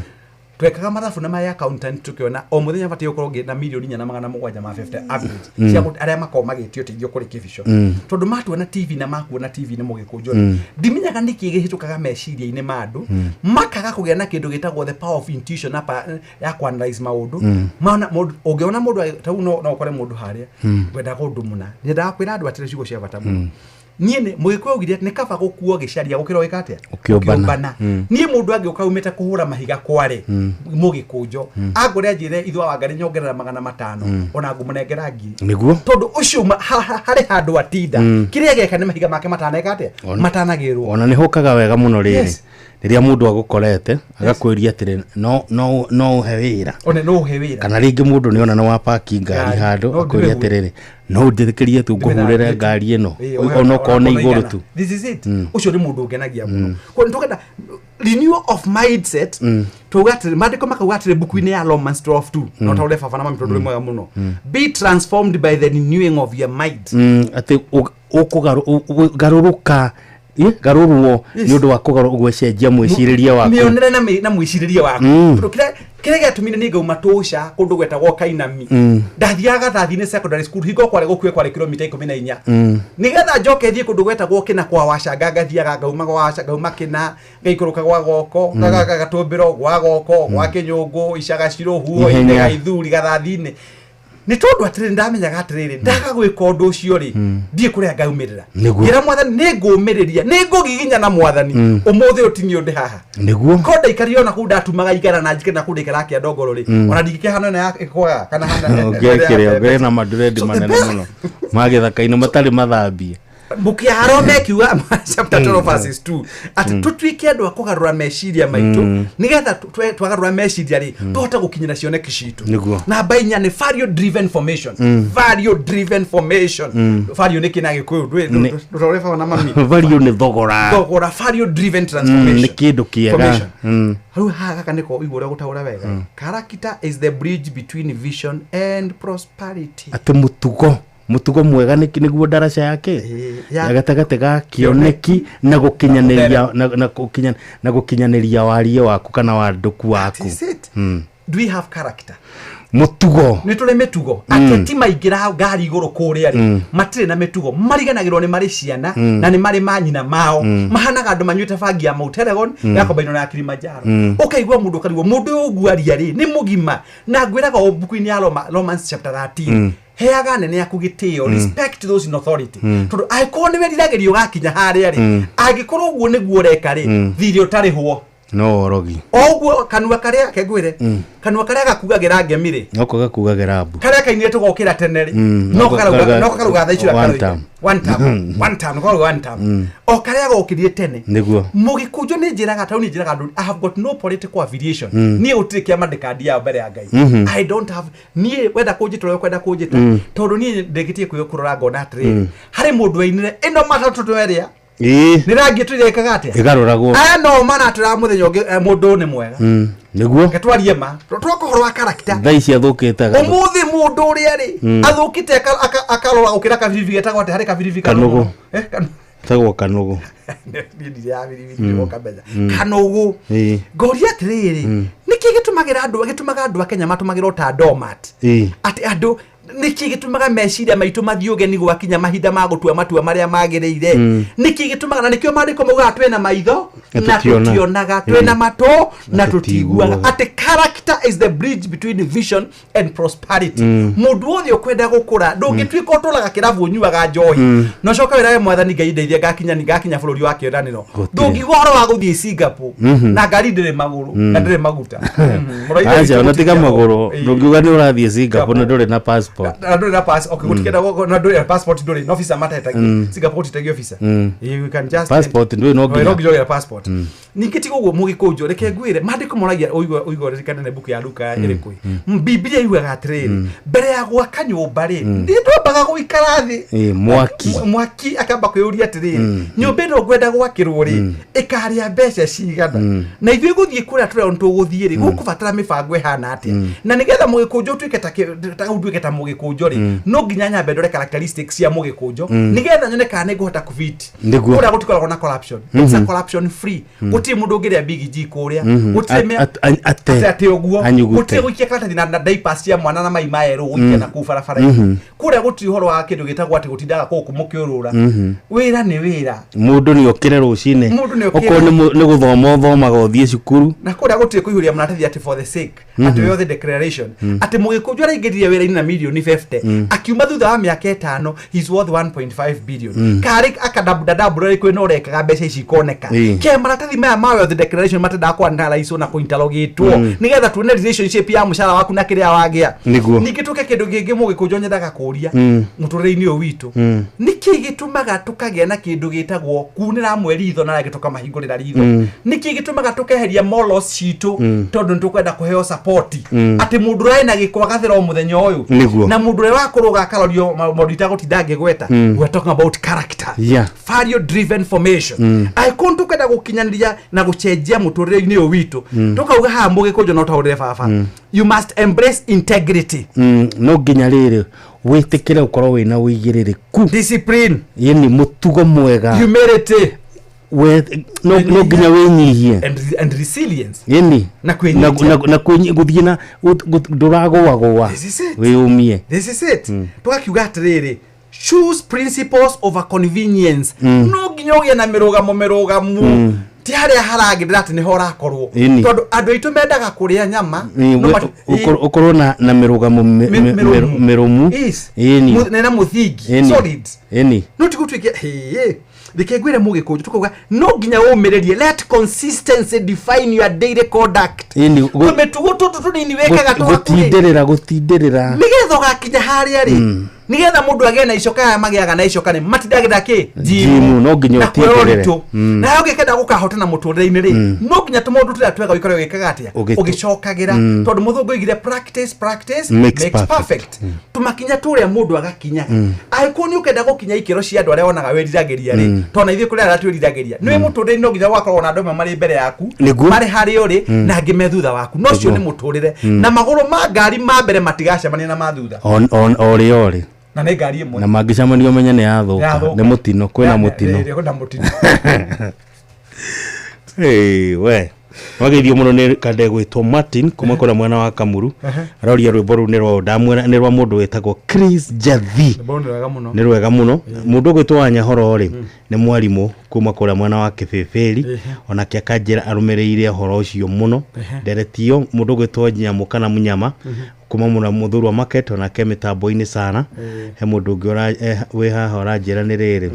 twekaga mathabu na my accountant, tukiona o muthenya batiĩ gũkorwo ngĩ na mirioni 4 na 700 ma 50 average cia arĩa makoragwo magĩtio ũteithio kũrĩ kĩbico, tondũ matuona TV na makuona TV nĩ mũgĩkũnjũ. Ndimenyaga nĩkĩ gĩhĩtũkaga meciria-inĩ ma andũ, makaga kũgĩa na kĩndũ gĩtagwo the power of intuition na ya kuanalyze maũndũ. Maona mũndũ, ũngĩona mũndũ ta rĩu no ũkore mũndũ harĩa ngwendaga ũndũ mũna. Nyendaga kwĩra andũ atĩrĩ ciugo cia bata mũno. Niĩ nĩ mũgĩkũyũ augire nĩ kaba gũkuo gĩcaria gũkĩra ũgĩka atĩa? Ũkĩũmbana. Niĩ mũndũ angĩũka umĩte kũhũra mahiga kware, mũgĩkũnjo angũre anjĩre ithuĩ wa Ngarĩ nyongerera 500, ona ngũmũnengera 1000. Tondũ ũcio harĩ handũ atinda, kĩrĩa geka nĩ mahiga make mataneka atĩa? Matanagĩrwo. Ona nĩ hũkaga wega mũno rĩrĩ, rĩrĩa mũndũ agũkorete agakwĩria atĩrĩ, no ũhe wĩra. One no ũhe wĩra. Kana rĩngĩ mũndũ nĩ ona nĩ wapaki ngari Ngari. handũ, No akwĩria ndĩmĩhure. atĩrĩrĩ, no ũnjĩtĩkĩrie tu ngũhurĩre ngari ĩno, onokorwo nĩ onakorwo igũrũ igana. tu. This is it. Ũcio nĩ mũndũ ũngenagia mũno. Koguo nĩ tũkenda renewal of mindset. Tuuga atĩrĩ, maandĩko makauga atĩrĩ mbuku-inĩ ya Romans 12:2, no ta ũrĩa baba na mami, tondũ ũrĩ mwega mũno, be transformed by the renewing of your mind. Atĩ ũkũgarũrũka, garũrwo nĩ ũndũ wa gwĩcenjia mwĩcirĩrie waku. Mĩonere na mwĩcirĩrie waku. Tondũ kĩrĩa gĩatũmire niĩ ngauma tũca kũndũ gwetagwo Kainami, ndathiaga Gathathi-inĩ secondary school, hingo kwarĩ gũkuhĩ, kwarĩ kilomita 14, nĩgetha njoke thiĩ kũndũ gwetagwo Kĩna kwa Wacanga, ngathiaga ngauma gwa Waca, ngauma Kĩna ngaikũrũka gwa Goko, Gatũmbĩro gwa Goko, gwa Kĩnyũngũ, Icagacirũ, Huho-inĩ, Ihenya. Gaithuri, Gathathi-inĩ, nĩ tondũ atĩrĩrĩ, ndamenyaga atĩrĩrĩ, ndaga gwĩka ũndũ ũcio rĩ, ndiĩ kũrĩa ngaumĩrĩra. Ngĩra mwathani nĩ ngũmĩrĩria, nĩ ngũgiginya na mwathani. Ũmũthĩ ũyũ ti niĩ ũndĩ haha. Ko ndaikarire ona kũu ndatumaga igana na njikare na kũu ndaikaraga kĩandongoro rĩ, ona ndingĩkĩhana ĩno ya ĩkwaga kana hana Ũngĩekĩre ũngĩrĩ na manduredi manene mũno ma gĩthaka-inĩ matarĩ mathambie. Mbuku ya Aroma ĩkiuga chapter 12 verses 2 atĩ tũtuĩke andũ a kũgarũra meciria maitũ, nĩgetha twagarũra meciria rĩ, tũhote gũkinyĩra cioneki citũ. Namba 4 nĩ value driven formation. Value driven formation. Value nĩ kĩna gĩkũyũ? Ndũrore baba na mami. Value nĩ thogora. Thogora, value driven transformation. Nĩ kĩndũ kĩega. Formation. Rĩu haha gaka nĩko igua ũrĩa gũtaũra wega. Character is the bridge between vision and prosperity. Atĩ mũtugo mwega nĩguo ndaraca yake ya gatagatĩ ga kĩoneki na gũkinyanĩria na gũkinyanĩria warie waku kana wandũku waku. Is it? Do we have character? Mũtugo. Nĩ tũrĩ mĩtugo? Ateti maingĩra ngari igũrũ kũrĩa rĩ, matirĩ na mĩtugo, mariganagĩrwo nĩ marĩ ciana na nĩ marĩ manyina mao. Mahanaga andũ manyuĩte bangi ya Mount Elgon yakombainwo na ya Kilimanjaro. Ũkaigua mũndũ ũkarigwo mũndũ ũyũ ũguo aria rĩ nĩ mũgima. Na ngwĩraga o mbuku-inĩ ya Romans chapter 13, heaga anene aku gĩtĩo, respect those in authority, tondũ angĩkorwo nĩ weriragĩria ũgakinya harĩa rĩ, angĩkorwo ũguo nĩguo ũreka rĩ, thirĩ ũtarĩhwo. No orogi. O ũguo kanua karĩa kengwĩre, kanua karĩa gakugagĩra ngemi rĩ, noko gakugagĩra mbu. Karĩa kainire tũgokĩra tene rĩ, no noko karauga no karauga thaa icio. One Karauga term. One term, one term, no karauga one term. O karĩa gokĩrire tene. Mũgĩkũnjũ nĩ njĩraga, tau nĩ njĩraga andũ, I have got no political affiliation. Niĩ gũtirĩ kĩama ndĩkandia mbere ya Ngai. I don't have. Niĩ wenda kũnjĩta ũrĩa ũkwenda kũnjĩta, tondũ niĩ ndĩkĩtie kũrora ngona atĩrĩrĩ, harĩ mũndũ wainire ĩno matatũ twerĩa nĩ rangi tũrekaga atĩa? Ĩgarũragwo. Aya no maratũra mũthenya ũngĩ, mũndũ nĩ mwega. Nĩguo. Reke twarie ma twoka ũhoro wa character. Thaa ici athũkĩte Ũmũthĩ mũndũ ũrĩa rĩ, athũkĩte akarora gũkĩra kabiribi getagwo atĩa? Harĩ kabiribi Kanũgũ. Eh, Tagwo kanũgũ. Niĩ ndirĩ ya biribiri, nĩguo kamenya kanũgũ. Ngoria atĩrĩrĩ, nĩkĩ gĩtũmaga Gĩtũmagĩra andũ, gĩtũmaga andũ a Kenya matũmagĩrwo ta doormat. Atĩ andũ nĩkĩ gĩtũmaga meciria maitũ mathiĩ ũgeni gwakinya mahinda ma gũtua matua marĩa magĩrĩire? Nĩkĩ gĩtũmaga? Na nĩkĩo maandĩko maugaga twĩna maitho na na tũtiona. Tũtionaga, twĩna matũ na tũtiguaga. Tũtiguaga. Atĩ character is the bridge between vision and prosperity. Mũndũ wothe ũkwenda gũkũra, ndũngĩtuĩka ũtũraga kĩrabu ũnyuaga njohi na ũcoke wĩrage Mwathani Ngai ndeithie ngakinya bũrũri wa kĩĩranĩro. Gũtirĩ. Ndũngiuga ũhoro wa gũthiĩ Singapore na ngari ndĩrĩ magũrũ na ndĩrĩ maguta. Mũraithe Aca witũ ona tiga gũtirĩ magũrũ, ndũngiuga nĩ ũrathiĩ Singapore na ndũrĩ na passport. Na ndũrĩ na pass, okay, gũtikenda na ndũrĩ na passport, ndũrĩ no visa matetagia. Singapore titagia visa. You can just Passport ndũrĩ, no nginya. No nginya ũgĩe passport. Ningĩ tiga ũguo, mũgĩkũnjũ, reke ngwĩre maandĩko moragia ũigue ũigue ririkane nĩ mbuku ya Luka ĩrĩkũ ĩ. Bibilia yugaga atĩrĩrĩ, mbere ya gwaka nyũmba rĩ, nĩ twambaga gũikara thĩ. Ĩ, mwaki. Mwaki akamba kwĩyũria atĩrĩrĩ, nyũmba ĩno ngwenda gwakĩrwo rĩ, ĩkarĩa mbeca cigana? Na ithuĩ gũthiĩ kũrĩa tũrĩa tũgũthiĩ rĩ, gũkũbatara mĩbango ĩhana atĩa? Na nĩgetha mũgĩkũnjũ ũtuĩke ta ũtuĩke ta mũgĩkũnjũ rĩ, no nginya nyambe ndore characteristics cia mũgĩkũnjũ nĩgetha nyone kana nĩngũhota kũbiti. Nĩguo. Kũrĩa gũtikoragwo na corruption. It's a corruption free. Gũtirĩ mũndũ ũngĩrĩa big G kũrĩa. Gũtirĩ Ate. Ate ũguo. Anyugute. Gũtirĩ gũikia karatathi na diapers cia mwana na mai maerũ gũikia na kũu barabara-inĩ. Kũrĩa gũtirĩ ũhoro wa kĩndũ gĩtagwo atĩ gũtindaga kũu mũkĩũrũra. Wĩra nĩ wĩra. Mũndũ nĩ okĩre rũcinĩ. Mũndũ nĩ okĩre. Okorwo nĩ gũthoma ũthomaga ũthiĩ cukuru. Na kũrĩa gũtirĩ kũihũria maratathi atĩ for the sake, atĩ yothe declaration, atĩ mũgĩkũnjũ araingĩrire wĩra-inĩ na mirioni 50, akiuma thutha wa mĩaka 5 he's worth 1.5 billion. Karĩ akadabudadabura kwĩ na ũrekaga mbeca ici ikoneka. Ke maratathi maya ma wealth declaration matendaga kwanaraicwo na kũinterrogatwo nĩgetha tuone relationship ya mũcara waku na kĩrĩa wagĩa. Nĩguo. Ningĩ tũke kĩndũ kĩngĩ mũgĩkũnjũ nyendaga kũria mũtũrĩre-inĩ ũyũ witũ. Nĩkĩ gĩtũmaga tũkagĩa na kĩndũ gĩtagwo kunĩra amwe ritho na arĩa angĩ tũkamahingũrĩra ritho? Nĩkĩ gĩtũmaga tũkeheria morals citũ tondũ nĩtũkwenda kũheo support? Atĩ mũndũ ũrarĩ na gĩko agathera o mũthenya ũyũ. Nĩguo. Na mũndũ ũrĩa wakũrũga akarorio maũndũ itagũtinda ngĩgweta. We are talking about character, value driven formation. Angĩkorwo nĩtũkwenda gũkinyanĩria na gũcenjia mũtũrĩre-inĩ ũyũ witũ, tũkauga haha mũgĩkũnjũ no taũrĩre baba, you must embrace integrity. No nginya rĩrĩ wĩtĩkĩre ũkorwo wĩna ũigĩrĩrĩku. Discipline. Ĩni mũtugo mwega. Humility. No nginya wĩnyihie. And resilience. Ĩni. Na kwĩnyitia. Na gũthiĩ na ndũragũagũa. This is it. Wĩyũmie. This is it. Tũgakiuga atĩrĩrĩ, choose principles over convenience. No nginya ũgĩe na mĩrũgamo mĩrũgamu, ti harĩa haragĩrĩra atĩ nĩho ũrakorwo. Ĩni. Tondũ andũ aitũ mendaga kũrĩa nyama Ĩ, no ũkorwo na mĩrũgamo mĩrũmu. mĩrũmu. Yes. Ĩni. Na mũthingi Ĩni. solid. Ĩni. No ti gũtuĩke hĩĩ, reke ngwĩre mũgĩkũnjũ, tũkauga no nginya ũmĩrĩrie, let consistency define your daily conduct. Ĩni. Tũmĩtugo tũtũ tũnini wĩkaga twaku rĩ, gũtindĩrĩra gũtindĩrĩra. Nĩgetha ũgakinya harĩa rĩ, nĩgetha mũndũ agĩe na icoka, aya magĩaga na icoka nĩ matindagĩra kĩ? Jimu, no nginya Na kuoya ũtindĩrĩre. ũritũ. Na ũngĩkenda gũkahotana mũtũrĩre-inĩ rĩ, no nginya tũmaũndũ tũrĩa twega ũikare ũgĩkaga atĩa? Ũgĩcokagĩra. Tondũ mũthũngũ oigire practice, practice makes makes perfect. Perfect. Tũmakinya tũrĩa mũndũ agakinyaga, angĩkorwo nĩ ũkenda gũkinya ikĩro cia andũ arĩa wonaga wĩriragĩria rĩ, tondũ na ithuĩ kũrĩ arĩa twĩriragĩria nĩ mũtũrĩre, no nginya gũgakorwo na andũ amwe marĩ mbere yaku, Nĩguo. marĩ harĩa ũrĩ, na angĩ me thutha waku, no ũcio Nĩguo. nĩ mũtũrĩre. Na magũrũ ma ngari ma mbere matigacemania na ma thutha. Orĩ orĩ. Na nĩ ngari ĩmwe. Na mangĩcemania ũmenye nĩ yathũka. Yathũka. Nĩ mũtino, kwĩna mũtino. Kwĩna mũtino. Hey, we wageithio mũno nĩ kande gwĩtwo Martin kuma kũrĩa mwena wa Kamuru. Aroria rwĩmbo rũu nĩ rwa ndamwĩra nĩ rwa mũndũ wĩtagwo Chris Jathi. Rwĩmbo rũu nĩ rwega mũno. Nĩ rwega mũno. Mũndũ ũgwĩtwo Wanyahoro rĩ, nĩ mwarimũ kuma kũrĩa mwena wa Kĩbĩbĩri, onake akanjĩra arũmĩrĩire ũhoro ũcio mũno. Nderetio mũndũ ũgwĩtwo Nyamũ kana Mũnyama kuma mũno Mũthurwa Market, onake mĩtambo-inĩ sana. He mũndũ ũngĩ wĩ haha ũranjĩra nĩ rĩrĩ,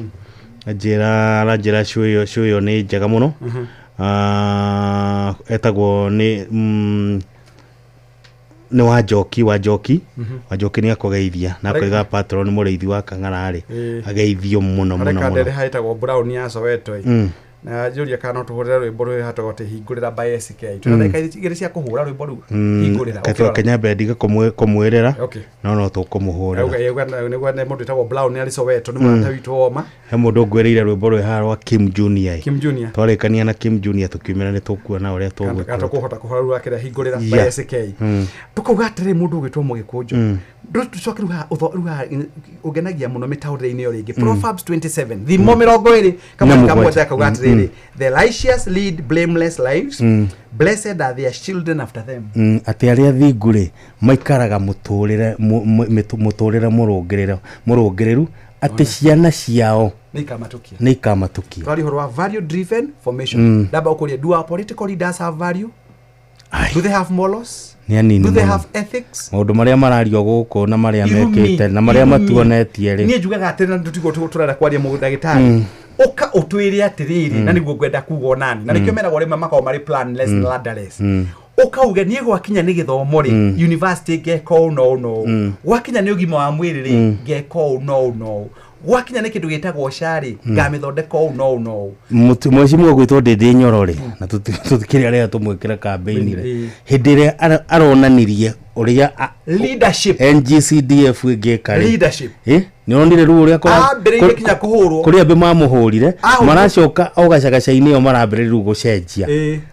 anjĩra aranjĩra show ĩyo nĩ njega mũno. Ah, etagwo nĩ nĩ Wanjoki, Wanjoki. Wanjoki nĩ akũgeithia na akoiga patron mũrĩithi wa Kang'ara rĩ, ageithio mũno mũno Harĩ mũno. kandere haĩtagwo Brown ya Soweto ĩ. Na njũria kana no tũhũrĩre rwĩmbo rũrĩa hatagwo atĩ hingũrĩra by SK. Twĩna ndagĩka 2 cia kũhũra rwĩmbo rũu. Hingũrĩra. Katua ũkĩrora. Kenya mbendiga kũmwĩrĩra. Okay. No tũkũmũhũrĩra. Auga nĩ mũndũ wĩtagwo Brown arĩ Soweto, nĩ mũrata witũ woma. He mũndũ ngwĩrĩire rwĩmbo rwĩ haha rwa Kim Junior ĩ. Kim Junior. Twarĩkania na Kim Junior tũkiumĩra nĩ tũkuona ũrĩa Kana tũgwĩka. tũkũhota kũhũra rũu akĩrĩa hingũrĩra by SK. Tũkauga atĩrĩ, mũndũ ũgwĩtwo mũgĩkũnjũ, tũcoke rĩu haha rĩu haha ũngenagia mũno mĩtaũrĩre-inĩ ĩyo rĩngĩ. Proverbs 27 thimo 20 Na kamwe 7. 7 akauga atĩrĩrĩ. Atĩrĩrĩ, the righteous lead blameless lives, blessed are their children after them. Atĩ arĩa thingu rĩ maikaraga mũtũrĩre mũtũrĩre mũrũngĩrĩru atĩ ciana ciao nĩ ikamatukia. Nĩ ikamatukia. Twari ũhoro wa value driven formation. Ndamba ũkũria, do our political leaders have value? Do they have morals? Nĩ anini Do they mũno. have ethics? Maũndũ marĩa marario gũkũ na marĩa Irumi, mekĩte na marĩa irumi. matuonetie rĩ. Niĩ njugaga atĩ na tũtigwo tũrenda kwaria mũndagĩtarĩ, ũka ũtwĩre atĩrĩrĩ, na nĩguo ngwenda kuga onani na nĩkĩo meragwo rĩmwe makoragwo marĩ planless, ladderless. Ũkauge niĩ gwakinya nĩ gĩthomo rĩ, university ngeka ũũ na ũũ na ũũ. Gwakinya nĩ ũgima wa mwĩrĩ rĩ, ngeka ũũ na ũũ na ũũ. Gwakinya nĩ kĩndũ gĩtagwo SHA rĩ, ngamĩthondeka ũũ na ũũ na ũũ. Mheshimiwa gwĩtwo Ndĩndĩ Nyoro rĩ, na tũtikĩrĩ arĩa tũmwĩkĩra kambĩini rĩ, hĩndĩ ĩrĩa aronanirie ũrĩa Leadership. NGCDF ĩngĩka rĩ. Leadership. Nĩ onire rĩu ũrĩa Ambĩrĩirie nginya kũhũrwo. kũrĩ ambĩ mamũhũrire. Ahũrirwo. Maracoka o gacagaca-inĩ ĩyo marambĩrĩria rĩu gũcenjia.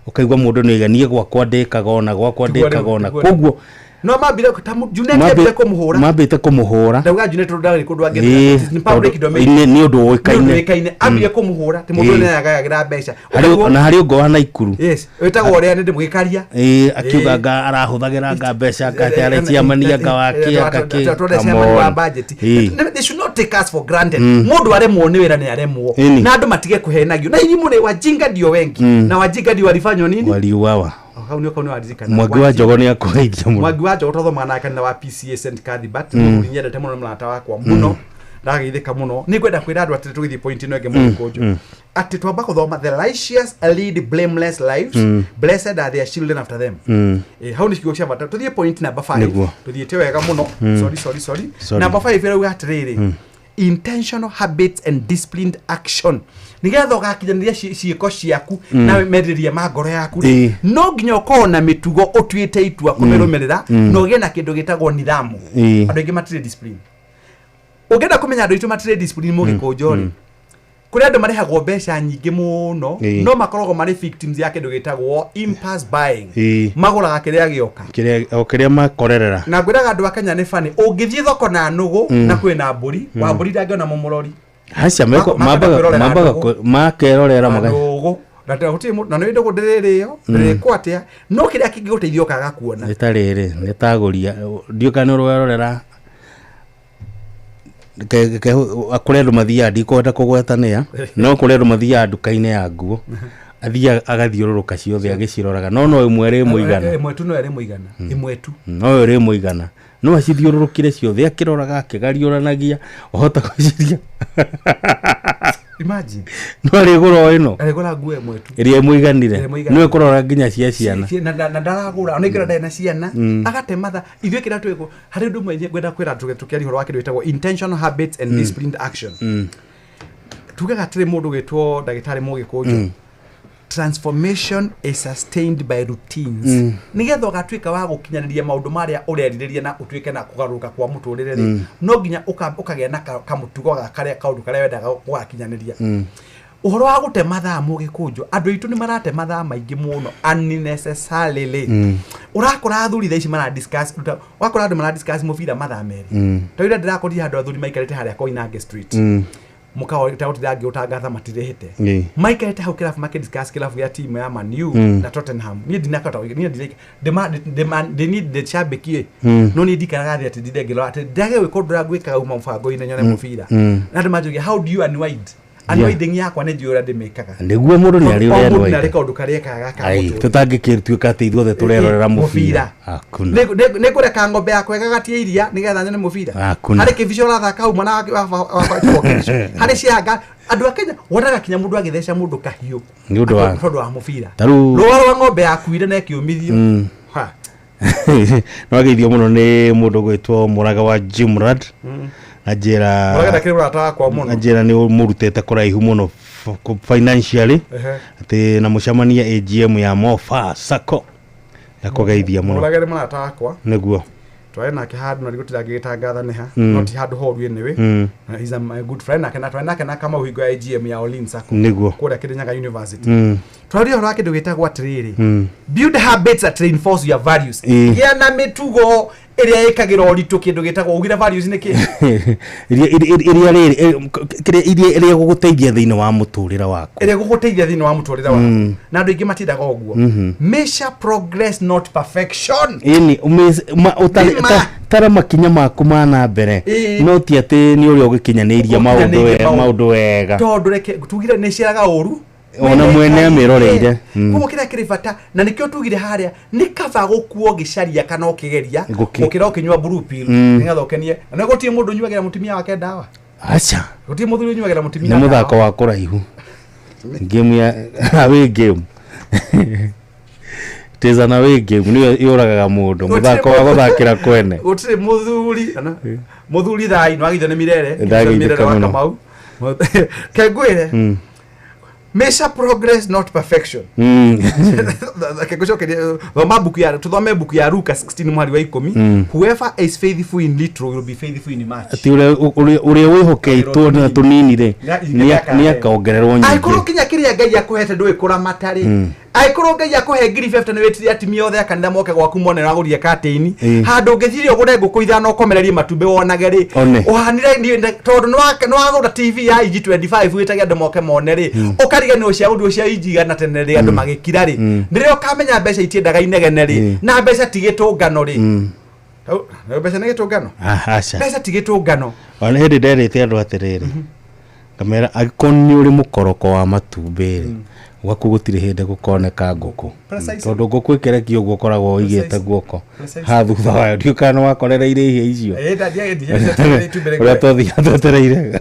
Ũkaigua mũndũ nĩ oiga niĩ gwakwa ndĩkaga ona gwakwa Tiguo rĩu, ndĩkaga ona tiguo rĩu. koguo. No mambire ta Junet ambire kũmũhũra. Mambĩte kũmũhũra. Ndauga Junet tondũ ndarĩ kũndũ Ĩĩ, angĩthiĩ, nĩ public tondũ domain. nĩ ũndũ ũĩkaine. Nĩ ũndũ ũĩkaine. Ambire kũmũhũra atĩ mũndũ ũyũ nĩaragayagĩra mbeca. Na harĩ ũngĩ wa Naikuru. Yes, wĩtagwo ũrĩa nĩ ndĩmũgĩkaria. Ĩĩ, akiuga anga arahũthagĩra anga mbeca anga atĩ arĩ chairman anga wake anga kĩ. Twende Come chairman wa on. budget. They should not take us for granted. Mũndũ aremwo nĩ wĩra nĩ aremwo. Ĩni. Na andũ matige kũhenagio na irimũ nĩ wajinga ndio wengi. Na wajinga ndio walifanywa nini? Waliuawa. Oh, hau nĩ kau nĩ waririkana. Mwangi wa Njogo nĩ akũgeithia mũno. Mwangi wa Njogo twathomaga nake kanitha wa PCA St Cuthbert. Mũthuri nyendete mũno, nĩ mũrata wakwa mũno, ndageithĩka mũno. Nĩ ngwenda kwĩra andũ atĩrĩ, tũgĩthiĩ point ĩno ĩngĩ, mũgĩkũnjũ, atĩ twamba gũthoma the righteous lead blameless lives, blessed are their children after them. Hau nĩ kiugo cia bata. Tũthiĩ point number 5. Nĩguo. Tũthiĩte wega mũno. Sorry, sorry, sorry. Sorry. Number 5 ĩrauga atĩrĩrĩ, intentional habits and disciplined action. Nĩgetha ũgakinyanĩria ciĩko ciaku na merirĩria ma ngoro yaku rĩ, no nginya ũkorwo na mĩtugo ũtuĩte itua kũmĩrũmĩrĩra, na ũgĩe na kĩndũ gĩtagwo nidhamu. Andũ aingĩ matirĩ discipline. Ũngĩenda kũmenya andũ aitũ matirĩ discipline, mũgĩkũnjo rĩ, kũrĩ andũ marĩhagwo mbeca nyingĩ mũno, no makoragwo marĩ victims ya kĩndũ gĩtagwo impulse buying. Magũraga kĩrĩa gĩoka. Kĩrĩa o kĩrĩa makorerera. Na ngwĩraga andũ a Kenya nĩ bani, ũngĩthiĩ thoko na nũgũ na kwĩna mbũri, wa mbũri ndangĩona mũmũrori. Aca meko Makenda mambaga kwĩrorera mambaga ndũgũ. Makerorera maga nũgũ na gũtirĩ mũndũ na nĩ ndũgũ ndĩrĩrĩo ndĩrĩkwo atĩa, no kĩrĩa kĩngĩgũteithia ũkaga kuona. Nĩ ta rĩrĩ nĩ tagũria ndiũ kana nĩ ũrwerorera kũrĩ andũ mathiaga, ndikwenda kũgwetanĩa, no kũrĩ andũ mathiaga nduka-inĩ ya nguo, athiaga agathiũrũrũka ciothe agĩciroraga, no no ĩmwe ĩrĩ mũigana. Ĩmwe tu no ĩrĩ mũigana, ĩmwe tu. No ĩrĩ mũigana, no acithiũrũrũkire ciothe akĩroraga akĩgariũranagia ũhota gwĩciria. Imagine. No arĩgũra o ĩno. Arĩgũra nguo ĩmwe tu. Ĩrĩa ĩmũiganire. Ĩrĩa ĩmũiganire. Nĩwe kũrora nginya cia ciana. Na ndaragũra ona ingĩra ndarĩ na ciana. Agate matha ithuĩ kĩrĩa twĩkũ harĩ ũndũ ũmwe ngwenda kwĩra andũ tũkĩaria ũhoro wa kĩndũ gĩtagwo intentional habits and disciplined action. Tugaga atĩrĩ, mũndũ gwĩtwo ndagĩtarĩ mũgĩkũnjũ, transformation is sustained by routines. Nĩgetha ũgatuĩka wa gũkinyanĩria maũndũ marĩa ũrerirĩria na ũtuĩke na kũgarũrũka kwa mũtũrĩre rĩ, no nginya ũkagĩa na kamũtugo ga karĩa kaũndũ karĩa wendaga gũgakinyanĩria. Ũhoro wa gũte mathaa, mũgĩkũnjũ, andũ aitũ nĩ marate mathaa maingĩ mũno unnecessarily. Ũrakora athuri thaa ici mara discuss, ũgakora andũ mara discuss mũbira mathaa 2. Ta ira ndĩrakorire handũ athuri maikarĩte harĩa Koinange Street, mũkawa ũtagũtira ngĩũtangatha matirĩhĩte, maikarĩte hau kĩrabu makĩdiscuss kĩrabu gĩa timu ya Man U na Tottenham. Niĩ ndinakota, niĩ ndĩ ndĩcambĩkie, no niĩ ndikaraga thĩ atĩ ndinde ngĩrora atĩ ndage gwĩka ũndũ ũrĩa ngwĩkaga uma mũbango-inĩ nyone mũbira. Na andũ manjũria, how do you unwind? Unwinding yakwa nĩ njũĩ ũrĩa ndĩmĩkaga. Nĩguo mũndũ nĩ arĩ O ũrĩa mũndũ nĩ anwaida. arĩ kaũndũ karĩa ekaga ka Ai, mũtũrĩre. tũtangĩkĩtuĩka atĩ ithuothe tũrerorera mũbira. Mũbira. Hakuna. Nĩ ngũreka ng'ombe yakwa ĩgagatie iria nĩgetha nyone mũbira? Hakuna. Harĩ kĩbico ũrathaka hau mwana wa kĩbico harĩ cianga. Andũ a Kenya wonaga kinya mũndũ agĩtheca mũndũ kahiũ Nĩ ũndũ wa tondũ wa mũbira. Ta rĩu- Rũa rwa ng'ombe yakuire na ĩkĩũmithio. Ha. Nĩ wageithio mũno nĩ mũndũ gwĩtwo Mũraga wa Jimrad na njĩra Mũraga ndakĩrĩ mũrata wakwa mũno. Na njĩra nĩ mũrutĩte kũraihu mũno financially, atĩ na mũcemania AGM ya Mofa Sacco ya kũgeithia mũno. Mũraga nĩ mũrata wakwa. Nĩguo. Twarĩ nake handũ na ndigũtira ngĩgĩtangatha nĩ ha, no ti handũ horu anyway. Na he's a my good friend nake, na twarĩ nake na Kamau hingo ya AGM ya Olin Sacco Nĩguo. kũrĩa Kirinyaga University. Twaria ũhoro wa kĩndũ gĩtagwo atĩrĩrĩ, build habits that reinforce your values. Gĩa na mĩtugo ĩrĩa ĩkagĩra ũritũ kĩndũ gĩtagwo, ugire values nĩ kĩ? Iria rĩrĩ kĩrĩa, iria ĩrĩa gũgũteithia thĩinĩ wa mũtũrĩre waku. Ĩrĩa gũgũteithia thĩinĩ wa mũtũrĩre waku. Na andũ aingĩ matindaga ũguo. Measure progress, not perfection. Ĩni Nĩma. Tara makinya maku ma na mbere, no ti atĩ nĩ ũrĩa ũgĩkinyanĩirie maũndũ Ũkinyanĩirie maũndũ wega. Tondũ reke tugire nĩ ciaraga ũru ona mwene amĩroreire. Koguo kĩrĩa kĩrĩ bata na nĩkĩo tugire harĩa nĩ kaba gũkuo ũgĩcaria kana ũkĩgeria gũkĩra ũkĩnyua blue pill nĩgetha ũkenie. Na nĩ gũtirĩ mũndũ ũnyuagĩra mũtumia wake ndawa. Aca. Gũtirĩ mũthuri ũnyuagĩra mũtumia Nĩ ndawa. Mũthako wa kũraihu, game ya away game, it is an away game, nĩyo yũragaga mũndũ, mũthako wa gũthakĩra kwene. Gũtirĩ mũthuri ana mũthuri thai nĩwagithio nĩ Mirere. Ndageithĩka Mirere wa mũno. Kamau kengwĩre, measure progress, not perfection. Reke ngũcokerie, thoma mbuku ya, tuthome mbuku ya Luka 16 mwari wa 10. Whoever is faithful in little will be faithful in much. Atĩ ũrĩa wĩhokeitwo na tũnini rĩ, nĩ akaongererwo Angĩkorwo nyingĩ. kinya kĩrĩa Ngai akũhete ndũĩ kũramata rĩ, angĩkorwo Ngai akũhe 50,000 nĩ wĩtire atumia othe a kanitha moke gwaku mone wagũrire katĩini, handũ ũngĩthire ũgũre ngũkũ 5 ũkomererie matumbĩ wonage rĩ, One. ũhanire tondũ nĩ wagũra TV ya inji 25 wĩtage andũ moke mone rĩ, ũkariganĩrwo cia ũndũ cia inji 100 tene rĩ, andũ magĩkira rĩ, nĩrĩo ũkamenya mbeca itiendaga inegene rĩ, na mbeca ti gĩtũngano rĩ. Mbeca nĩ gĩtũngano? Ah, aca. Mbeca ti gĩtũngano. Ona hĩndĩ nderĩte andũ atĩrĩrĩ, ngamera angĩkorwo nĩ ũrĩ mũkoroko wa matumbĩ rĩ, gwaku gũtirĩ hĩndĩ gũkoneka ngũkũ. Precisely. Tondũ ngũkũ ĩkĩrekio ũguo ũkoragwo ũigĩte guoko Precisely. ha thutha wayo. Ndiũ kana nĩ wakorereire ihĩa icio Ĩ, itumbĩ ũrĩa rĩkũre. twathiaga twetereire.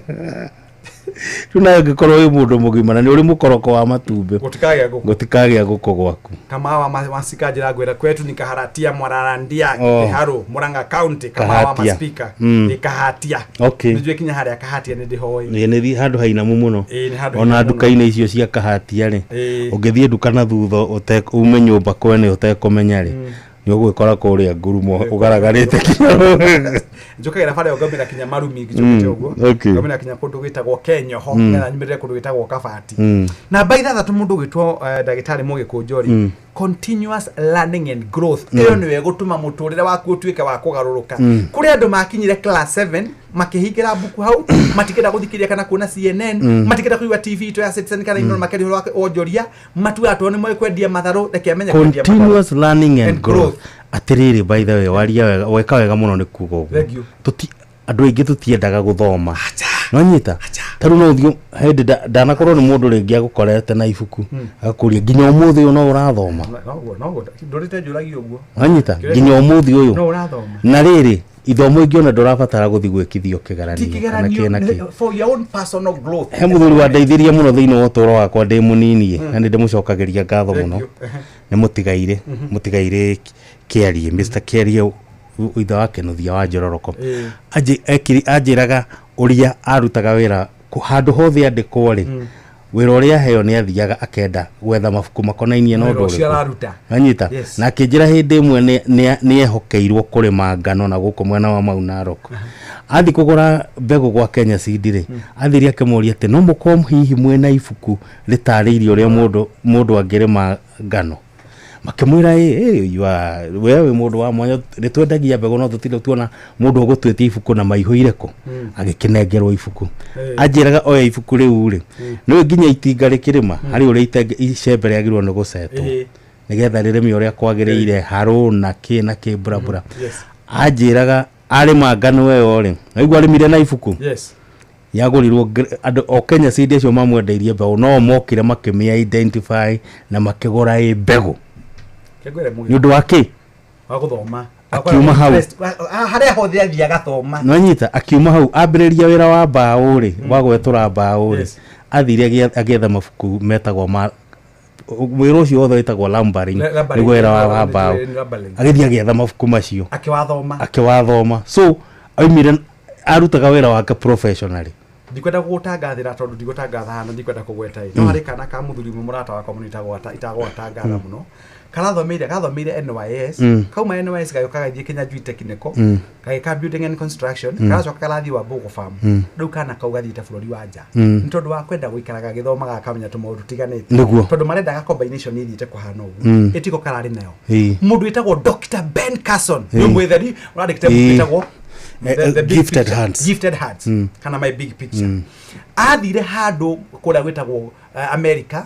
Rĩu nawe ũngĩkorwo wĩ mũndũ mũgima na nĩ ũrĩ mũkoroko wa matumbĩ, Gũtikagĩa ngũkũ. Gũtikagĩa ngũkũ gwaku. Kama wa masika njĩra ngwĩra kwetu ni Kaharatia Mwararandia, Kĩharũ, Murang'a County. Kama wa Kahatia. maspika nĩ Kahatia. Nĩnjũĩ kinya harĩa Kahatia nĩ ndĩhoĩ. Ĩ, nĩ handũ hainamu mũno. Ĩ, nĩ handũ Ona hainamu. nduka-inĩ icio cia Kahatia rĩ, ũngĩthiĩ nduka na thutha ume nyũmba kwene ũtekũmenya rĩ, nĩ ũgwĩkora kũrĩa ngurumo ũgaragarĩte kinya. Njũkagĩra bara ĩyo ngaumĩra kinya Marumi ngĩcokete ũguo, ngaumĩra kinya kũndũ gwĩtagwo Kenyoho, nĩgetha nyumĩrĩre kũndũ gwĩtagwo Kabati. Namba 6, mũndũ ũgwĩtwo ndagĩtarĩ Mũgĩkũnjo rĩ, continuous learning and growth. Ĩyo nĩyo ĩgũtũma mũtũrĩre waku ũtuĩke wa kũgarũrũka. Kũrĩ andũ makinyire class 7 makĩhingĩra mbuku hau, matikenda gũthikĩrĩria kana kuona CNN, matikenda kũigua TV itũ ya Citizen kana ino makĩria ũhoro wa wonjoria, matuaga tondũ nĩ moĩ kwendia matharũ, reke amenye kwendia matharũ. Continuous learning and And growth. Growth. Atĩrĩrĩ, by the way, waria wega, weka wega mũno nĩ kuga ũguo. Thank you. Tũti andũ aingĩ tũtiendaga gũthoma, nonyita ta rĩu no ũthiĩ hĩndĩ ndanakorwo nĩ mũndũ rĩngĩ agũkorete na ibuku agakũria nginya ũmũthĩ ũyũ no ũrathoma. Noguo noguo ndũrĩte njũragio ũguo. Wanyita Kĩũria nginya ũmũthĩ ũyũ no ũrathoma. Na rĩrĩ, ithomo ingĩ ona ndũrabatara gũthiĩ gwĩkithio Ti kĩgeranio kana kĩgeranio kĩ na kĩ. For your own personal growth. He mũthuri wandeithirie mũno thĩinĩ wa ũtũũro wakwa ndĩ mũnini, na nĩ ndĩmũcokagĩria ngatho Thank mũno. you. Ehe. Nĩ mũtigairĩ mũtigairĩ Kĩarie, Mr Kĩarie, ithe wa Kĩnuthia wa Njororoko. Anjĩraga ũrĩa arutaga wĩra handũ hothe andĩkwo rĩ, wĩra ũrĩa aheo nĩ athiaga akenda gwetha mabuku makonainie na Wĩra ũndũ ũcio ũrĩkũ. araruta. Wanyita? Yes. Na akĩnjĩra hĩndĩ ĩmwe nĩ ehokeirwo kũrĩma ngano na gũkũ mwena wa Mau Narok. Athi kũgũra mbegũ gwa Kenya Seed rĩ, athire akĩmũria atĩ no mũkorwo hihi mwĩna ibuku rĩtarĩirie ũrĩa mũndũ angĩrĩma ngano. Makĩmwĩra, ĩ you are, we wĩ mũndũ wa mwanya, nĩ twendagia mbegũ no tũtirĩ tuona mũndũ ũgũtwĩtia ibuku na maihũire kũ. Agĩkĩnengerwo ibuku. Anjĩraga oya ibuku rĩu rĩ, nĩwe nginya itinga rĩkĩrĩma harĩ ũrĩa icembe rĩagĩrĩirwo nĩ gũcetwo nĩgetha rĩrĩme ũrĩa kwagĩrĩire, harũ na kĩ na kĩ burabura. Anjĩraga arĩma ngano ĩyo rĩ, naigua arĩmire na ibuku yagũrirwo andũ o Kenya Seed acio mamwendeirie mbegũ no mokire makĩmĩa identify na makĩgũra ĩ mbegũ. Kĩngwĩre Nĩ mũgĩ ũndũ wa kĩ? Wa gũthoma. Akiuma hau. Harĩa hothe athiĩ agathoma. Nwanyita akiuma hau ambĩrĩria wĩra wa mbaũ rĩ, wa gwetũra mbaũ rĩ, athire agĩetha mabuku metagwo ma wĩra ũcio wothe wĩtagwo lumbering. Lumbering, Nĩguo wĩra wa mbaũ. Lumbering. Agĩthiĩ agĩetha mabuku macio. Akĩwathoma. Akĩwathoma. So aumire arutaga wĩra wake professionally. Ndikwenda gũgũtangathĩra tondũ ndigũtangatha hana, ndikwenda kũgweta ĩ, no harĩ kana ka mũthuri ũmwe mũrata wakwa mũno itagwatangatha mũno, karathomeire gathomeire NYS. Kauma NYS gagĩũka gagĩthiĩ Kenya Jui Technical, gagĩka building and construction. Karacoka karathiĩ wa Mbogo Farm. Rĩu kana kau gathiĩte bũrũri wa nja nĩ tondũ wa kwenda gũikara gagĩthomaga, akamenya tũmaũndũ tiganĩte, tondũ marendaga combination ĩthiĩte kũhana ũguo. Ĩtiko kararĩ nayo. Mũndũ wĩtagwo Dr. Ben Carson nĩ mwĩtheri ũrandĩkĩte buku ĩtagwo The Big Gifted Picture. Hands. Gifted Hands kana My Big Picture. Athire handũ kũrĩa gwĩtagwo America,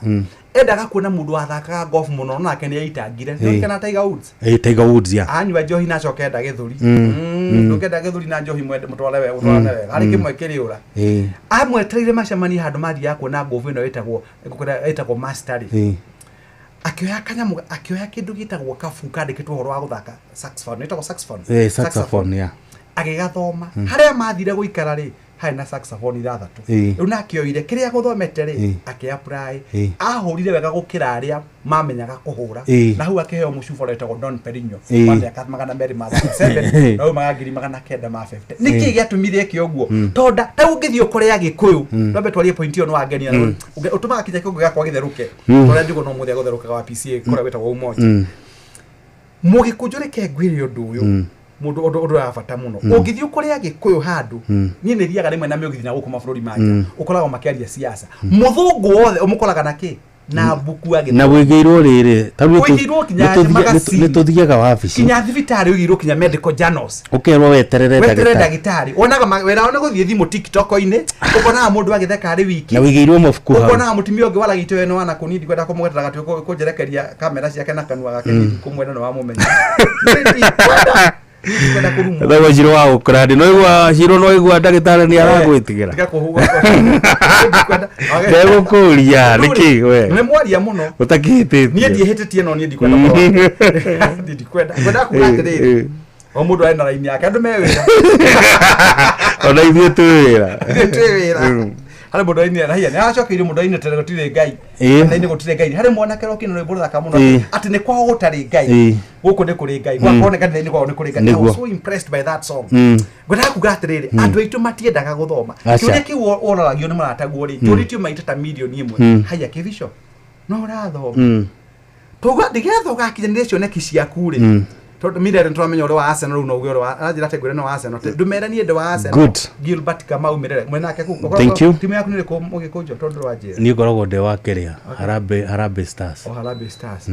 endaga kuona mũndũ wathakaga golf mũno, nake nĩ aitangire. Nĩ Tiger Woods. Tiger Woods, ya. Anyua njohi na acoke enda gĩthũri. Ndũngĩenda gĩthũri na njohi mwende mũtware wega, mũtwarane wega harĩ kĩmwe kĩrĩũra. Amwetereire macemanie handũ mathiaga kuona ngobu ĩno ĩtagwo mastery. Akĩoya kanyamũ, akĩoya kĩndũ gĩtagwo kabu kandĩkĩtwo ũhoro wa gũthaka saxophone, ĩtagwo saxophone. Saxophone, ya. Agĩgathoma. Harĩa mathire gũikara rĩ, harĩ na saxophone ithathatũ. Rĩu nake oire kĩrĩa gũthomete rĩ, akĩ-apply. Ahũrire wega gũkĩra arĩa mamenyaga kũhũra. Na hau akĩheo mũcuba ũrĩa wĩtagwo Don Perignon wa mĩaka 237 na umaga 950. Nĩkĩ gĩatũmire eke ũguo? Tondũ ta ũngĩthiĩ ũkore Agĩkũyũ, twambe twarie point ĩyo, nĩ wangenia. Ũtũmaga kinya kĩongo gĩakwa gĩtherũke. Tondũ njũgũ no mũthĩ agũtherũkaga wa PCA kũrĩa wĩtagwo Umoja. Mũgĩkũnjũ, reke ngwĩre ũndũ ũyũ, mũndũ ũndũ wa bata mũno. Ũngĩthiĩ ũkore Agĩkũyũ handũ, niĩ nĩ thiaga rĩmwe na mĩũgithi na gũkũ mabũrũri mangĩ, ũkoragwo makĩaria siasa, mũthũngũ wothe ũmũkoraga na kĩ na mbuku Na agĩthoma. wĩigĩirwo rĩrĩ ta rĩu Wĩigĩirwo kinya magazine. nĩ tũthiaga wabici, kinya thibitarĩ ũigĩirwo, kinya medical journals. Ũkerwo weterere weterere ndagĩtarĩ. Ndagĩtarĩ wonaga wĩra wao nĩ gũthiĩ thimũ TikTok-inĩ, ũkonaga mũndũ agĩtheka arĩ wiki. Na wĩigĩirwo mabuku hau. Ũkonaga mũtumia ũngĩ waragĩte wene wana kũni, ndikwenda kũmũgwetera gatue kũnjerekeria kamera ciake na kanua gake. Niĩ ndikumwenda, nĩ wamũmenya. Niĩ ndikwenda kũrumwo. Thagwo Ciro wa gũkũrandi no igua Ciro, no igua ndagĩtarĩ nĩ aragwĩtigĩra. Tiga kũhuga. Ndikwenda. Ndegũkũria nĩkĩ we Nĩ mwaria mũno. Ũtakĩhĩtĩtie. Niĩ ndiĩhĩtĩtie, no niĩ ndikwenda ũhoro wake. Niĩ ndikwenda ngwendaga kuga atĩrĩrĩ, o mũndũ arĩ na raini yake, andũ me wĩra. Ona ithuĩ twĩ wĩra. Ithuĩ twĩ wĩra. Harĩ mũndũ ainire na hiya nĩ aracokeirie mũndũ ainire tene gũtirĩ Ngai. Kanitha-inĩ gũtirĩ Ngai, harĩ mwanake ũrokire na rwĩmbo rũthaka mũno atĩ nĩ kwao gũtarĩ Ngai, gũkũ nĩ kũrĩ Ngai. Gwakorwo nĩ kanitha-inĩ kwao nĩ kũrĩ Ngai. I was so impressed by that song. Ngwendaga kuga atĩrĩrĩ, andũ aitũ matiendaga gũthoma. Aca. Kĩũria kĩu wororagio nĩ mũrataguo rĩ, kĩũrĩtio maita ta 1,000,000. Haya kĩbico no ũrathoma, tuga nĩgetha ũgakinyanĩria cioneki ciaku rĩ, tondũ Mirere nĩtũramenya ũrĩa wa Arsenal, rĩu no uge ũrĩa wa aranjĩra atĩ ngwĩre nĩ wa Arsenal. Ndũmere niĩ ndĩ wa Arsenal. Good. Gilbert Kamau Mirere mwenake kũ Thank you. Timu yaku nĩ ĩrĩkũ, mũgĩkũnjo, tondũ ndũranjĩra? Niĩ ngoragwo ndĩ wa kĩrĩa Harambee Stars. Oh, Harambee Stars.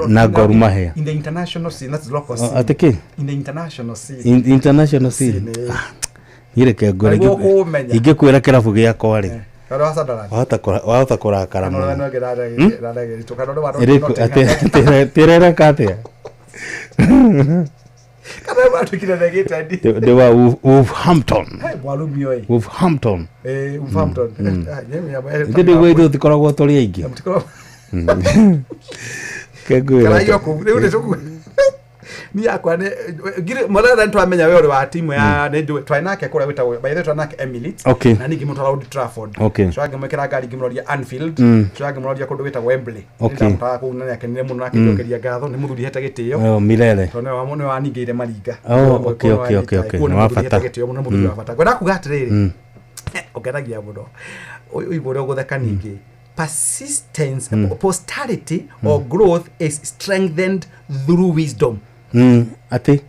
Na Gor Mahia. In the international scene, that's local Oh, scene. atĩ kĩ? In the international scene. International scene. Scene, eh. Ah, niĩ reke ngwĩre, Nĩguo kũũmenya. Ingĩkwĩra kĩrabu gĩakwa rĩ, Kana wa Sunderland. Wahota kũrakara Kana ũrĩa mũno. nĩwe ũngĩ kana ũrĩa wa Ĩrĩkũ? Nottingham. Tĩrereka atĩa? Kana ũrĩa watuĩkire negĩte ndi. Ndĩ wa Wolverhampton. Hey, mwarumi oĩ. Wolverhampton. Wolverhampton. Ah, Ithuĩ nĩguo ithuĩ tũkoragwo tũrĩ aingĩ. Mũtikoragwo- Reke ngwĩre. Karaio kũu. Rĩu nĩ tũku- niĩ yakwa nĩ mũrera nĩ twamenya we ũrĩ wa timu ya nĩ njũĩ twarĩ nake kũrĩa gwĩtagwo, by the way, twarĩ nake Emirates. Na niĩ ngĩmũtwara Old Trafford. Coka ngĩmwĩkĩra ngari ngĩmũroria Anfield. Coka ngĩmũroria kũndũ gwĩtagwo Wembley. Nĩndamũtwara kũu na nĩakenire mũno na akĩnjokeria ngatho, nĩ mũthuri hete gĩtĩo. Oh, Mirere. Tondũ nĩwe waningĩire maringa. Oh, Nĩwe okay. Kuo nĩ Nĩ wa mũthuri hete bata. gĩtĩo mũno, nĩ mũthuri wa bata. Ngwenda kuga atĩrĩrĩ, ũkenagia mũno ũigua ũrĩa ũgũtheka. Ningĩ persistence, posterity or growth is strengthened through wisdom. Atĩ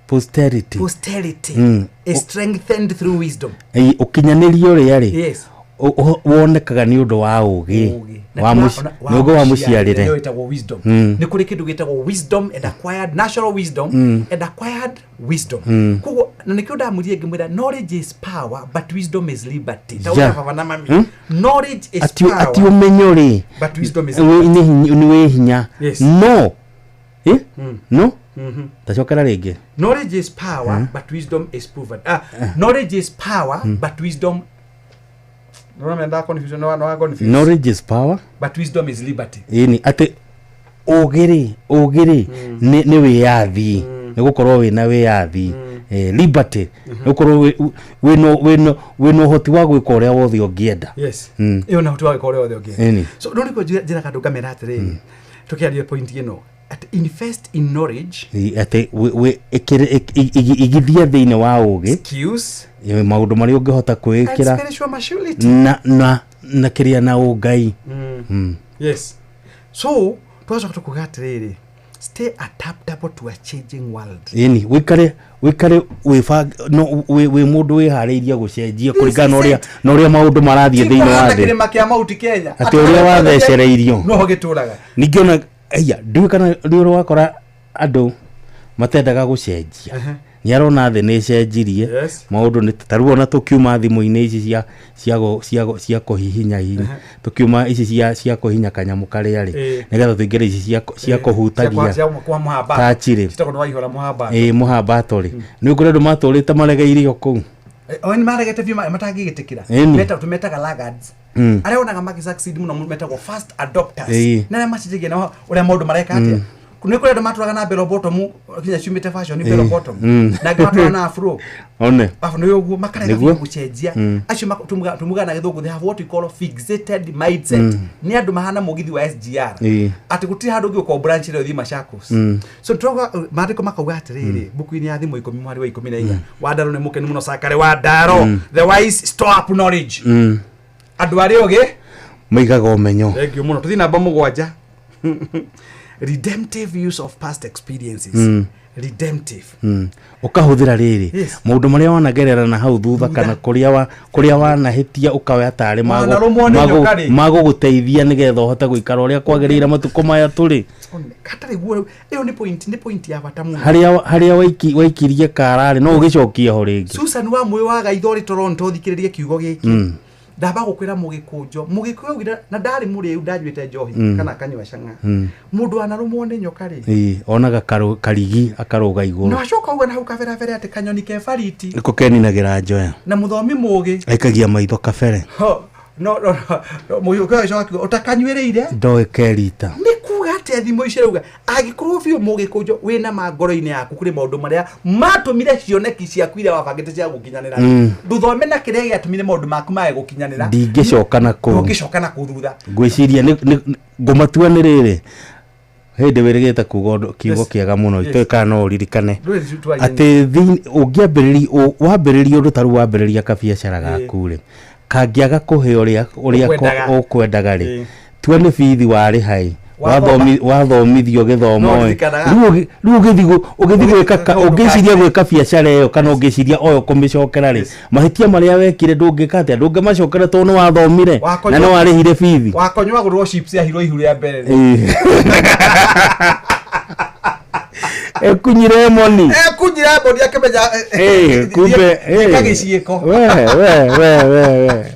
posterity. Posterity is strengthened through wisdom. Ĩ, ũkinyanĩria ũrĩa rĩ, wonekaga nĩ ũndũ wa ũgĩ Na wa nĩ ũgĩ wa mũciarĩre. Nĩyo ĩtagwo wisdom. Nĩ kũrĩ kĩndũ gĩtagwo wisdom and acquired natural wisdom and acquired wisdom. Koguo na nĩkĩo ndamũrie ngĩmwĩra knowledge is power but wisdom is liberty, ta ũrĩa baba na mami. Knowledge is Ati power ati ũmenyo rĩ, but wisdom is nĩ wĩ hinya. No. No. Tacokera rĩngĩ. Knowledge is power, but wisdom is proven. Ah, knowledge is power, but wisdom. No, no, no, confusion, no, no, confuse. Knowledge is power, but wisdom is liberty. Ĩni atĩ ũgĩ rĩ nĩ wĩyathi, nĩ gũkorwo wĩna wĩyathi. Liberty nĩ gũkorwo wĩna ũhoti wa gwĩka ũrĩa wothe ũngĩenda. Yes. Ĩyo na ũhoti wa gwĩka ũrĩa wothe ũngĩenda. Ĩni. So no nĩkuo njĩraga andũ ngamera atĩrĩrĩ, tũkĩaria point ĩno at invest in knowledge, Ĩ, atĩ igithia thĩinĩ wa ũgĩ, skills, Maũndũ marĩa ũngĩhota kwĩĩkĩra And spiritual maturity. na kĩrĩa na ũngai. Yes, so twacoka tukuga atiriri, stay adaptable to a changing world. Ĩni, wĩikare wĩbang no wĩ mũndũ wĩharĩirie gũcenjia kũringana na ũrĩa na ũrĩa maũndũ marathiĩ thĩinĩ wa Kũhanda thĩ. Kĩrĩma kĩa Mount Kenya. Atĩ ũrĩa wathecereirio. Noho gĩtũraga. Ningĩ ona aya ndiũĩ kana nĩ ũrĩ wakora andũ matendaga gũcenjia. Nĩ arona thĩ nĩ ĩcenjirie. Maũndũ nĩ ta rĩu ona tũkiuma thimũ-inĩ ici cia kũhihinya hihinya, tũkiuma ici cia kũhihinya kanyamũ karĩa rĩ, nĩgetha tũingĩre ici cia kũhutagia Cia kwa mũhamba. Touch rĩ. Citagwo nĩ waihũra mũhamba. Ĩ, mũhambato rĩ, nĩ ũkũrĩ andũ matũrĩte maregeire o kũu. O nĩ maregete biũ, matangĩgĩtĩkĩra. Ĩni. Tũmetaga laggards. Arĩa wonaga magĩ succeed mũno metagwo fast adopters. Na arĩa macenjagia na ũrĩa maũndũ mareka atĩa. Nĩ kũrĩ andũ matũraga na bell bottom nginya ciumĩte fashion, bell bottom. Na angĩ matũraga na afro. One. Arabu nĩ ũguo makarega Nĩguo. biũ gũcenjia. Acio tumugaga na gĩthũngũ they have what we call fixated mindset. Nĩ andũ mahana mũgithi wa SGR. Atĩ gũtirĩ handũ ũngĩũka branch ĩrĩa ũthiĩ Machakos. So turauga maandĩko makauga atĩrĩrĩ, buku-inĩ ya Thimo 10 mwari wa 14, Wandaro nĩ mũkenu mũno Cakare Wandaro. The wise store up knowledge. Andũ arĩa ogĩ Maigaga ũmenyo. Thank you mũno. Tũthiĩ namba 7, redemptive use of past experiences. Redemptive. Ũkahũthĩra rĩrĩ maũndũ marĩa wanagerera na hau thutha kana kũrĩa wanahĩtia ũkawea tarĩ Wanarũmwo nĩ nyoka rĩ. magũgũteithia nĩgetha ũhote gũikara ũrĩa kwagĩrĩire matukũ maya tũrĩ. Hatarĩ guo ĩyo nĩ point ya bata mũno. Harĩa waikirie kararĩ no ũgĩcokie ho rĩngĩ. Susan wa mwĩ wa Gaitho ũrĩ Toronto, thikĩrĩrie kiugo gĩkĩ. Ndamba gũkwĩra mũgĩkũnjo, mũgĩkũyũ augire na ndarĩ mũrĩu, ndanyuĩte njohi kana akanyua cang'a. Mũndũ wanarũmwo nĩ nyoka rĩ, Ĩĩ, onaga karigi akarũga na igũrũ. Wacoka uga na hau kaberabere atĩ kanyoni ke bariti Nĩko keninagĩra njoya. Na mũthomi mũgĩ Aikagia maitho kabere. Ho, no, mũgĩkũyũ agĩcoka akiuga ũtakanyuĩrĩire Ndoĩ kerita. Nĩ kuga atĩa? Thimo icio rauga angĩkorwo biũ mũgĩkũnjo wĩna ma ngoro-inĩ yaku kũrĩ maũndũ marĩa matũmire cioneki ciaku iria wabangĩte cia gũkinyanĩra, ndũthome na kĩrĩa gĩatũmire maũndũ maku mage gũkinyanĩra. Ndingĩcoka na kũu. Ndũngĩcoka na kũu thutha. Ngwĩciria ngũmatua nĩ rĩrĩ hĩndĩ wĩrĩgĩte kuga ũndũ kiugo kĩega mũno. Itoĩ kana no ũririkane Ndũrĩ twaria. Atĩ ũngĩambĩrĩria wambĩrĩria ũndũ ta rĩu wambĩrĩria kabiacara gaku rĩ, kangĩaga kũhe ũrĩa Ũkwendaga. Ũkwendaga rĩ, tua nĩ bithi warĩha ĩ. Wathoma. Wathomithio gĩthomo No ĩ. ũririkanaga. Rĩu ũgĩthiĩ gwĩka ũngĩciria gwĩka biacara ĩyo kana ũngĩciria oyo kũmĩcokera rĩ, mahĩtia marĩa wekire ndũngĩka atĩa, ndũngĩmacokera tondũ nĩ wathomire na nĩ warĩhire bithi. Wakonywa agũrwo chips ahirwo ihu rĩa mbere rĩ. Ĩĩ. Ekunyire moni. Ekunyire mboni akĩmenya Ĩĩ, kumbe ĩĩ. kagĩciĩko. We we we we we.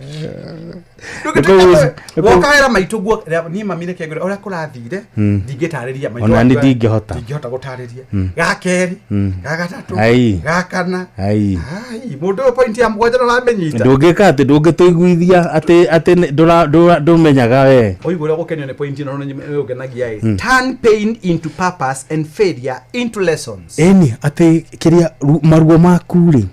Woka wĩra maitũ guo niĩ mami reke ngwĩre ũrĩa kũrathire. Ndingĩtarĩria maitũ. Ona niĩ ndingĩhota. Ndingĩhota gũtarĩria. Ga kerĩ, ga gatatũ, Ai. ga kana. Ai. Ai, mũndũ ũyũ point ya 7 nĩũramĩnyita. Ndũngĩka atĩ ndũngĩtũiguithia atĩ ndũmenyaga we. Ũigua ũrĩa gũkenio nĩ point ĩno nĩ ũngenagia ĩ. Turn pain into purpose and failure into lessons. Ĩni, atĩ kĩrĩa maruo maku rĩ,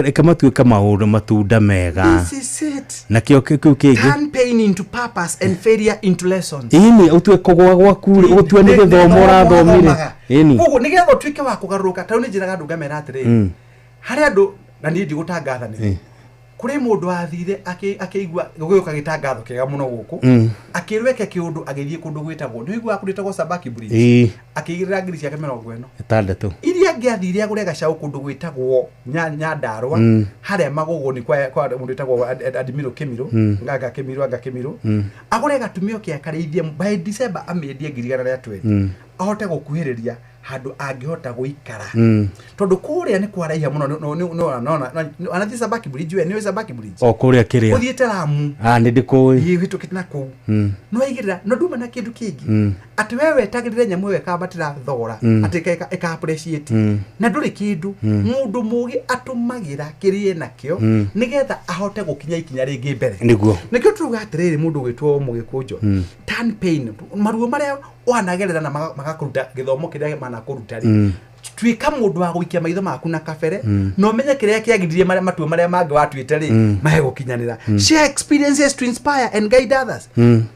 reke matuĩke maũndũ matunda mega. This is it. Nakĩo kĩu kĩngĩ. Turn pain into purpose and failure into lessons. Ĩni, ũtue kũgũa gwaku rĩ, ũtue nĩ gĩthomo ũrathomire, ĩni. Koguo nĩgetha ũtuĩke wa kũgarũrũka, tarĩu nĩ njĩraga andũ ngamera atĩrĩrĩ, harĩ andũ na niĩ ndigũtangatha nĩ kũrĩ mũndũ wathire akĩigua gũgĩũka gĩtangatho kĩega mũno gũkũ, akĩrwo eke kĩũndũ, agĩthiĩ kũndũ gwĩtagwo, nĩ ũiguaga kũndũ gwĩtagwo Sabaki Bridge, akĩigĩrĩra ngiri ciake 50 6. Iria angĩathire agũre gacau kũndũ gwĩtagwo Nyandarũa, harĩa Magũgũni kwa mũndũ wĩtagwo Adimiro Kĩmirũ, Nganga Kĩmirũ, anga Kĩmirũ, agũre gatumia ke akarĩithie, by December amĩendie ngiri 120, ahote gũkuhĩrĩria handũ angĩhota gũikara, tondũ kũrĩa nĩ kwaraiha mũno. Anathiĩ Sabaki Bridge, we nĩũĩ Sabaki Bridge? O kũrĩa kĩrĩa Ũthiĩte Ramu. Ah, nĩ ndĩkũĩ. Ĩĩ, ũhĩtũkĩte na kũu. No aigĩrĩra no nduma na kĩndũ kĩngĩ, atĩ we wetagĩrĩre nyamũ ĩyo ĩkambatĩra thogora, atĩ ĩka appreciate, na ndũrĩ kĩndũ. Mũndũ mũgĩ atũmagĩra kĩrĩa enakĩo nĩgetha ahote gũkinya ikinya rĩngĩ mbere. Nĩkĩo turauga atĩrĩrĩ, mũndũ ũgwĩtwo mũgĩkũnjo, turn pain, maruo marĩa wanagerera na magakũruta gĩthomo kĩrĩa manakũruta rĩ, tuĩka mũndũ wa gũikia maitho maku na kabere, na ũmenye kĩrĩa kĩagiririe marĩa matua marĩa mangĩ watuĩte rĩ, mahe gũkinyanĩra. Share experiences to inspire and guide others.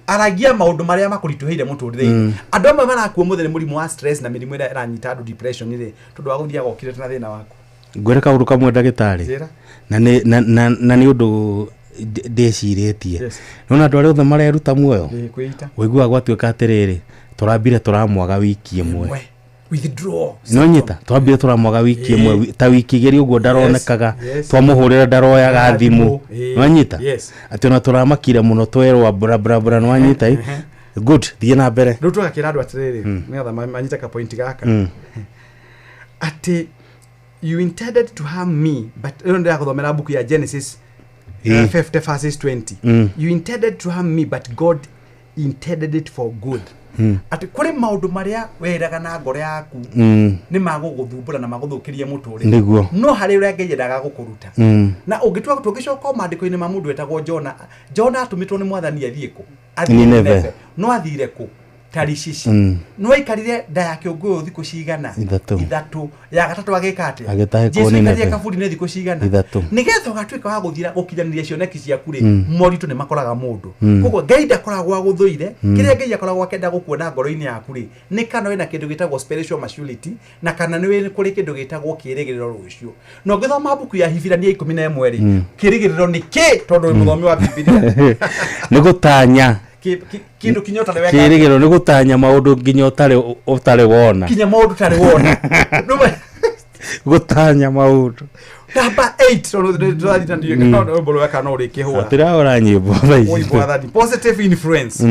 Aragia maũndũ marĩa makũritũhĩire mũtũrĩre-inĩ. Andũ amwe marakua mũthĩ nĩ mũrimũ wa stress na mĩrimũ ĩrĩa ĩranyita andũ, depression rĩ, tondũ wa gũthiaga ũkirĩte na thĩna waku. Ngwĩre kaũndũ kamwe ndagĩtarĩ. Njĩra. Na nĩ na nĩ ũndũ ndĩcirĩtie. Yes. Nĩwona andũ arĩa othe mareruta muoyo. Ĩĩ, kwĩita. Ũiguaga gwatuĩka atĩrĩrĩ, tũrambire tũramwaga wiki ĩmwe. We, withdraw. No nyita, twambire tũramwaga wiki ĩmwe, ta wiki igĩrĩ ũguo ndaronekaga, Yes. twamũhũrĩra ndaroyaga thimũ. Ĩĩ. Nwanyita? Yes. Atĩ ona tũramakire mũno twerwo bra bra bra nwanyita ĩ? Good, thiĩ na mbere. Rĩu tũgakĩra andũ atĩrĩrĩ, nĩgetha manyite ka point gaka. Atĩ you intended to harm me, but ĩno ndĩragũthomera mbuku ya Genesis 50 verses 20. You intended to harm me, but God intended it for good. Atĩ kũrĩ maũndũ marĩa weraga na ngoro yaku nĩ magũgũthumbũra na magũthũkĩrie mũtũrĩre. Nĩguo. No harĩ ũrĩa Ngai endaga gũkũruta. Na ũngĩtua tũngĩcoka o maandĩko-inĩ ma mũndũ wetagwo Jona, Jona atũmĩtwo nĩ mwathani athiĩ kũ? Athiĩ Nineve. Nineve. No athire kũ? Tarishishi. No aikarire nda ya kĩũngũyũ thikũ cigana? Ithatũ. Ithatũ. Ya gatatũ agĩka atĩa? Agĩtahĩkwo Jesu Nineve. aikarire kaburi-inĩ thikũ cigana? Ithatũ. Nĩgetha ũgatuĩka wa gũthira gũkinyanĩria cioneki ciaku rĩ, moritũ nĩ makoraga mũndũ. Koguo Ngai ndakoragwo agũthũire. Kĩrĩa Ngai akoragwo akĩenda gũkuona ngoro-inĩ yaku rĩ, nĩ kana wĩna kĩndũ gĩtagwo spiritual maturity, na kana nĩ wĩ kũrĩ kĩndũ gĩtagwo kĩĩrĩgĩrĩro rũciũ. Na ũngĩthoma mbuku ya Hibirania 11 rĩ, kĩĩrĩgĩrĩro nĩ kĩ? Tondũ wĩ mũthomi wa Bibilia. Nĩ gũtanya. Kĩndũ kinya ũtarĩ weka. Kĩĩrĩgĩrĩro nĩ gũtanya maũndũ nginya ũtarĩ wona. Kinya maũndũ ũtarĩ wona. Gũtanya maũndũ. Namba 8 tondũ tũrathiĩ na ndiũĩ no weka no ũrĩkĩhũra. Tũrahũra nyĩmbo thaa ici. Oi mwathani, positive influence.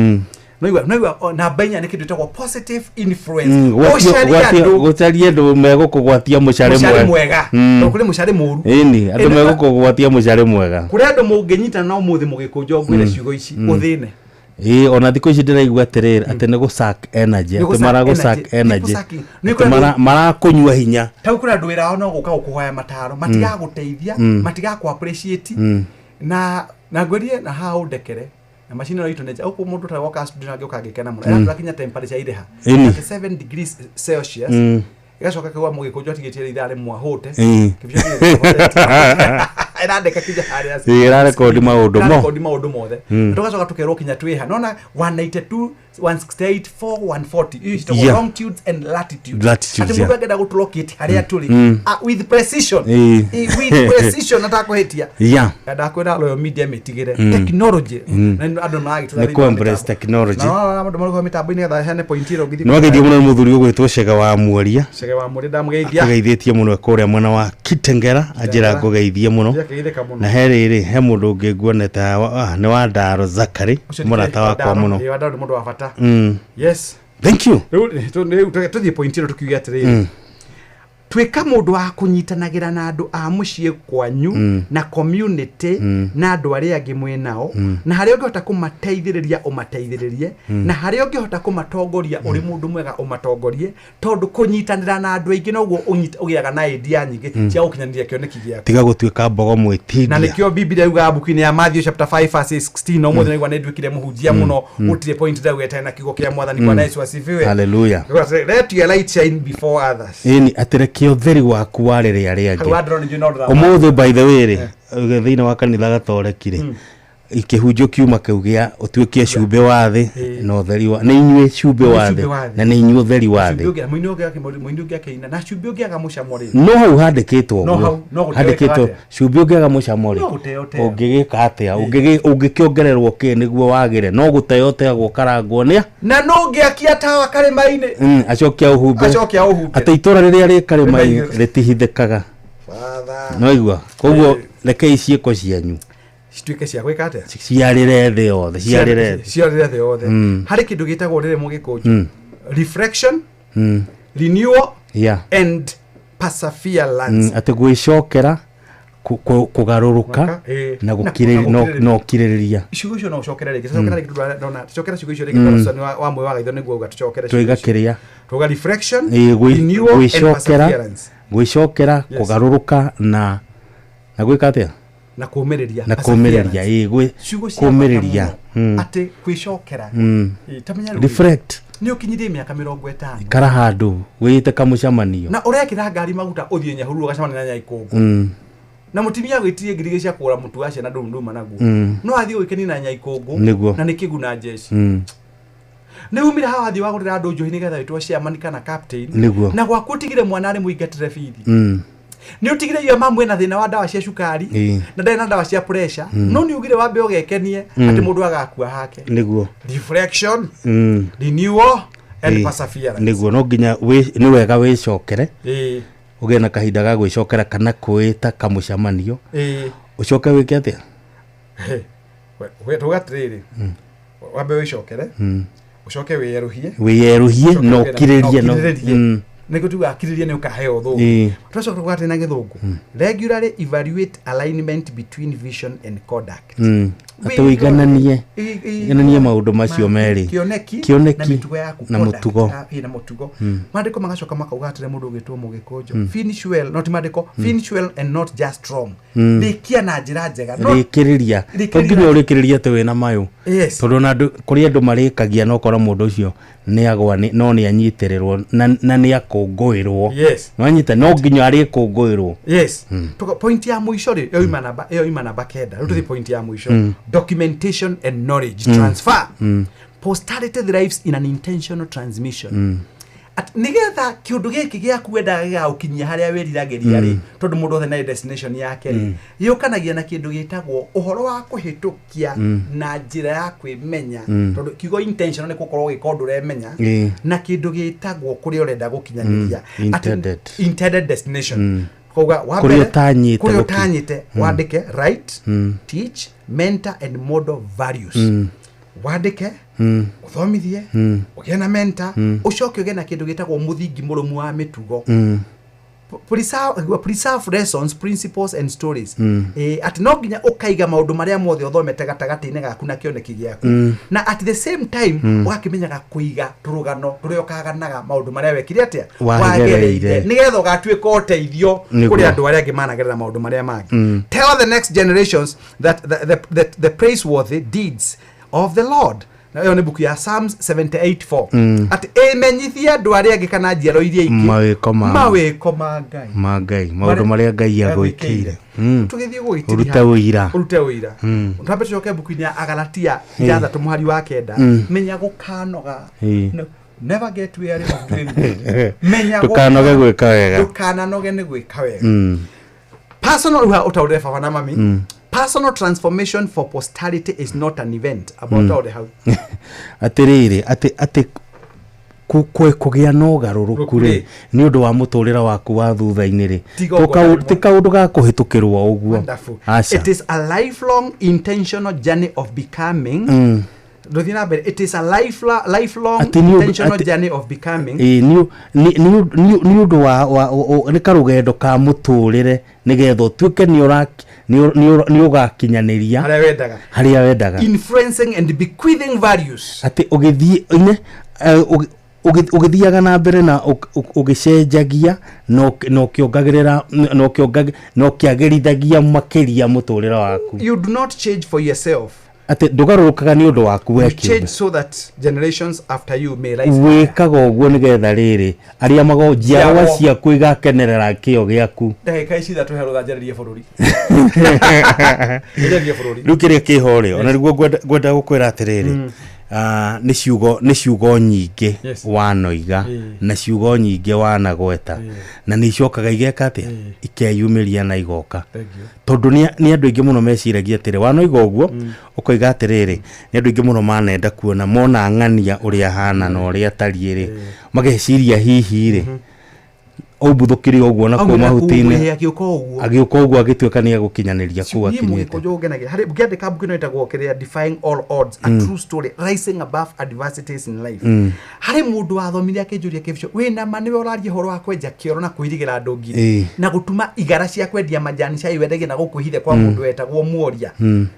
Noigua noigua namba 4 nĩ kĩndũ gĩtagwo positive influence. Ũcarie andũ Gũcaria andũ megũkũgwatia mũcare mũcare mwega. Tondũ kũrĩ mũcare mũru. Ĩni, andũ Ĩni, megũkũgwatia mũcare mwega. Kũrĩ andũ mũngĩnyitana na ũmũthĩ mũgĩkũnjwo ngwĩre ciugo ici ũthĩne. Ĩĩ, ona thikũ ici ndĩraigua atĩrĩrĩ, atĩ nĩ gũ-suck energy, Nĩ atĩ gũ-suck maragũ-suck energy. energy. Nĩ gũ-sucking. Nĩ Atĩ kũrĩ andũ- marakũnyua hinya. Tau kũrĩ andũ wĩra wao no gũka gũkũhoya mataro, matigagũteithia, matigakũ appreciate. Na ngwĩrie na haha ũndekere na macini ĩno itũ nĩ nja ũkũ mũndũ ũtarĩ woka studio na ngĩũka ngĩkena mũno. Ĩratũra kinya temperature irĩ ha? 37 degrees Celsius. Ĩgacoka ĩkauga mũgĩkũnjũ atigĩtie ithaa rĩmwe ahũte. Kĩbica ĩrandĩka kinya harĩa. Ĩĩ, ĩrarekondi maũndũ mo. Ĩrarekondi maũndũ mothe. Tũgacoka tũkerwo kinya twĩha. Nona 192 168 4 140. Icio ciĩtagwo longitudes and latitudes. Latitudes, Atĩ yeah. mũndũ angĩenda gũtũlocate harĩa tũrĩ with precision. With precision atakũhĩtia. Ndakwĩra Royal Media mĩtigĩre technology. Na andũ maragĩtũra Nĩ kũ-embrace technology. Na andũ marauga mĩtambo-inĩ getha heane point ĩrĩa ũngĩthiĩ. Nĩ wageithio mũno nĩ mũthuri ũgwĩtwo Cega wa Mworia. Cege wa Mworia ndamũgeithia. Akũgeithĩtie mũno kũrĩa mwena wa Kitengera, anjĩra ngũgeithie mũno. Akĩgeithĩka mũno. Na he rĩrĩ, he mũndũ ũngĩ nguonete haha, nĩ Wandaro Zakary, Ũcio mũrata wakwa mũno. Ĩĩ, Wandaro nĩ mũndũ wa bata. Yes. Thank you. Rĩu tũthiĩ point ĩno tũkiuge atĩrĩrĩ. Tuĩka mũndũ wa kũnyitanagĩra na andũ a mũciĩ kwanyu na community na andũ arĩa angĩ mwĩ nao, na harĩa ũngĩhota kũmateithĩrĩria ũmateithĩrĩrie, na harĩa ũngĩhota kũmatongoria ũrĩ mũndũ mwega ũmatongorie, tondũ kũnyitanĩra na andũ aingĩ noguo ũgĩaga na idea nyingĩ cia gũkinyanĩria kĩoneki gĩaku. Tiga gũtuĩka mbogo Na mwĩtindia. nĩkĩo Biblia yugaga mbuku-inĩ ya Matthew chapter 5 verse 16 no mũthenya nĩguo nĩnduĩkire mũhunjia mũno gũtirĩ point ndaugĩte na kiugo kĩa mwathani Bwana Yesu asifiwe. Hallelujah. Let your light shine before others. Ĩni, atĩ reke ũtheri waku warĩre arĩa Hau angĩ. wandĩrwo nĩ no ndĩra- Ũmũthĩ by the way rĩ, thĩinĩ wa kanitha gatoreki rĩ, ikĩhunjio kiuma kĩu gĩa ũtuĩke cumbĩ wa thĩ na ũtheri wa nĩ inyuĩ cumbĩ wa Cumbĩ thĩ wa thĩ. na nĩ inyuĩ ũtheri wa Cumbĩ thĩ. ũngĩ- mũini ũngĩ mũini ũngĩ akĩina na cumbĩ ũngĩaga mũcamo rĩ. No hau handĩkĩtwo No ũguo. hau, no gũteo Handĩkĩtwo wĩkaga atĩa? cumbĩ ũngĩaga mũcamo rĩ, No gũteo teo. ũngĩgĩka atĩa? Ũngĩkĩongererwo kĩ nĩguo wagĩre? No gũteo teagwo ũkarangwo nĩa? Na no ũngĩakia tawa karĩma-inĩ. Acoke aũhumbe. Acoke aũhumbe. Atĩ itũra rĩrĩa rĩ karĩma-inĩ rĩtihithĩkaga. Noigua? Koguo rekei ciĩko cianyu cituĩke cia gwĩka atĩa? Ciarĩre thĩ yothe, ciarĩre thĩ. Ciarĩre thĩ yothe. Harĩ kĩndũ gĩtagwo rĩrĩ mũgĩkũnjũ. Reflection, renewal and perseverance. Atĩ gwĩcokera, kũgarũrũka na na ũkirĩrĩria. Ciugo icio no ũcokere rĩngĩ. Tũcokere rĩngĩ tondũ ndona tũcokere ciugo icio rĩngĩ tondũ wa mwe wa gaitho nĩguo uga tũcokere ciugo Tũiga icio. kĩrĩa? Tuga reflection, Ĩĩ, renewal and gwĩcokera, perseverance. gwĩcokera, Yes. kũgarũrũka na gwĩka atĩa? Na kũũmĩrĩria. Na kũũmĩrĩria, ĩĩ, Ciugo cia bata kũũmĩrĩria. mũno. Atĩ kwĩcokera. Ĩĩ, ta menya rĩu Reflect. Nĩ ũkinyirie mĩaka 50. Ikara handũ wĩĩte kamũcemanio. Na ũrekĩra ngari maguta ũthiĩ Nyahururu ũgacemania na Nyaikũngũ. Na mũtumia agwĩtirie ngiri igĩrĩ cia kũgũra mũtu wa ciana ndũma naguo. No athiĩ gwĩkenia na Nyaikũngũ Nĩguo. na nĩ kĩguna njeci. Nĩ umire haha wathiĩ wagũrĩra andũ njohi nĩgetha wĩtwo chairman kana captain. Nĩguo. Na gwaku ũtigire mwana arĩ mũingatĩre bithi. Nĩ ũtigire iyo mamu ena thĩna wa ndawa cia cukari na ndarĩ na ndawa cia pressure, no nĩ ugire wambe ũgekenie atĩ mũndũ agakua hake. Nĩguo. Reflection, renewal and perseverance. Nĩguo, no nginya nĩ wega wĩcokere, ũgĩe na kahinda ga gwĩcokera kana kwĩta kamũcemanio, ũcoke wĩke atĩa? We tuga atĩrĩrĩ, wambe wĩcokere, ũcoke wĩyerũhie. Wĩyerũhie na Ũcoke ũkirĩrie no ũkirĩrĩrie. Nĩguo tuga akirĩrie nĩ ũkaheo thũngũ. Tũgacoka tuga atĩ na gĩthũngũ, regularly evaluate alignment between vision and conduct. Atĩ wĩigananie, igananie maũndũ macio merĩ. Kĩoneki na kĩoneki mĩtugo yaku, na conduct, mũtugo. Na mũtugo. Maandĩko magacoka makauga atĩrĩ, mũndũ ũgĩtwo mũgĩkũnjo, finish well, not maandĩko, finish well and not just strong. Rĩkia na njĩra njega. Rĩkĩrĩria. To nginya ũrĩkĩrĩrie atĩ wĩna mayũ, Yes. tondũ ona kũrĩ andũ marĩkagia na ũkora mũndũ ũcio nĩ agwa no nĩ anyitĩrĩrwo na nĩ akũngũĩrwo. Nwanyita, no nginya arĩkũngũĩrwo. Yes. Tuka point ya mũico rĩ, ĩyo ima namba, ĩyo ima namba 9. Rĩu tũthiĩ point ya mũico. Documentation and knowledge transfer. Posterity thrives in an intentional transmission. At nigetha kiundu giki giaku wendaga gĩgagũkinyia harĩa wĩriragĩria rĩ, tondũ mũndũ othe nĩ destination yake rĩ, yũkanagia na kĩndũ gĩtagwo ũhoro wa kũhĩtũkia na njĩra ya kwĩmenya, tondũ kiugo intentional nĩ gũkorwo ũgĩka ũndũ ũremenya, na kĩndũ gĩtagwo kũrĩa ũrenda gũkinyanĩria. Intended. Intended destination. Koguo wa Kũrĩa mbere, ũtanyĩte kũrĩa ũtanyĩte, wandĩke, write, teach, mentor and model values. Wandĩke, ũthomithie, ũgĩe na mentor, ũcoke ũgĩe na kĩndũ gĩtagwo mũthingi mũrũmu wa mĩtugo. Preserve lessons, principles and stories. Atĩ no nginya ũkaiga maũndũ marĩa mothe ũthomete gatagatĩ-inĩ gaku na kĩoneki gĩaku, na at the same time ũgakĩmenyaga kũiga tũrũgano tũrĩa ũkaganaga maũndũ marĩa wekire atĩa, Wagereire. nĩgetha ũgatuĩka ũteithio kũrĩ andũ arĩa angĩ managerera maũndũ marĩa mangĩ. Tell the next generations that the praiseworthy deeds of the Lord. Na ĩyo nĩ buku ya Psalms 78:4. Atĩ ĩmenyithie andũ arĩa angĩ kana njiaro iria ingĩ mawĩko ma mawĩko ma Ngai, ma Ngai, maũndũ marĩa Ngai agwĩkĩire. Tũgĩthiĩ gũgĩtiriha. Ũrute ũira. Ũrute ũira. Twambe tũcoke mbuku-inĩ ya Agalatia 6 mũhari wa 9. Menya gũkanoga. No, never get weary of doing good. Menya Ndũkanoge gwĩka wega. Ndũkananoge nĩ gwĩka wega. Personal uha ũtaũrĩre baba na mami. Personal transformation for posterity is not an event. Amba ũtaũre hau. Atĩrĩrĩ, atĩ kũgĩa na ũgarũrũku rĩ, nĩ ũndũ wa mũtũrĩre waku wa thutha-inĩ rĩ, Tiga ũguo. ti kaũndũ ga kũhĩtũkĩrwo ũguo. Wonderful. Aca. It is a lifelong intentional journey of becoming. Ndũthiĩ na mbere. It is a lifelong Atĩ nĩ ũndũ- intentional journey of becoming. Ĩĩ, nĩ ũndũ wa nĩ karũgendo ka mũtũrĩre nĩgetha ũtuĩke nĩ ũgakinyanĩria harĩa wendaga. Harĩa wendaga. Influencing and bequeathing values. Atĩ ũgĩthiĩ ine ũgĩthiaga na mbere na ũgĩcenjagia na ũkĩongagĩrĩra na ũkĩagĩrithagia makĩria mũtũrĩre waku. You do not change for yourself. Atĩ ndũgarũrũkaga nĩ ũndũ waku we You kĩũmbe. change so that generations after you may rise. Wĩkaga ũguo nĩgetha rĩrĩ arĩa mago njiarwa Njiarwa. ciaku igakenerera kĩo gĩaku. Ndagĩka ici 3 he rũtha njarĩrie bũrũri. Njarĩrie bũrũri. Rĩu kĩrĩa kĩho rĩ, ona nĩguo ngwenda gũkwĩra atĩrĩrĩ, nĩ ciugo nyingĩ wanoiga na ciugo nyingĩ wanagweta, na nĩ icokaga igeka atĩa, ikeyumĩria na igoka, Thank you. tondũ nĩ andũ aingĩ mũno meciragia atĩrĩ, wanoiga ũguo ũkoiga atĩrĩrĩ, nĩ andũ aingĩ mũno manenda kuona mona ng'ania ũrĩa ahana na ũrĩa atariĩ rĩ, mageciria hihi rĩ aumbuthũkire ũguo na kũu Aumire kũu, mahuti-inĩ. Agĩũka ũguo. Agĩũka ũguo agĩtuĩka nĩ egũkinyanĩria kũu Niĩ akinyĩte. mũgĩkũyũ ngenagia harĩ ngĩandĩka mbuku ĩno ĩtagwo kĩrĩa, Defying All Odds, a True Story, Rising Above Adversities in Life. Harĩ mũndũ wathomire akĩnjũria kĩbico, wĩna ma nĩwe ũraria ũhoro wa kwenja kĩoro na kwĩrigĩra andũ ngiri na gũtuma igara cia kwendia majani cai wendagia na gũkũ hithe kwa mũndũ wetagwo Muoria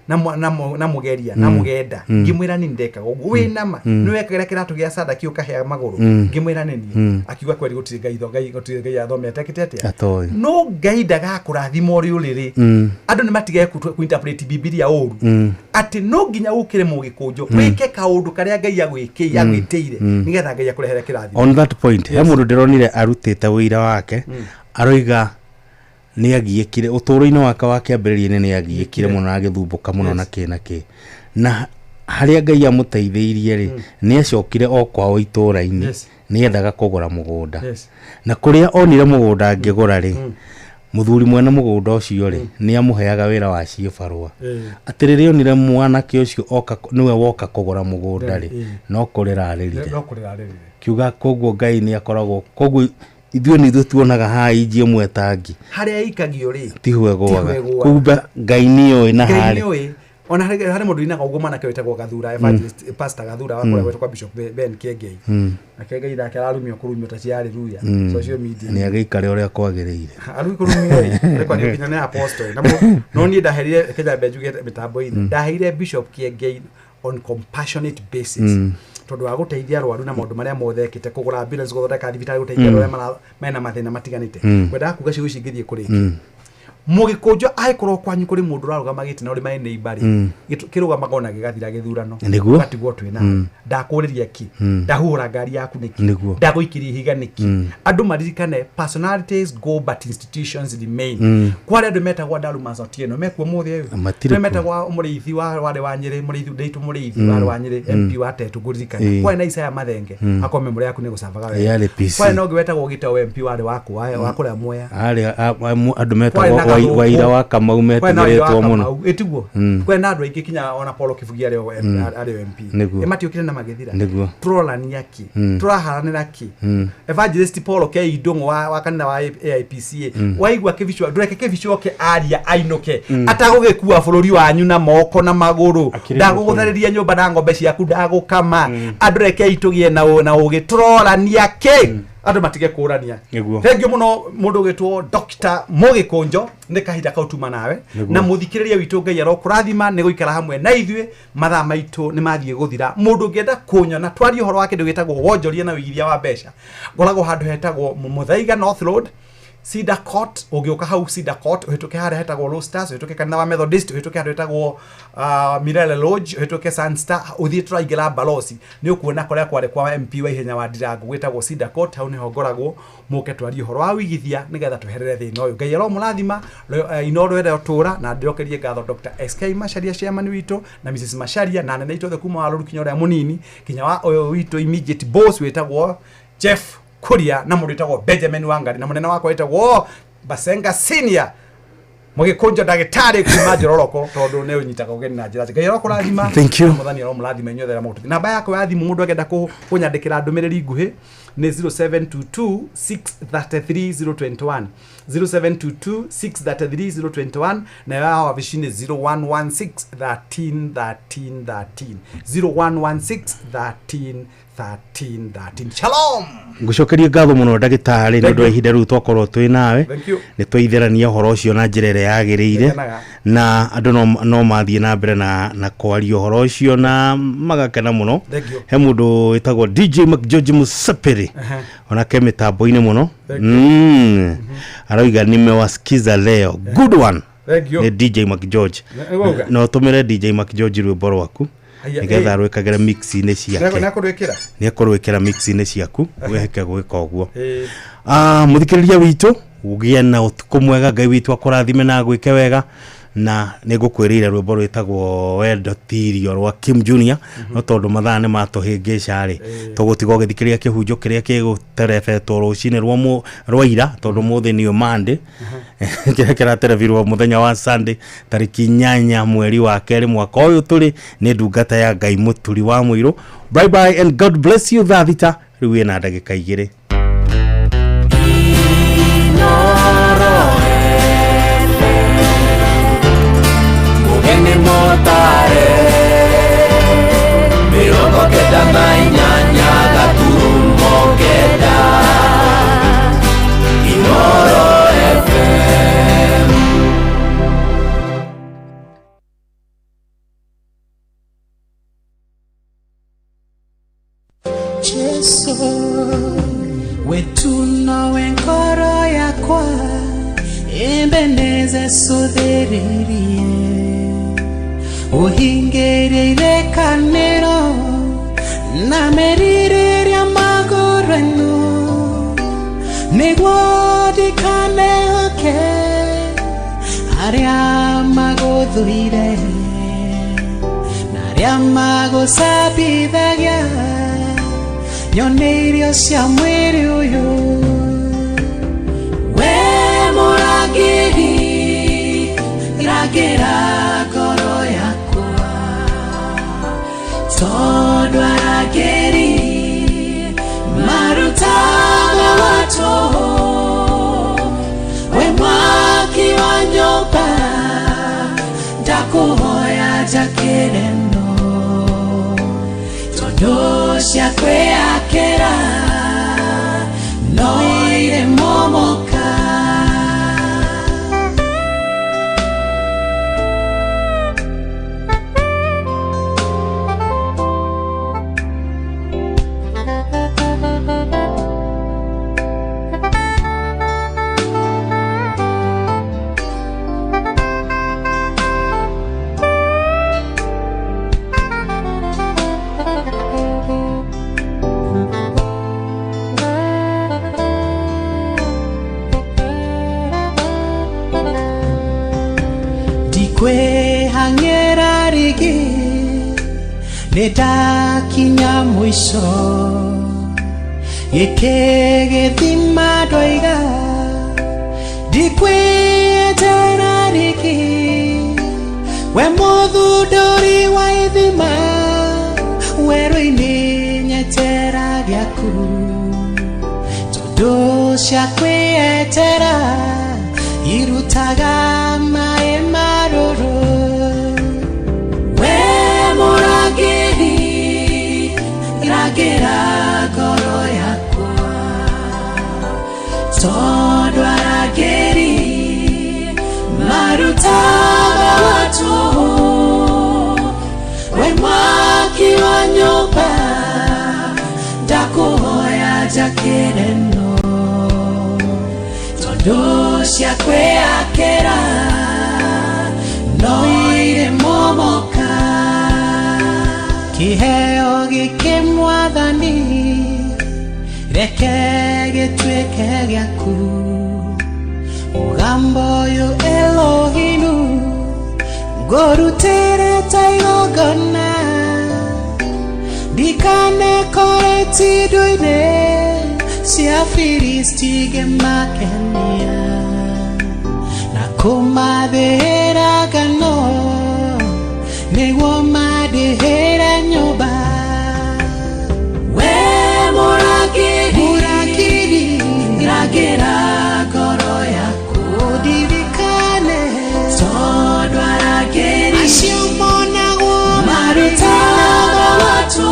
na Mũgeria na Mũgenda? Ngĩmwĩra nĩ ndekaga ũguo. Wĩna ma nĩ wekagĩra kĩratũ gĩa sadaki ũkahea magũrũ? Ngĩmwĩra nĩ niĩ. Akiuga kweri gũtirĩ Ngai Ngai gũtirĩ Ngai athomete akĩte atĩa. Atoĩ. No Ngai ndagakũrathima ũrĩ ũrĩrĩ. Andũ nĩ matige kũinterpret Bibilia ũru, atĩ no nginya ũkĩre mũgĩkũnjũ, wĩke kaũndũ karĩa Ngai agwĩkĩire, agwĩtĩire, nĩgetha Ngai akũrehere kĩrathimo. On that point, he mũndũ ndĩronire arutĩte ũira wake, aroiga nĩ agiĩkire ũtũũro-inĩ wake wa kĩambĩrĩria-inĩ, nĩ agiĩkire mũno na agĩthumbũka mũno na kĩ na kĩ, na harĩa Ngai amũteithĩirie rĩ, nĩ acokire o kwao itũũra-inĩ, nĩ endaga kũgũra mũgũnda, na kũrĩa onire mũgũnda angĩgũra rĩ, Mũthuri mwene mũgũnda ũcio rĩ, nĩ amũheaga wĩra wa ciĩbarũa. Ĩĩ. Atĩ rĩrĩa onire mwanake ũcio oka, nĩwe woka kũgũra mũgũnda rĩ, Ĩĩ. no kũrĩra arĩrire. No kũrĩra arĩrire. Kiuga koguo Ngai nĩ akoragwo, koguo ithuĩ nĩ ithuĩ tuonaga haha inji ĩmwe tangi. Harĩa ĩikagio rĩ, tiho ĩgũaga. Tiho ĩgũaga. Kumbe Ngai nĩoĩ na Ngai harĩ. nĩoĩ. Ona harĩ mũndũ inaga ũguo mwanake wĩtagwo Gathura, evangelist pastor Gathura wa kũrĩa gwetwo kwa Bishop Ben Kiengei. Na Kiengei nake ararumio kũrumio ta cia hallelujah. Social media. Nĩ agĩikare ũrĩa kwagĩrĩire. Arui kũrumio ĩ, arĩ nĩ nginya nĩ apostle. Na no niĩ ndaherire Kenya mbe njuge mĩtambo-inĩ. Ndaheire Bishop Kiengei on compassionate basis. Tondũ wa gũteithia arwaru na maũndũ marĩa mothe ekĩte, kũgũra ambulance, gũthondeka thibitarĩ, gũteithia andũ arĩa mena mathĩna matiganĩte. Ngwendaga kuga ciugo ici ingĩthiĩ kũrĩkia. Mũgĩkũnjo angĩkorwo kwanyu kũrĩ mũndũ ũrarũgama gĩtĩ na ũrĩ maĩ nĩ ibarĩ, kĩrũgamaga ona gĩgathira gĩthurano. Nĩguo. Ũgatigwo twĩ nawe. Ndakũrĩria ki, ndahuhũra ngari yaku nĩkĩ, Nĩguo. ndagũikĩria ihiga nĩkĩ. Andũ maririkane personalities go but institutions remain. Kwarĩ andũ metagwo Darumas Otieno mekuo mũthĩ ũyũ? Matirĩ Kũrĩ kuo. metagwo Mũrĩithi wa warĩ wa Nyĩrĩ, Mũrĩithi Ndeitu, Mũrĩithi warĩ wa Nyĩrĩ, MP wa Tetu ngũririkana. Kwarĩ na Isaiah Mathenge, akorwo memory yaku nĩ gũcabaga wega. Yarĩ PC. Kwarĩ na ũngĩ wetagwo Gĩtau, MP warĩ wa wa kũrĩa Mwea. Arĩ andũ Kwarĩ metagwo na Gathũkũ. Waira wa Kamau Kwarĩ na Waira wa metigĩrĩtwo mũno. Kamau, ĩtiguo. Kwarĩ na andũ aingĩ kinya ona Paul Kibugi arĩ o arĩ o MP. Nĩguo. Ĩ matiũkire na magĩthira. Nĩguo. Tũrorania kĩ? Tũraharanĩra kĩ? Evangelist Paul K Ndung'u wa kanitha wa AIPCA, waigua Kĩbicu, ndũreke Kĩbicu oke aria ainũke atagũgĩkua bũrũri wanyu na moko na magũrũ. Akĩrĩ Ndagũgũtharĩria nyũmba na ng'ombe ciaku, ndagũkama. Andũ rekei tũgĩe na ũgĩ. Tũrorania kĩ? Andũ matige kũrania. Nĩguo. Thengiũ mũno mũndũ ũgĩtwo Dr. Mũgĩkũnjo nĩ kahinda kau tuma nawe. Nĩguo. Na mũthikĩrĩria witũ, Ngai arokũrathima nĩ gũikara hamwe na ithuĩ. Mathaa maitũ nĩ mathiĩ gũthira. Mũndũ ũngĩenda kũnyona twarie ũhoro wa kĩndũ gĩtagwo wonjoria na ũigithia wa mbeca, ngoragwo handũ hetagwo Mũthaiga North Road, Cedar Court. Ũngĩũka hau Cedar Court, ũhĩtũke harĩa hetagwo Roasters, ũhĩtũke kanitha wa Methodist, ũhĩtũke handũ hetagwo Mirele Lodge, ũhĩtũke Sunstar, ũthiĩ tũraingĩra Balosi, nĩ ũkuona kũrĩa kwarĩ kwa MP wa Ihenya wa Ndirangu gwĩtagwo Cedar Court. Hau nĩho ngoragwo. Mũke twarie ũhoro wa wĩigithia nĩgetha tweherere thĩna ũyũ. Ngai aromũrathima Inooro ĩrĩa ũtũra. Na ndĩrokerie ngatho Dr. SK Macharia, chairman witũ, na Mrs Macharia, na anene aitũ othe kuma wa Rũru kinya ũrĩa mũnini kinya wa ũyũ witũ immediate boss wĩtagwo Jeff Kuria, na mũndũ wĩtagwo Benjamin Wangari, na mũnene wakwa wĩtagwo Basenga Senior Mũgĩkũnjo, ndagĩtarĩ kuma Njororoko, tondũ nĩ ũnyitaga ũgeni na njĩra njega. Ngai arokũrathima. Thank you. Na Mwathani aromũrathima inyuothe arĩa mũgũtũthi. Namba yakwa ya thimũ, mũndũ angĩenda kũnyandĩkĩra ndũmĩrĩri nguhĩ, nĩ 0722 633 021, 0722 633 021. Nayo ya wabici nĩ 0116 13 13 13, 0116 13 13 13. Shalom. Ngũcokerie ngatho mũno ndagĩtarĩ nĩ ũndũ wa ihinda rĩu twakorwo twĩ nawe. Thank you. Nĩ twaitherania ũhoro ũcio na njĩra ĩrĩa yagĩrĩire. Ngenaga. Na andũ no mathiĩ na mbere na kwaria ũhoro ũcio na magakena mũno. Thank you. He mũndũ wĩtagwo DJ McGeorge Musapiri, onake mĩtambo-inĩ mũno. Thank Aroiga nimewasikiza leo, good one. Thank you. Nĩ DJ McGeorge. Nĩ wauga? Na ũtũmĩre DJ McGeorge rwĩmbo rwaku Haya, nĩgetha ĩ. rwĩkagĩre mix-inĩ ciake. Nĩakũrwĩkĩra. Nĩ ekũrwĩkĩra mix-inĩ ciaku wĩheke gwĩka ũguo. Ĩ. Mũthikĩrĩria witũ, ũgĩe na ũtukũ mwega. Ngai witũ akũrathime na agwĩke wega. Na nĩ ngũkwĩrĩire rwĩmbo rwĩtagwo Wendo ti Irio rwa Kim Junior, no tondũ mathaa nĩ matũhĩngĩca rĩ, tũgũtiga ũgĩthikĩrĩria kĩhunjo kĩrĩa kĩgũterebetwo rũcinĩ rwa ira, tondũ mũthĩ nĩyo Monday, kĩrĩa kĩraterebirwo mũthenya wa Sunday tarĩki 8 mweri wa 2 mwaka ũyũ tũrĩ, nĩ ndungata ya Ngai Mũturi wa Mũirũ. Bye bye and God bless you. Thaa 6 rĩu ĩna ndagĩka 2. Mugeni motare 98.9 Inooro FM. Jesu wetu nowe ngoro yakwa imbeneze suthiririe uhingĩrĩire kanĩro na merirĩria magũrũ eno nĩguo ndikanehoke arĩa magũthũire na arĩa magũcambithagia nyone irio cia mwĩrĩ ũyũ we mũrangĩri. Ragĩra ngoro yakwa tondũ arangĩri marutaga watu we mwaki wa nyũmba ndakuhoya njakĩre no tondũ cia kwĩakĩra no irĩ momoka. Ndikwĩhang'ĩra rĩngĩ nĩndakinya mũico gĩkĩ gĩthima ndoiga ndikwĩenjera rĩngĩ we mũthundũri wa ithima werũ-inĩ nyenjera gĩaku tondũ cia kwĩyetera irutaga maĩ marũrũ. We mũrangĩri rangĩra ngoro yakwa tondũ arangĩri marutaga watu we mwaki wa nyũmba ndakuhoya njakĩre no tondũ cia kwĩakĩra no irĩ momoka. Kĩheo gĩkĩ mwathani reke gĩtuĩke gĩaku mũgambo ũyũ Elohinu ngũrutĩre ta igongona ndikanekore itindu-inĩ cia Filisti ngĩmakenia na kũmathĩĩra ngano nĩguo mandĩhĩre nyũmba. We mũrangĩri rangĩra ngoro yaku ũndirikane tondũ arangĩri acio monagwo marutaga watu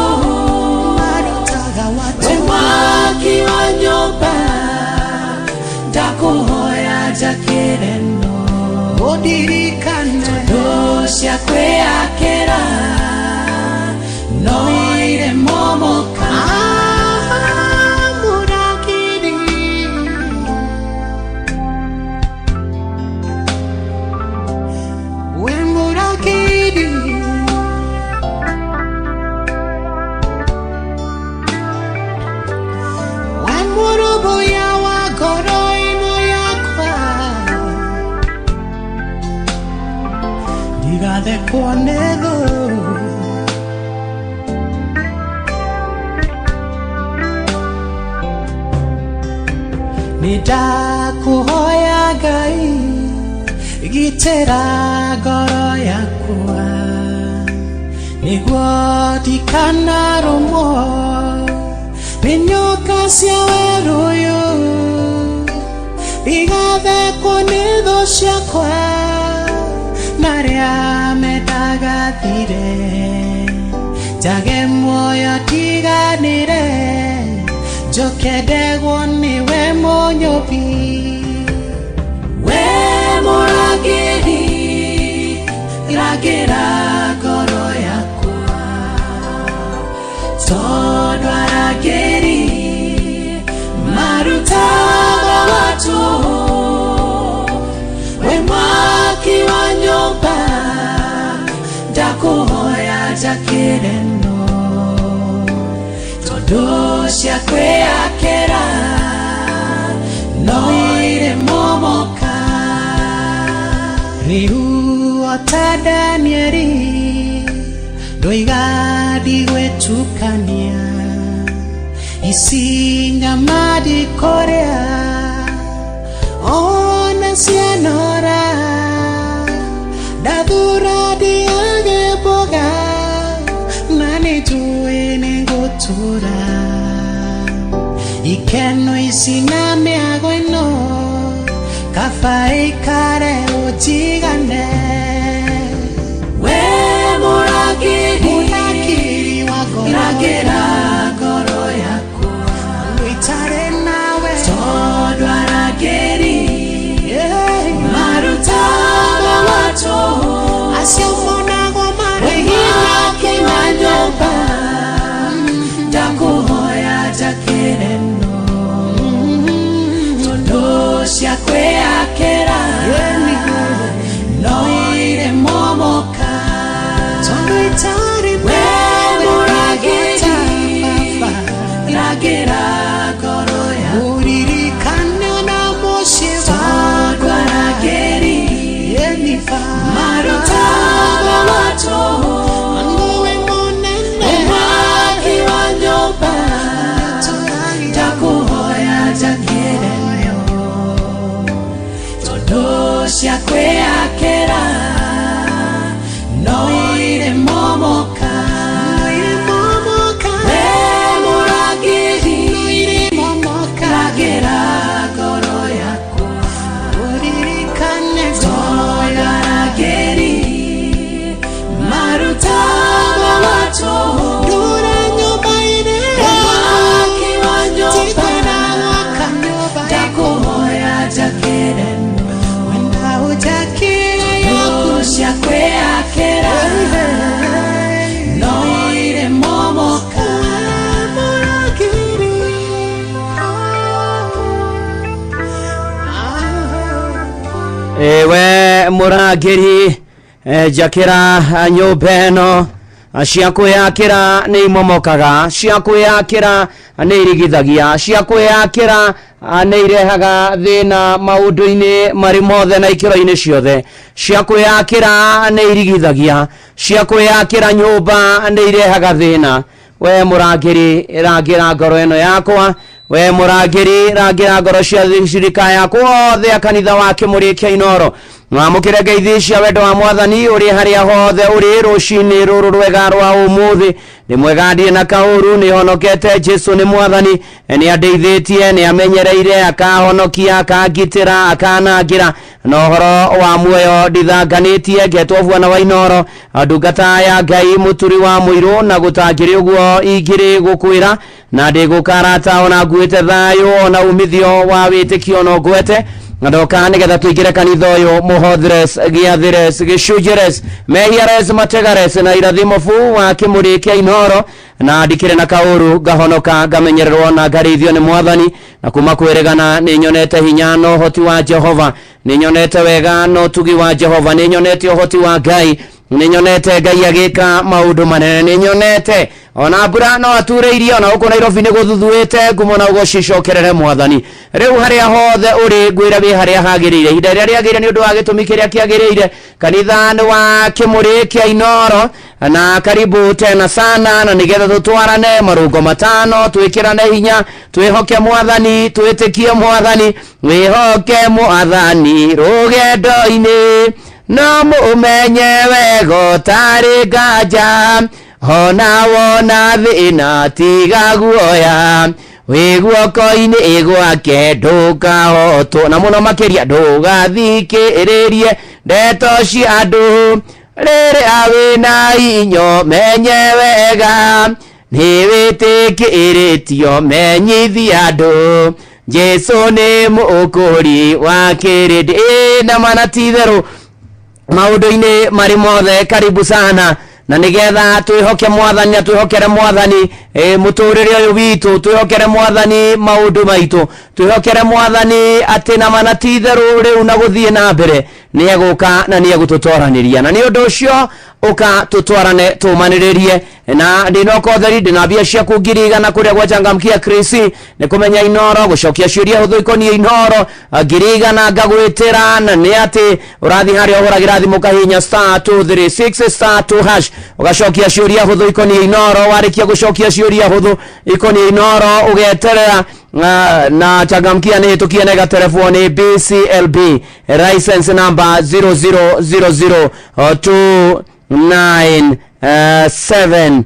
we mwaki wa nyũmba ndakuhoya njakĩre no ũndirikane tondũ cia kwĩakĩra no irĩ momoka. Mũrangĩri we mũrangĩri we mũrũmbũiya wa ngoro ĩno yakwa ndigathekwo nĩ thũ. Nĩndakũhoya Ngai gitĩra ngoro yakwa nĩguo ndikanarũmwo nĩ nyoka cia werũ ũyũ ndigathekwo nĩ thũ ciakwa na arĩa mendaga thire njage muoyo ndiganĩre njoke ndegwo nĩwe mũnyũmbi. We mũrangĩri rangĩra ngoro yakwa tondũ arangĩri marutaga watu we mwaki wa nyũmba ndakuhoya njakĩre no tondũ cia kwĩakĩra no irĩ momoka. Rĩu o ta Danieli ndoiga ndigwĩtukania ici nyama ndikũrĩa ona cianora Ikeno ici na mĩago ĩno kaba ĩikare ũnjigane. We mũrangĩri, mũrangĩri wa ngoro, rangĩra ngoro yakwa wĩtare nawe, tondũ arangĩri marutaga watũ acio monagwo marĩ hinya wa nyũmba. Ndakũhoya njakĩre no tondũ cia kwĩyakĩra no irĩ momoka. Tondũ itarĩ we mũrangĩri, rangĩra ngoro yakwa ũririkane na mũciĩ wakwa. Arangĩri marutaga watũ ngũwe mũnene mwaki wa nyũmba. Ndakũhoya njakĩre no tondũ cia kwĩyakĩra no irĩ momoka. We mũrangĩri, rangĩra ngoro yakwa ũririkane, tondũ arangĩri marutaga watũ ndũra nyũmba-inĩ mwaki wa nyũmba. Ndakũhoya njakĩre wenda ũnjakĩre yaku cia kwĩyakĩra no irĩ momoka. Ewe mũrangĩri, njakĩra nyũmba ĩno. Cia kwĩyakĩra nĩ imomokaga, cia kwĩyakĩra nĩ irigithagia, cia kwĩyakĩra nĩ irehaga thĩna maũndũ-inĩ marĩ mothe na ikĩro-inĩ ciothe. Cia kwĩyakĩra nĩ irigithagia, cia kwĩyakĩra nyũmba nĩ irehaga thĩna. We mũrangĩri, rangĩra ngoro ĩno yakwa. We mũrangĩri, rangĩra ngoro cia cirika yakwa othe a kanitha wa Kĩmũrĩ kĩa Inooro. Mwamũkĩre ngeithi cia wendo wa mwathani ũrĩ harĩa hothe ũrĩ rũcinĩ rũrũ rwega rwa ũmũthĩ. Nĩ mwega, ndirĩ na kaũru, nĩ honokete. Jesu nĩ mwathani, nĩ andeithĩtie, nĩ amenyereire, akahonokia, akangitĩra, akanangĩra na ũhoro wa muoyo ndithanganĩtie. Ngetwo bwana wa Inooro, ndungata ya Ngai, mũturi wa mũirũ, na gũtangĩrĩ ũguo ingĩrĩ gũkwĩra na ndĩgũkarata ona nguĩte thayũ ona umithio wa wĩtĩkio no ngwete na ndoka nĩgetha tũingĩre kanitha ũyũ mũhothres gĩathĩres gĩcunjĩres mehiares mategares na irathimo bu wa Kĩmũrĩ kĩa Inooro. Na ndikĩrĩ na kaũru, ngahonoka, ngamenyererwo na ngarĩithio nĩ mwathani. Na kuma kwĩrĩgana nĩ nyonete hinya na ũhoti wa Jehova, nĩ nyonete wega na ũtugi wa Jehova, nĩ nyonete ũhoti wa Ngai, nĩ nyonete Ngai agĩka maũndũ manene, nĩ nyonete ona mbura no aturĩirie ona gũkũ Nairobi nĩ gũthuthuĩte. Ngumo na ũgocicokerere mwathani. Rĩu harĩa hothe ũrĩ, ngwĩra wĩ harĩa hagĩrĩire, ihinda rĩrĩa rĩagĩrĩire, nĩ ũndũ wa gĩtũmi kĩrĩa kĩagĩrĩire. Kanitha nĩ wa Kĩmũrĩ kĩa Inooro, na karibu tena sana, na nĩgetha tũtwarane marũngo matano, twĩkĩrane hinya, twĩhoke mwathani, twĩtĩkie mwathani. Wĩhoke mwathani rũgendo-inĩ, no mũmenye wega ũtarĩ nganja. Ona wona thĩna, tiga guoya, wĩ guoko-inĩ gwake ndũkahotwo, na mũno makĩria ndũgathikĩrĩrie ndeto cia andũ. Rĩrĩa wĩna inyo, menye wega nĩ wĩtĩkĩrĩtio, menyithia andũ Jesu nĩ mũkũri wa kĩrĩndĩ. Ĩ na mana ti itherũ maũndũ-inĩ marĩ mothe, karibu sana, na nĩgetha twĩhoke mwathani na twĩhokere mwathani mũtũrĩre ũyũ witũ, twĩhokere mwathani maũndũ maitũ, twĩhokere mwathani atĩ na mana ti itherũ rĩu na gũthiĩ na mbere nĩ egũka na nĩ egũtũtwaranĩria. Na nĩ ũndũ ũcio ũka tũtwarane, tũmanĩrĩrie na ndinoka ũtheri. Ndĩna mbia ciaku 100,000 kũrĩa gwa Changamkia Krisi nĩ kũmenya Inooro, gũcokia ciũria hũthũ ikoniĩ Inooro, 100,000 ngagwĩtĩra. Na nĩ atĩ ũrathiĩ harĩa ũhũragĩra thimũ, kahinya *236 *2# ũgacokia ciũria hũthũ ikoniĩ Inooro. Warĩkia gũcokia ciũria hũthũ ikoniĩ Inooro, ũgeterera na Changamkia nĩ hĩtũkie na ĩgaterebwo nĩ BCLB license number 0000297.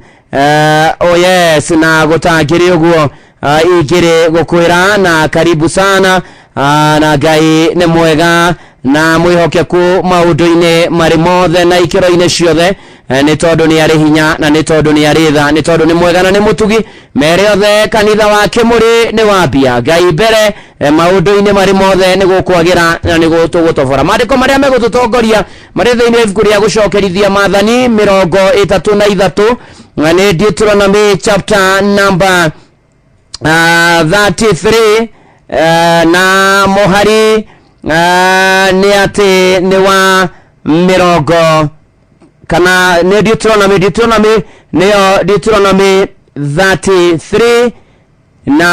Oh yes, na gũtangĩrĩ ũguo. Ingĩrĩ gũkwĩra na karibu sana, na Ngai nĩ mwega na mwĩhokeku maũndũ-inĩ marĩ mothe na ikĩro-inĩ ciothe, nĩ tondũ nĩ arĩ hinya na nĩ tondũ nĩ arĩ tha, nĩ tondũ nĩ mwega na nĩ mũtugi. Mere othe kanitha wa Kĩmũrĩ nĩ wambia Ngai mbere, maũndũ-inĩ marĩ mothe nĩ gũkwagĩra na nĩ gũtũgũtobora. Maandĩko marĩa megũtũtongoria marĩ thĩinĩ wa ibuku rĩa gũcokerithia maathani 33, na nĩ Deuteronomy chapter number 33, na mũhari nĩ atĩ nĩ wa mĩrongo kana nĩ Deuteronomy nĩyo Deuteronomy 33, na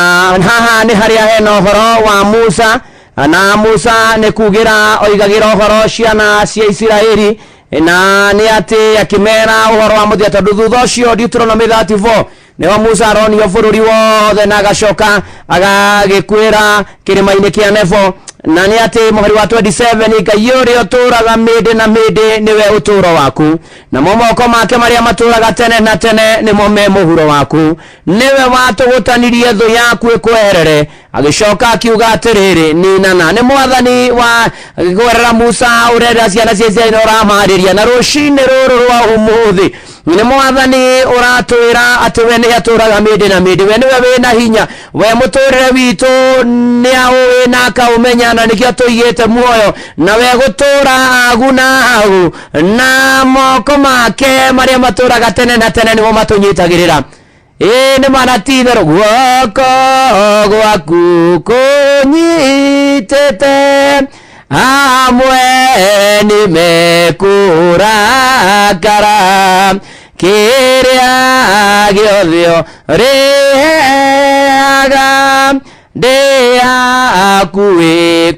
haha nĩ harĩa hena ũhoro wa Musa, na Musa nĩ kugĩra oigagĩra ũhoro ciana cia Isiraeli, na nĩ atĩ akĩmera ũhoro wa mũthia, tondũ thutha ũcio Deuteronomy 34 nĩho Musa aronio bũrũri wothe na agacoka agagĩkuĩra kĩrĩma-inĩ kĩa Nebo, na nĩ atĩ mũhari wa 27, Ngai ũrĩa ũtũũraga mĩndĩ na mĩndĩ nĩwe ũtũũro waku, namo moko make marĩa matũũraga tene na tene nĩmo me mũhuro waku, nĩwe watũgũtanirie thũ yaku ĩkweherere. Agĩcoka akiuga atĩrĩrĩ, ninana. Nĩ mwathani wa kwerera Musa ũrera ciana cia Isiraeli ũramarĩria, na rũcinĩ rũrũ rwa ũmũthĩ nĩ mwathani ũratwĩra atĩ we nĩ atũraga mĩndĩ na mĩndĩ, we nĩwe wĩna hinya, we mũtũrĩre witũ nĩ aũĩ na akaũmenya, na nĩkĩo tũigĩte muoyo, na we gũtũra agu na agu, na moko make marĩa matũraga tene na tene nĩmo matũnyitagĩrĩra. Ĩĩ nĩ mana ti itherũ, guoko gwaku kũnyitĩte amwe nĩ mekũrakara, kĩrĩa gĩothe ũrĩheaga ndĩ hakuhĩ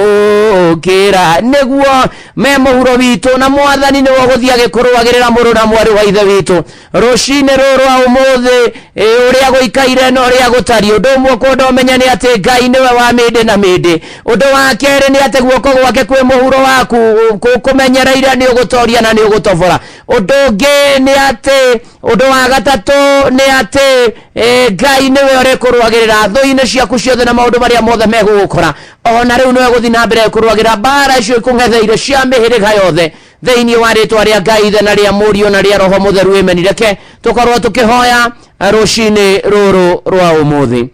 kwamũkĩra, nĩguo me mũhuro witũ, na mwathani nĩwe ũgũthiĩ agĩkũrũagĩrĩra mũrũ na mwarĩ wa ithe witũ rũcinĩ rũrũ rwa ũmũthĩ. Ũrĩa gũikaire na ũrĩa gũtariĩ, ũndũ ũmwe ũkwenda ũmenye nĩ atĩ Ngai nĩwe wa mĩndĩ na mĩndĩ. Ũndũ wa kerĩ nĩ atĩ guoko gwake kwĩ mũhuro waku, kũmenyereire, nĩ ũgũtoria na nĩ ũgũtobora. Ũndũ ũngĩ nĩ atĩ, ũndũ wa gatatũ nĩ atĩ Ngai nĩwe ũrĩkũrũagĩrĩra thũ-inĩ ciaku ciothe na maũndũ marĩa mothe megũgũkora. Ona rĩu nĩwe gũthiĩ na mbere kũrũagĩrĩra mbara icio ikũng'etheire cia mĩhĩrĩga yothe, thĩinĩ wa rĩtwa rĩa Ngai Ithe na rĩa Mũriũ na rĩa Roho Mũtheru. Amen. Reke tũkorwo tũkĩhoya rũcinĩ rũrũ rwa ũmũthĩ.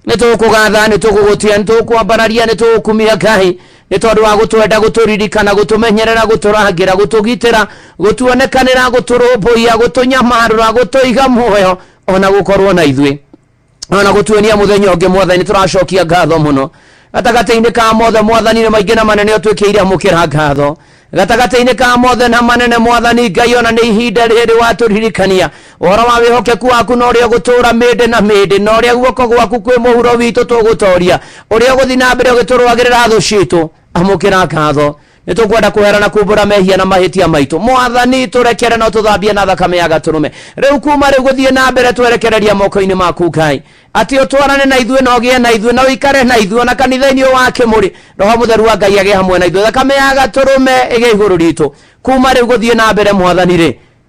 Nĩ tũkũgatha, nĩ tũgũgũtia, nĩ tũkwambararia, nĩ tũgũkumia Ngai nĩ tondũ wa gũtwenda, gũtũririkana, gũtũmenyerera, gũtũrangĩra, gũtũgitĩra, gũtuonekanĩra, gũtũrũmbũiya, gũtũnyamarũra, gũtũiga muoyo, ona gũkorwo na ithuĩ, ona gũtuonia mũthenya ũngĩ. Mwathani, tũracokia ngatho mũno gatagatĩ-inĩ ka mothe. Mwathani, nĩ maingĩ na manene ũtwĩkĩire, amũkĩra ngatho gatagatĩ-inĩ ka mothe na manene. Mwathani Ngai, ona nĩ ihinda rĩrĩ watũririkania ũhoro wa wĩhokeku waku na ũrĩa ũgũtũũra mĩndĩ na mĩndĩ, na ũrĩa guoko gwaku kwĩ mũhuro witũ tũgũtoria, ũrĩa ũgũthiĩ na mbere ũgĩtũrũagĩrĩra thũ citũ. Amũkĩra ngatho. Nĩ tũkwenda kũhera na kumbũra mehia na mahĩtia maitũ. Mwathani, tũrekere na ũtũthambie na thakame ya gatũrũme. Rĩu kuma rĩu gũthiĩ na mbere twerekereria moko-inĩ maku Ngai, atĩ ũtwarane na ithuĩ na ũgĩe na ithuĩ na ũikare na ithuĩ, ona kanitha-inĩ ũyũ wa Kĩmũrĩ. Roho Mũtheru wa Ngai agĩe hamwe na ithuĩ, thakame ya gatũrũme ĩgĩe igũrũ ritũ kuma rĩu gũthiĩ na mbere. Mwathani rĩ,